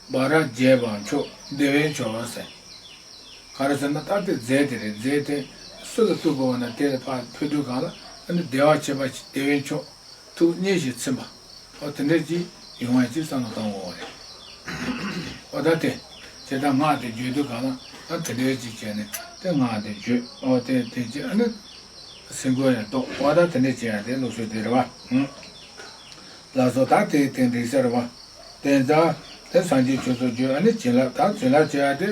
བྷ་ར་རྒྱས་པ་མཆོག་བདེ་བའི་མཆོག་ཟེར། ག་རེ་ཟེར་ན་ད་དེ་རྫས་དེ་རེད། རྫས་དེ་སུ་ལ་གཏུག་དགོས་པ་ན་དེ་ལ་ཕར་ཕུལ་དུས་གང་ལ་ཨ་ནི་བདེ་བ་ཆེན་པོ་བདེ་བའི་མཆོག་ཐུགས་མཉེས་ཤིང་ཚིམ་པ། ཨོ་དེ་འདྲ་ཅིག་ཡོང་བ་ཅིག་བསམ་བློ་གཏོང་དགོས་པ་རེད། ཨོ་ད་དེ། བྱས་ཙང་སྔགས་དེ་བརྗོད་དུས་གང་ལ་ཨ་དེ་འདྲ་ཅིག་བྱས་ནས་དེ་སྔགས་དེ་བརྗོད། ཨོ་དེ་དེ་ཅིག་ཨ་ནི། སེམས་ཁོང་ཡང་རྟོགས། ཨོ་ད་དེ་འདྲ་བྱས་ཡ་དེ་ལུགས་སྲོལ་དེ་རེད་བ། ལགས་སོ། ད་དེ་དེ་འགྲིག་ས་རེད་བ། དེ་ཙང་དེ་སངས་རྒྱས་ཆོས་ཚོགས་བརྗོད། ཨ་ནི་བྱིན་རླབས། ད་བྱིན་རླབས་བྱས་ཡ་དེ།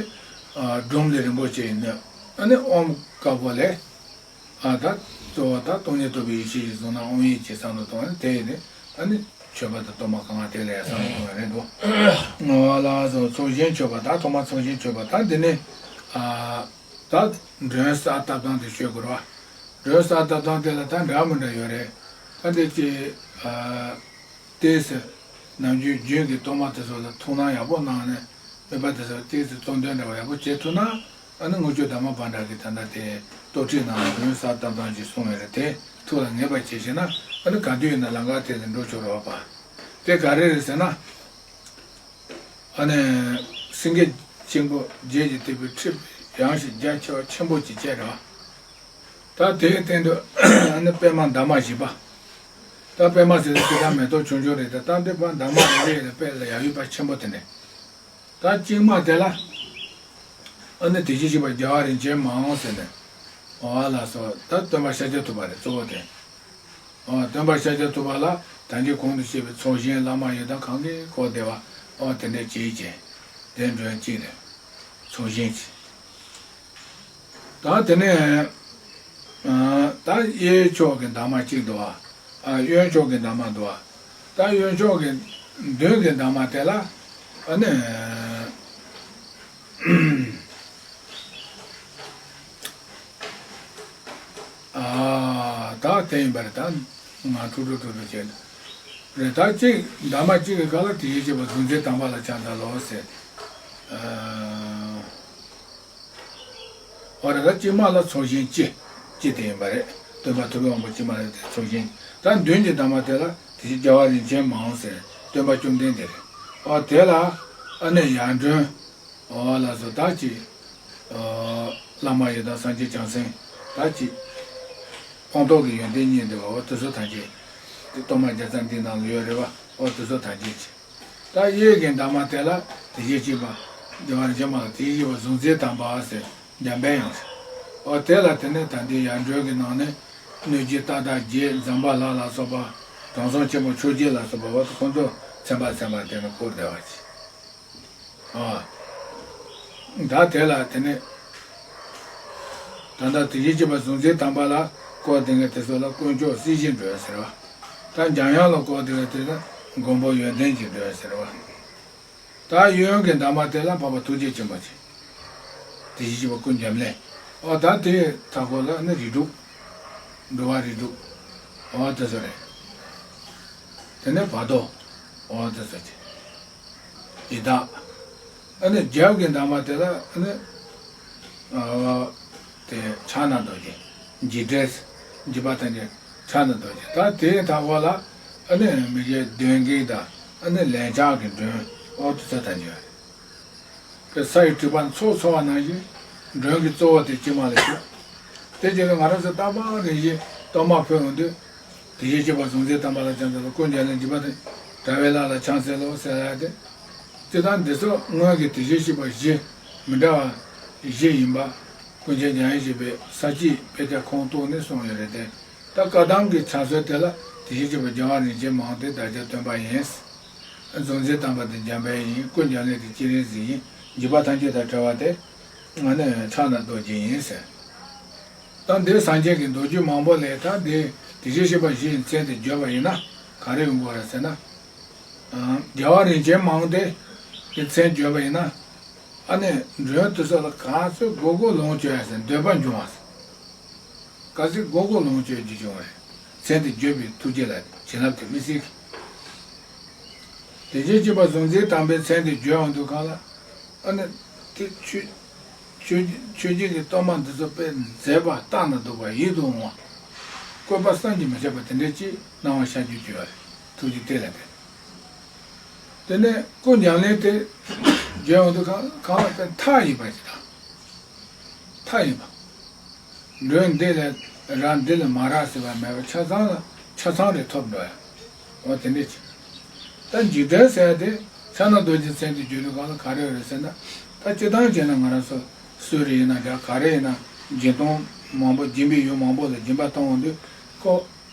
སྒྲུང་ལས་རིན་པོ་ཆེ་ཡིན་ནོ། ཨ་ནི་ཨོམ་དཀར་པོ་ལས། ཨ་ད་གཙོ་བོ་ད་སྟོང་ཉིད་རྟོགས་པའི་ཡེ་ཤེས་ཀྱི་གཟུངས་སྔགས་དབང་ཡིག་ཅེས་བསམ་བློ་གཏོང་བ་ནི་དེ་ཡིན་ནི། ཨ་ནི་མཆོད་པ་དང་གཏོར་མ་གང་ག་དེ་ལ་ཡང་བསམ་བློ་གཏོང་བ་རེད་འདུག་ཨོ་ལགས་སོ། ཚོགས་ཞིང་མཆོད་པ། ད་ཐོག་མ་ཚོགས་ཞིང་མཆོད་པ། ད་འདི་ནི། ཨ་ད་མགྲོན་གསར་བཏབ་སྟངས་དེ་ཤོད་དགོས་རེད་བ། མགྲོན་གསར་བཏབ་སྟངས་དེ་ལ་ད་འདྲ་མི་འདྲ་ཡོད་རེད། ད་འདི་ཅི། ཨ། ཏོག་ཙམ། ནམ་རྒྱུན་རྒྱུན་གྱི་གཏོར་མ་དེ་ཚོ་ལ་ཐུགས་སྣང་ཡག་པོ་གནང་ནས་མོས་པ་དེ་ཚོ་ཏོག་ཙམ་གཙོ་འདོན་འདྲ་བ་ཡག་པོ་བྱེད་ཐུབ་ན། ཨ་ནི་དངུལ་ཆུ་ཟླ་མ་བ་འདྲ་གི་ད་ལྟ་དེ་གཏོར་ཁྲིད་ནང་མགྲོན་གསར་བཏབ་སྟངས་ཅིག་གསུངས་ཡོད་རེད། དེ་ཐུགས་ལ་ངེས་པ་བྱས་ཤེ་ན་ཨ་ནི་ག་དུས་ཡིན་ན་ལམ་ཁ་དེ་ལ་འགྲོ་ཆོག་རེད་བ། དེ་ག་རེ་རེད་ཟེར་ན། ཨ་ནི་སེང་གེ་ཆེན་པོ་བརྒྱད་ཀྱིས་བཏེགས་པའི་ཁྲི་ཡངས་ཤིང་རྒྱ་ཆེ་བ་ཆེན་པོ་ཅིག་བཅས་རེད་བ། ད་དེའི་སྟེང་དུ་ཨ་ནི་པད་མ་འདབ་མ་བཞི་པ། ད་པད་མ་ཟེར་དུས་དེ་དག་མེ་ཏོག་ཆུང་ཆུང་རེད། ད་ལྟ་འདི་པ་འདབ་མ་རེ་རེ་ལ་དཔེ་ལ་ཡ་ཡུལ་པ་ཆེན་པོ་དེ་ནས། ད་གཅིག་མ་དེ་ལ་ཨ་ནི་དེ་བཞིན་གཤེགས་པ་རྒྱལ་བ་རིན་ཆེན་མའང་ཟེར་ནས། འོ་ལགས་སོ། ད་སྟོན་པ་ཤཱཀྱ་ཐུབ་པ་རེད་གཙོ་བོ་དེ། འོ་སྟོན་པ་ཤཱཀྱ་ཐུབ་པ་ལ་ད་གིན་གོང་དུ་བཤད་པའི་ཚོགས་ཞིང་བླ་མ་ཡི་དམ་གང་གིས་བསྐོར་བདེ་བ། འོ་དེ་འདྲ་བྱེད་ཅེས། དེ་མགྲོན་གཅིག་རེད། ཚོགས་ཞིང་གཅིག་ད་དེ་ནས་ཨ་ད་གཡས་ཕྱོགས་ཀྱི་འདབ་མ་གཅིག་འདུག་བ། ཨ་གཡོན་ཕྱོགས་ཀྱི་འདབ་མ་འདུག་བ། ད་གཡོན་ཕྱོགས་ཀྱི་མདུན་གྱི་འདབ་མ་དེ་ལ་ཨ་ནི། ཨ་ད་དེ་ཡིན་པ་རེད། ད་ང་ཁྲུག་ཁྲུག་ཁྲུག་ཁྲུག་བྱས་རེད། ད་གཅིག་འདབ་མ་གཅིག་གི་ཁ་ལ་དེ་བཞིན་གཤེགས་པ་གཟུགས་མཛེས་དམ་པ་ལ་ཕྱག་འཚལ་ལོ་ཟེར། ཨ། འོ་རེད། ད་གཅིག་མ་ལ་ཚོགས་ཞིང་སྤྱི། སྤྱི་དེ་ཡིན་པ་རེད། སྟོན་པ་ཐུབ་པའི་དབང་པོ་གཅིག་མ་ལ་དེ་ཚོགས་ཞིང་། ད་མདུན་གྱི་འདབ་མ་དེ་ལ་དེ་བཞིན་རྒྱལ་བ་རིན་ཆེན་མའང་ཟེར་སྟོན་པ་བཅོམ་ལྡན་འདས་རེད། འོ་དེ་ལ་ཨ་ནི་ཡར་མགྲོན། འོ་ལགས་སོ། ད་ཅི། ཨོ། བླ་མ་ཡི་དམ་སངས་རྒྱས་བྱང་སེམས། ད་ཅི། སྤངས་རྟོགས་ཀྱི་ཡོན་ཏན་བརྙེས་འདུག་བ། འོ་དེ་ཚོ་ཐམས་ཅད། དེ་གཏོར་མ་བརྒྱ་རྩ་འདིའི་ནང་ལ་ཡོད་རེད་བ། འོ་དེ་ཚོ་ཐམས་ཅད་ཅི། ད་གཡས་ཀྱི་འདབ་མ་དེ་ལ་དེ་བཞིན་གཤེགས་པ། རྒྱལ་བ་རིན་ཆེན་མ་ལ་དེ་བཞིན་གཤེགས་པ་གཟུགས་མཛེས་དམ་པ་ཟེར་འཇམ་དཔལ་དབྱངས་ཟེར། འོ་དེ་ལ་དེ་ནས་ད་ལྟའི་ཡར་མགྲོན་གྱི་ནང་ནས་གནོད་སྦྱིན་རྟ་བདག་བརྒྱད་ཛམ་བྷ་ལ་ལ་སོགས་པ། དྲང་སྲོང་ཆེན་པོ་ཆོས་རྒྱལ་ལ་སོགས་པ། འོ་ཁོང་ཚོ་ཚན་པ་ཚན་པ་དེ་ནས་བསྐོར་བསྡད་པ་ཅིག་ཨ། ད་དེ་ལ་དེ་ནས། ད་ལྟ་དེ་བཞིན་གཤེགས་པ་གཟུགས་མཛེས་དམ་པ་ལ་བསྐོར་བསྡད་མཁན་དེ་ཚོ་ལ་དཀོན་མཆོག་སྲིད་ཞིའི་མགྲོན་ཟེར་བ། ད་འཇམ་དབྱངས་ལ་བསྐོར་བསྡད་མཁན་དེ་ལ་མགོན་པོ་ཡོན་ཏན་གྱི་མགྲོན་ཟེར་བ། ད་གཡོན་གྱི་འདབ་མ་དེ་ལ་འཕགས་པ་ཐུགས་རྗེ་ཆེན་པོ་ཆེ། དེ་བཞིན་གཤེགས་པ་ཀུན་འབྱམས་ཀླས། ཨོ་ད་དེའི་མཐའ་སྐོར་ལ་ནི་རིགས་དྲུག་འགྲོ་བ་རིགས་དྲུག་ཨོ་དེ་ཚོ་རེད། དེ་ནས་བར་དོ། ཨོ་དེ་ཚོ་ཆེ། ཡི་དྭགས། ཨ་ནི་རྒྱབ་ཀྱི་འདབ་མ་དེ་ལ་ཨ་ནི། ཨ། དེ་ཕྱག་ན་རྡོ་རྗེ། འཇིགས་བྲལ། འཇིགས་པ་ཐམས་ཅད་ཕྱག་ན་རྡོ་རྗེ། ད་དེའི་མཐའ་སྐོར་ལ་ཨ་ནི་མི་བརྒྱད་གདོན་བགེགས་དང་ཨ་ནི་ལན་ཆགས་ཀྱི་མགྲོན། ཨོ་དེ་ཚོ་ཐམས་ཅད་ཡོད་རེད། དེ་ས་ཡི་དྲེག་པ་ཚོགས་འཚོ་བ་ནང་བཞིན་མགྲོན་གྱི་གཙོ་བོ་དེ་དཀྱིལ་མ་ལ་བཞུགས། དེ་རྗེས་ལ་ང་རང་ཚོ་རྟག་པར་རེ་བཞིན་གཏོར་མ་ཕུལ་ཡོང་དུས། དེ་བཞིན་གཤེགས་པ་གཟུགས་མཛེས་དམ་པ་ལ་ཕྱག་འཚལ་ལོ། ཀུན་འབྱུང་གནས་འཇིགས་པ་དང་བྲལ་བའི་ལྷ་ལ་ཕྱག་འཚལ་ལོ་ཟེར་ཡ་དེ། སྤྱིར་བཏང་འདི་ཚོ་སྔོན་གྱི་དེ་བཞིན་གཤེགས་པ་བཞི་མི་འདྲ་བ་བཞི་ཡིན་པ། ཀུན་མཁྱེན་འཇམ་དབྱངས་བཞད་པའི་ས་བཅད་དཔེ་ཆ་ཁོངས་གཏོགས་ནས་གསུངས་ཡོད་རེད་དེ། ད་བཀའ་གདམས་ཀྱི་ཕྱག་སྲོལ་དེ་ལ་དེ་བཞིན་གཤེགས་པ་རྒྱལ་བ་རིན་ཆེན་མའང་དེ་བདག་ཅག་སྟོན་པ་ཡིན། གཟུགས་མཛེས་དམ་པ་དེ་འཇམ་དཔལ་ཡིན། ཀུན་འབྱུང་གནས་དེ་སྤྱན་རས་གཟིགས་ཡིན། འཇིགས་པ་ཐམས་ཅད་དང་བྲལ་བ་དེ། ང་ནི་ཕྱག་ན་རྡོ་རྗེ་ཡིན་ཟེར། ད་འདིར་སངས་རྒྱས་ཀྱི་མདོ་རྒྱུད་མང་པོ་ལས་ད་འདི་དེ་བཞིན་གཤེགས་པ་བཞིའི་མཚན་དེ་བརྗོད་པ་ཡིན་ན་ག་རེ་ཡོང་གི་རེད་ཟེར་ན། ཨ། རྒྱལ་བ་རིན་ཆེན་མའང་དེ་གི་མཚན་བརྗོད་པ་ཡིན་ན། ཨ་ནི་མགྲོན་དེ་ཚོ་ལ་ག་ཚོད་དགོས་དགོས་ལོངས་སྤྱོད་ཡ་ཟེར་འདོད་པ་འབྱུང་བ་ཟེར། ག་ཚོད་དགོས་དགོས་ལོངས་སྤྱོད་རྒྱུ་བྱུང་བ་རེད། མཚན་དེ་བརྗོད་པའི་ཐུགས་རྗེ་ལ་བྱིན་རླབས་དེ་མི་སྲིད་གི། དེ་བཞིན་གཤེགས་པ་གཟུགས་འཛིན་དམ་པའི་མཚན་དེ་བརྗོད་འོང་དུས་གང་ལ། ཨ་ནི། དེ་ཆོས་ཆོས་ཆོས་བརྒྱད་ཀྱི་སྟོབས་མ་འདི་ཚོ་དཔེ་མཛེས་པ་ལྟ་ན་སྡུག་པ་ཡིད་དུ་འོང་བ། བཀོད་པ་བསམ་གྱིས་མི་ཁྱབ་པ་དེ་འདྲ་ཅིག་སྣང་བ་ཤར་གྱི་བརྗོད་པ་རེད། ཐུགས་རྗེ་གཏེར་ལ་དེ། དེ་ནས་སྐུ་ཉམས་ལེན་དེ་བརྗོད་འོང་དུས་གང་གང་ལ་དཔེ་མཐའ་ཡས་པ་ཅིག་དང་། མཐའ་ཡས་པ། མགྲོན་འདི་ལས་རག་འདི་ལས་མ་རག་ཟེར་བ་མེད་པར་ཆ་ཚང་ལ་ཆ་ཚང་རེ་ཐོབ་འགྲོ་ཡ། འོ་དེ་འདྲས་ཅིག་ད་འཇིག་རྟེན་ཟེར་ཡ་དེ་ཕྱག་ན་རྡོ་རྗེ་མཚན་དེ་བརྗོད་དུས་གང་ལ་ག་རེ་ཡོད་རེད་ཟེར་ན། ད་སྤྱིར་བཏང་བྱས་ན་ང་རང་ཚོ་སུ་རེ་ཡིན་ན་འདྲ་ག་རེ་ཡིན་ན་སྦྱིན་གཏོང་མང་པོ་སྦྱིན་པའི་ཡུལ་མང་པོ་ལ་སྦྱིན་པ་གཏོང་འོང་དུས་ཁོ།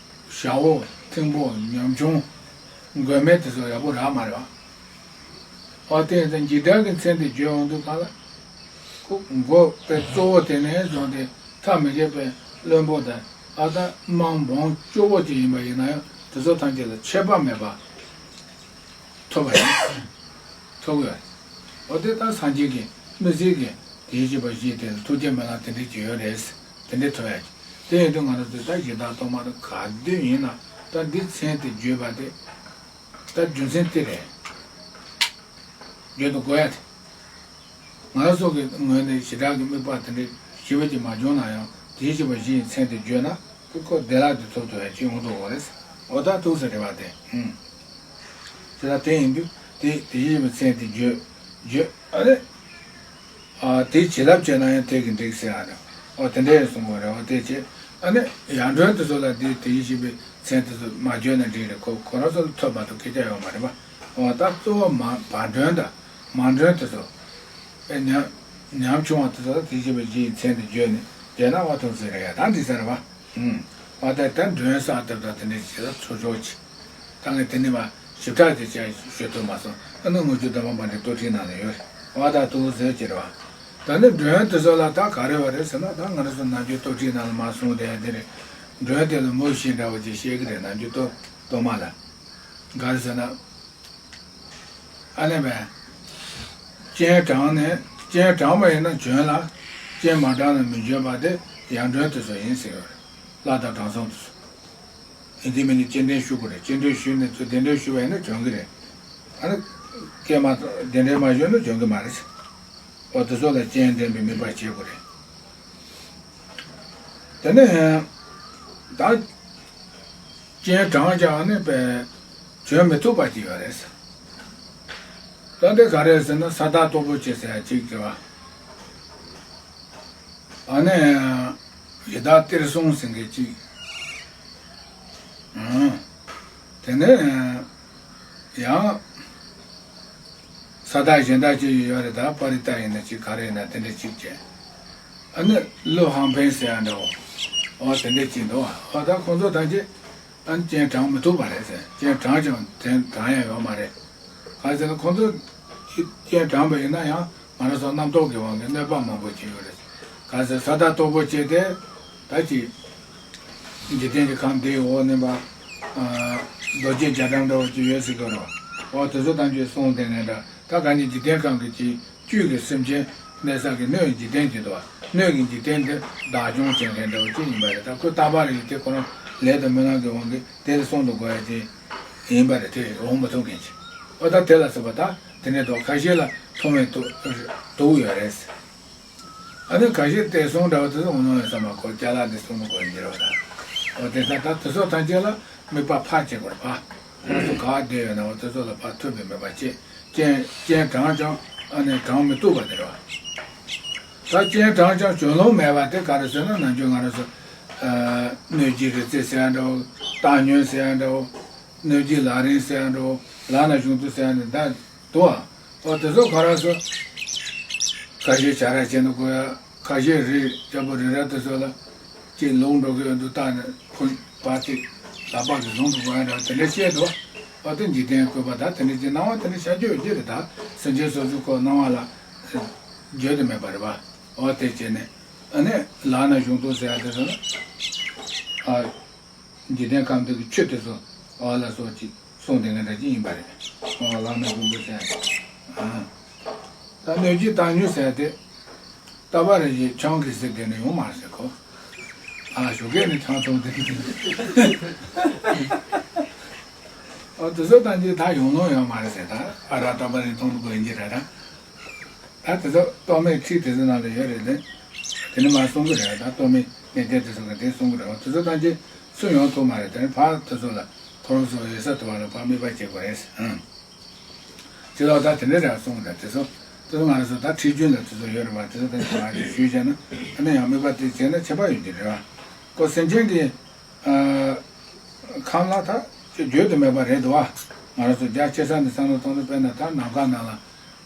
ཞ་བོ་ཐེངས་པོ་ཉམ་ཆུང་། མགོན་མེད་དེ་ཚོ་ཡག་པོ་རག་མ་རེད་བ། ཨོ་དེ་ཡིན་ཙང་འཇིགས་བྲལ་གྱི་མཚན་དེ་བརྗོད་འོང་དུས་གང་ལ། ཁོ་མགོ་པའི་གཙོ་བོ་དེ་ནས་བཟུང་སྟེ་མཐའ་མི་རྒྱས་པའི་བློན་པོ་དང་ཨ་ད་དམངས་འབངས་སྐྱོ་བོ་ཅིག་ཡིན་པ་ཡིན་ན་ཡང་དེ་ཚོ་ཐམས་ཅད་ལ་ཆད་པ་མེད་པ་ཐོབ་པ་ཡིན། ཐོབ་ཡོད། ཨོ་དེ་ད་སངས་རྒྱས་ཀྱི་མི་ཚེ་གི་དེའི་བཞི་པ་བཞི་དེ་ལ་ཐུགས་རྗེ་མེད་ན་དེ་འདྲའི་ཅིག་ཡོད་རེད། དེ་འདྲའི་ཐོབ་ཡ་ཅིག་དེ་ཡིན་དུས་ང་རང་ཚོས་ད་གཞི་བདག་གཏོར་མ་དང་ག་དུས་ཡིན་ན་ད་འདི་མཚན་དེ་བརྗོད་པ་དེ། ད་རྒྱུ་མཚན་དེ་རེད། བརྗོད་དུ་དགོས་ཡ་དེ། ང་རང་ཚོ་གི་ངོས་ནས་ཞེ་དྲག་གི་དམིགས་པ་དེ་འདྲའི་ཞི་བ་ཅིག་མ་བྱུང་ན་ཡང་དེའི་ཞི་བ་བཞི་ཡི་མཚན་དེ་བརྗོད་ན་དེ་ཁོ་བདེ་བླག་ཏུ་ཐོབ་ཐུབ་ཡ་ཅིག་ཡོང་ཐུབ་དགོས་རེད། འོ་ད་ཐུགས་སུ་རེ་བ་དེ། ཧུམ། ཞེ་དྲག་དེ་ཡིན་དུས་དེ་དེའི་ཞི་བའི་མཚན་དེ་བརྗོད་བརྗོད་ཨ་རེ། ཨ་དེའི་བྱིན་རླབས་བྱས་ན་ཡང་དེ་གི་འགྲིག་ཟེར་ཡ་རེད། ཨོ་དེ་འདྲའི་གསུང་གི་རེད། ཨོ་དེ་བྱས་ཨ་ནི་ཡར་མགྲོན་དེ་ཚོ་ལ་དེ་དེ་ཡི་ཞིག་པའི་མཚན་དེ་ཚོ་མ་བརྗོད་ན་འགྲིག་རེད། ཁོ་ཁོ་རང་ཚོ་ལ་ཐོས་པ་དང་སྐད་ཆ་ཡོད་མ་རེད་པ། ཨོ་ད་གཙོ་བོ་མ་བར་མགྲོན་དང་མར་མགྲོན་དེ་ཚོ་ཨེ་ཉམ་ཉམ་ཆུང་བ་དེ་ཚོ་ལ་དེ་ཡི་ཞིག་པའི་རྗེས་ཡི་མཚན་དེ་བརྗོད་ནས་བསྡད་ན་ཨོ་ཐུགས་སུ་རེད་ཡ། ད་འགྲིག་ས་རེད་པ། ཨ་ད་ད་མགྲོན་གསོལ་འདེབས་དང་དེ་འདྲ་བྱེད་ལ་ཚོ་ཆོག་ཅིག་ད་ངས་དེ་ནི་མ་ཞིབ་ཕྲ་དེ་བྱས་ཞུ་ཐུབ་མ་སོང་། ཨ་ནི་དངུལ་ཆུ་འདབ་མ་མ་འདྲེ་ལྟོ་ཁྲིའི་ནང་ལ་ཡོད་རེད། ཨ་ད་དུ་ཟེར་གྱི་རེད་བ། ད་ནི་མགྲོན་དེ་ཚོ་ལ་ད་ག་རེ་བ་རེད་ཟེར་ན། ད་ང་རང་ཚོ་ནམ་རྒྱུན་ལྟོ་ཁྲིའི་ནང་ལ་མ་སོང་དེ་དེ་རེད། མགྲོན་དེ་ལ་མུ་བཞི་འདྲ་བོ་ཅིག་བཤད་གི་རེད། ནམ་རྒྱུན་ལྟོ་ལྟོ་མ་ལ། ག་རེ་ཟེར་ན། ཨ་ནི་བས། སྤྱན་དྲངས་ནས་སྤྱན་དྲངས་པ་ཡིན་ན་བྱོན་ལ། སྤྱན་མ་དྲངས་ན་མི་བྱོན་པ་དེ་ཡར་མགྲོན་དེ་ཚོ་ཡིན་ཟེར་བ་རེད། བླ་དང་དྲང་སྲོང་དེ་ཚོ། ཡིན་དེ་མིན་ནི་སྤྱན་འདྲེན་ཞུ་དགོས་རེད། སྤྱན་འདྲེན་ཞུས་ནས་ཚུར་གདན་འདྲེན་ཞུ་བ་ཡིན་ན་བྱོན་གི་རེད། ཨ་ནི། སྐད་མ་གདན་འདྲེན་མ་ཞུས་ན་བྱོན་གི་མ་རེད། འོ་དེ་ཚོ་ལ་སྤྱན་འདྲེན་པའི་དམིགས་པ་བྱེད་དགོས་རེད། དེ་ནས་ད། སྤྱན་དྲངས་ཀྱང་ནི་པས་བྱོན་མི་ཐུབ་པ་ཅིག་ཡོད་རེད། ད་འདི་ག་རེ་ཟེར་ན་ས་བདག་སྟོབས་པོ་ཆེ་ཟེར་ཡ་ཅིག་རེད་བ། ཨ་ནི། ཡི་དྭགས་གཏེར་སྲུང་ཟེར་མཁན་ཅིག་ཨང་། དེ་ནས་ཡང་། ས་བདག་གཞན་དག་ཅིག་ཡོད་རེད། ད་པ་རི་ཏ་ཡིན་ན་ཅིག་ག་རེ་ཡིན་ན་དེ་འདྲ་ཅིག་བྱས། ཨ་ནི་ཀླུ་ཧང་ཕན་ཟེར་ཡ་འདྲ་བོ། ཨོ་དེ་འདྲ་ཅིག་འདུག་ཨོ་ད་ཁོང་ཚོ་ཐམས་ཅད་ཨ་ནི་སྤྱན་དྲངས་མི་ཐུབ་པ་རེད་ཟེར། སྤྱན་དྲངས་ཀྱང་དྲན་དྲན་ཡ་ཡོད་མ་རེད། ག་རེ་ཟེར་ན་ཁོང་ཚོ་སྤྱན་དྲངས་པ་ཡིན་ན་ཡང་ང་རང་ཚོ་རྣམ་རྟོག་གི་དབང་གིས་གནོད་པ་མང་པོ་བྱེད་ཡོད་རེད། ག་རེ་ཟེར་ས་བདག་སྟོབས་པོ་ཆེ་དེ་ད་ཅིག་འཇིག་རྟེན་གྱི་ཁམས་འདིའི་འོག་ནས་པ། རྡོ་རྗེ་རྒྱ་གྲམ་འདྲ་བོ་ཅིག་ཡོད་ཟེར་གི་རེད། འོ་དེ་ཚོ་ཐམས་ཅད་སྲུང་དེ་ནས་འདྲ། ད་ག་ནི་འཇིག་རྟེན་ཁམས་ཀྱི་ཅིག་བཅུད་ཀྱི་སེམས་ཅན་གནས་ས་གི་སྣོད་འཇིག་རྟེན་གྱི་འདུག་སྣོད་ཀྱི་འཇིག་རྟེན་འདི་བདག་སྐྱོང་བྱེད་མཁན་འདྲ་བོ་ཅིག་ཡིན་པ་རེད། ད་ཁོས་རྟག་པར་ཡིན་ཏེ་ཁོ་རང་ལས་དང་སྨོན་ལམ་གྱི་དབང་གིས་དེ་ལ་སྲུང་དུ་དགོས་ཡ་ཅིག་ཡིན་པ་རེད། དེ་འོང་མ་ཐུབ་མཁན་ཅིག་འོ་ད་དེ་ལ་སོགས་པ་ད་དེ་ནས་དུག་ཁ་ཤས་ལ་མཐོང་བའི་དུག་དུག་ཡོད་རེད། ཨ་ནི་ཁ་ཤས་བསྟན་སྲུང་འདྲ་བ་དེ་ཚོ་འོང་ནོ་ཡོད་ས་མ་གོ་ཅ་ལག་འདི་སྲུང་དུ་དགོས་ཡིན་གྱི་རེད་བ་ད། འོ་དེ་ད་ད་དེ་ཚོ་ཐམས་ཅད་ལ་དམིགས་པ་ཕར་བྱེད་དགོས་རེད་པ། ཁོ་ཚོ་ག་བསྡད་ཡོད་ན་འོ་དེ་ཚོ་ལ་ཕར་ཐུབ་པའི་མོས་པ་བྱེད། སྤྱན་སྤྱན་དྲངས་ཀྱང་ཨ་ནི་དྲངས་མི་བཏུབ་པ་དེ་རེད་བ། ད་སྤྱན་དྲངས་ཀྱང་བྱོན་ལོང་མེད་པ་དེ་ག་རེ་ཟེར་ན་ནམ་རྒྱུན་ང་རང་ཚོ་གནོད་སྦྱིན་རི་རྩེ་ཟེར་ཡ་འདྲ་བོ། སྟག་སྨྱོན་ཟེར་ཡ་འདྲ་བོ། གནོད་སྦྱིན་ལག་རིང་ཟེར་ཡ་འདྲ་བོ། ལག་ན་གཞུང་དུ་ཟེར་ཡ་འདྲ་ད་འདུག་ཨ། འོ་དེ་ཚོ་ག་རེ་ཟེར། ཁ་ཤས་བྱ་ར་བྱེད་ནི་དགོས་ཡ། ཁ་ཤས་རི་རྒྱལ་པོ་རི་རབ་དེ་ཚོ་ལ་ཅིག་ལུང་འགྲོ་གི་ཡོད་འདུག་བལྟས་ནས་ཁོ་པ་ཅིག་ལག་པ་གིས་བཟུང་དུ་དགོས་ཡ་འདྲ་དེ་འདྲ་བཤད་འདུག་ཨ་དེ་འཇིག་རྟེན་བཀོད་པ་ད་དེ་འདྲ་ཅིག་སྣང་བ་དེ་འདྲ་ཤར་རྒྱུ་ཡོད་ཀྱི་རེད། ད་སེམས་ཅན་སོ་སོའི་ཁོ་སྣང་བ་ལ་བརྗོད་དུ་མེད་པ་རེད་པ། འོ་དེ་བྱས་ནས་ཨ་ནི་ལག་ན་གཞུང་དུ་ཟེར་ཡ་དེ་ཚོ་ནི་ཨ། འཇིག་རྟེན་ཁམས་འདི་གི་ཆོས་དེ་ཚོ་ཨ་ལ་སོགས་ཅིག་གསུངས་དེ་འདྲ་ཅིག་ཡིན་པ་རེད། ཨ་ལག་ན་གཞུང་དུ་ཟེར་ཡ་དེ། ཨ། ད་གནོད་སྦྱིན་སྟག་སྨྱོན་ཟེར་ཡ་དེ། རྟ་པ་རེ་ཞིག་ཆང་གིས་ཟེར་དེ་ནས་ཡོང་མ་ཟེར་ཁོ། ཨ་ཞོགས་ཀས་ནས་ཆང་འཐུང་དེ་གི་དེ། ཨ་དེ་ཚོ་ཐམས་ཅད་ད་ཡོང་ལོང་ཡོད་མ་རེད་ཟེར། ད་ཨ་ར་ཏ་པ་རི་མཐོང་ཐུབ་པ་ཡིན་གྱི་རེད། ད་ད་དེ་ཚོ་རྟོག་མེད་ཁྲིད་དེ་ཚོ་ནང་ལ་ཡོད་རེད་དེ། དེ་ནི་མ་གསུང་གི་རེད། ད་རྟོག་མེད་གནས་བརྟན་དེ་ཚོ་གི་དེ་གསུང་གི་རེད་བ། དེ་ཚོ་ཐམས་ཅད་སུ་ཡོང་ཐུབ་མ་རེད། དེ་ནི་ཕར་དེ་ཚོ་ལ་ཁོ་རང་ཚོ་འོད་གསལ་ཐུབ་པ་ལ་ཕར་དམིགས་པ་བྱེད་དགོས་རེད་ཟེར། ཨང་། ཅི་ལོག་ད་དེ་འདྲ་རེད་གསུངས་དང་། དེ་ཚོ་དེ་ཚོ་ང་རང་ཚོ་ད་ཁྲིད་རྒྱུན་ལ་དེ་ཚོ་ཡོད་རེད་པ། དེ་ཚོ་ད་ང་ཚོས་ཞུས་བྱས་ན་ཨ་ནི་ཡང་དམིགས་པ་དེ་བྱས་ན་ཁྱད་པར་ཡོད་ཀྱི་རེད་པ། ཁོ་སེམས་ཅན་གྱི་ཨ་ཁམས་ལ་ད་ཅི་བརྗོད་དུ་མེད་པ་རེད་འདུག་བ། ང་རང་ཚོ་རྒྱ་ཆེ་ས་ནས་བསམ་བློ་གཏོང་དུས་དཔེར་ན་ད་ནམ་མཁའ་ནང་ལ་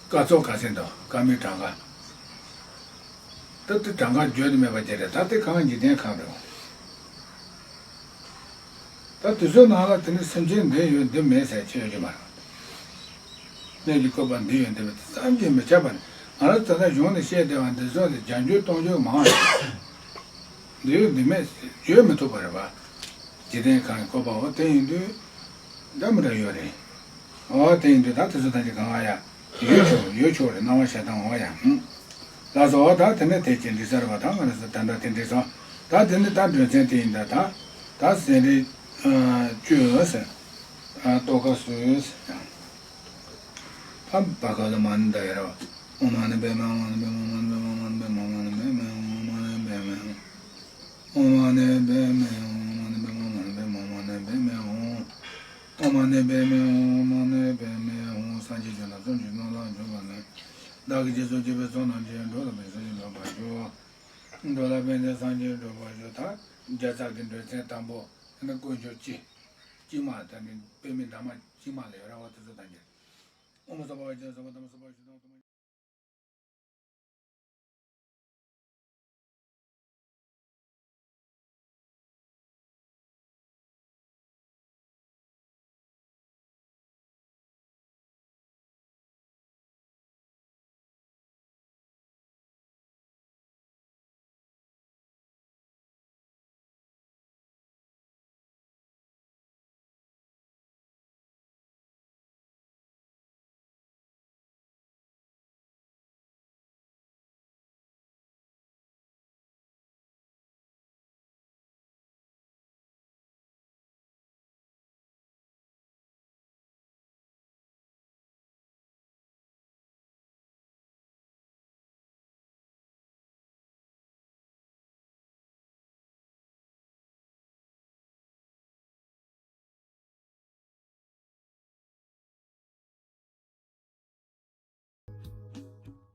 སྐར་ཚོགས་ག་ཚད་འདུག་སྐར་མའི་གྲངས་ཀ། ད་དེ་གྲངས་ཀ་བརྗོད་དུ་མེད་པ་ཅིག་རེད། ད་དེ་གང་འཇིག་རྟེན་ཁམས་རེད། ད་དེ་ཚོའི་ནང་ལ་དེ་ནི་སེམས་ཅན་འདི་ཡོད་འདི་མེད་ཟེར་ཅི་ཡོད་ཀྱི་མ་རེད། གནས་ཀྱི་བཀོད་པ་འདི་ཡོད་འདི་མེད་དེ་བསམ་གྱིས་མི་ཁྱབ་པ་རེད། ང་རང་ད་ལྟ་གཞུང་ནས་བཤད་བསྡད་པ་འདི་ཚོ་ལས་རྒྱབ་སྐྱོར་གཏོང་རྒྱུ་མང་བ་རེད། འདི་ཡོད་འདི་མེད་བརྗོད་མི་ཐུབ་པ་རེད་པ། འཇིག་རྟེན་ཁམས་ཀྱི་བཀོད་པའོ། དེ་ཡིན་དུས་འདྲ་མི་འདྲ་ཡོད་རེད། འོ་དེ་ཡིན་དུས་ད་དེ་ཚོ་ཐམས་ཅད་གང་ག་ཡ་ཡོད་ཆོག་ཡོད་ཆོག་རེད། སྣང་བ་ཤར་སྟངས་འོ་ཡ། ལགས་སོ། འོ་ད་དེ་ནས་དེ་ཅི་འདྲི་ས་རེད་པ། ད་ང་རང་ཚོ་ད་ལྟ་དེ་འདྲི་སོང་། ད་དེ་ནི་ད་འདོན་ཚན་དེ་ཡིན་ད། ད་ད་ཟན་རིལ་བཅུ་ཟེར། ཏོག་ཁ་སུ་ཟེར། ད་བ་ག་ལ་མ་ནི་ད་ཡ་ར་བ། ཨོཾ་མ་ཎི་པདྨེ་ཧཱུྃ། མ་ཎི་པདྨེ་ཧཱུྃ། མ་ཎི་པདྨེ་ཧཱུྃ། མ་ཎི་པདྨེ་ཧཱུྃ། ཨོཾ་མ་ཎི་པདྨེ་ཧཱུྃ། མ་ཎི་པདྨེ་ཧཱུྃ། མ་ཎི་པདྨེ་ཧཱུྃ། ཨོཾ་མ་ཎི་པདྨེ་ཧཱུྃ། མ་ཎི་པདྨེ་ཧཱུྃ། སངས་རྒྱས་བཅོམ་ལྡན་གསུམ་གྱི་སྣང་ལ་འཇུག་པ་ནི། བདག་གིས་རྗེས་སུ་བགྱིས་པའི་ཚོགས་རྣམས་ཀྱིས། འགྲོ་ལ་ཕན་ཕྱིར་སངས་རྒྱས་འགྲུབ་པར་ཤོག། འགྲོ་ལ་ཕན་ཕྱིར་སངས་རྒྱས་འགྲུབ་པར་ཤོག། ད་བརྒྱ་རྩ་གི་འདོན་ཚན་དང་པོ་ཨ་ནི་དཀོན་མཆོག་སྤྱི། སྤྱི་མ་ད་ནི་པདྨའི་འདབ་མ་སྤྱི་མ་ལ་ཡོད་ར་བ། དེ་ཚོ་ཐམས་ཅད། ཨོཾ་སརྦ་བི་ཛྙཱ་ན་སརྦ་དྷརྨ་སརྦ་ཤུདྡྷ་ཨོཾ།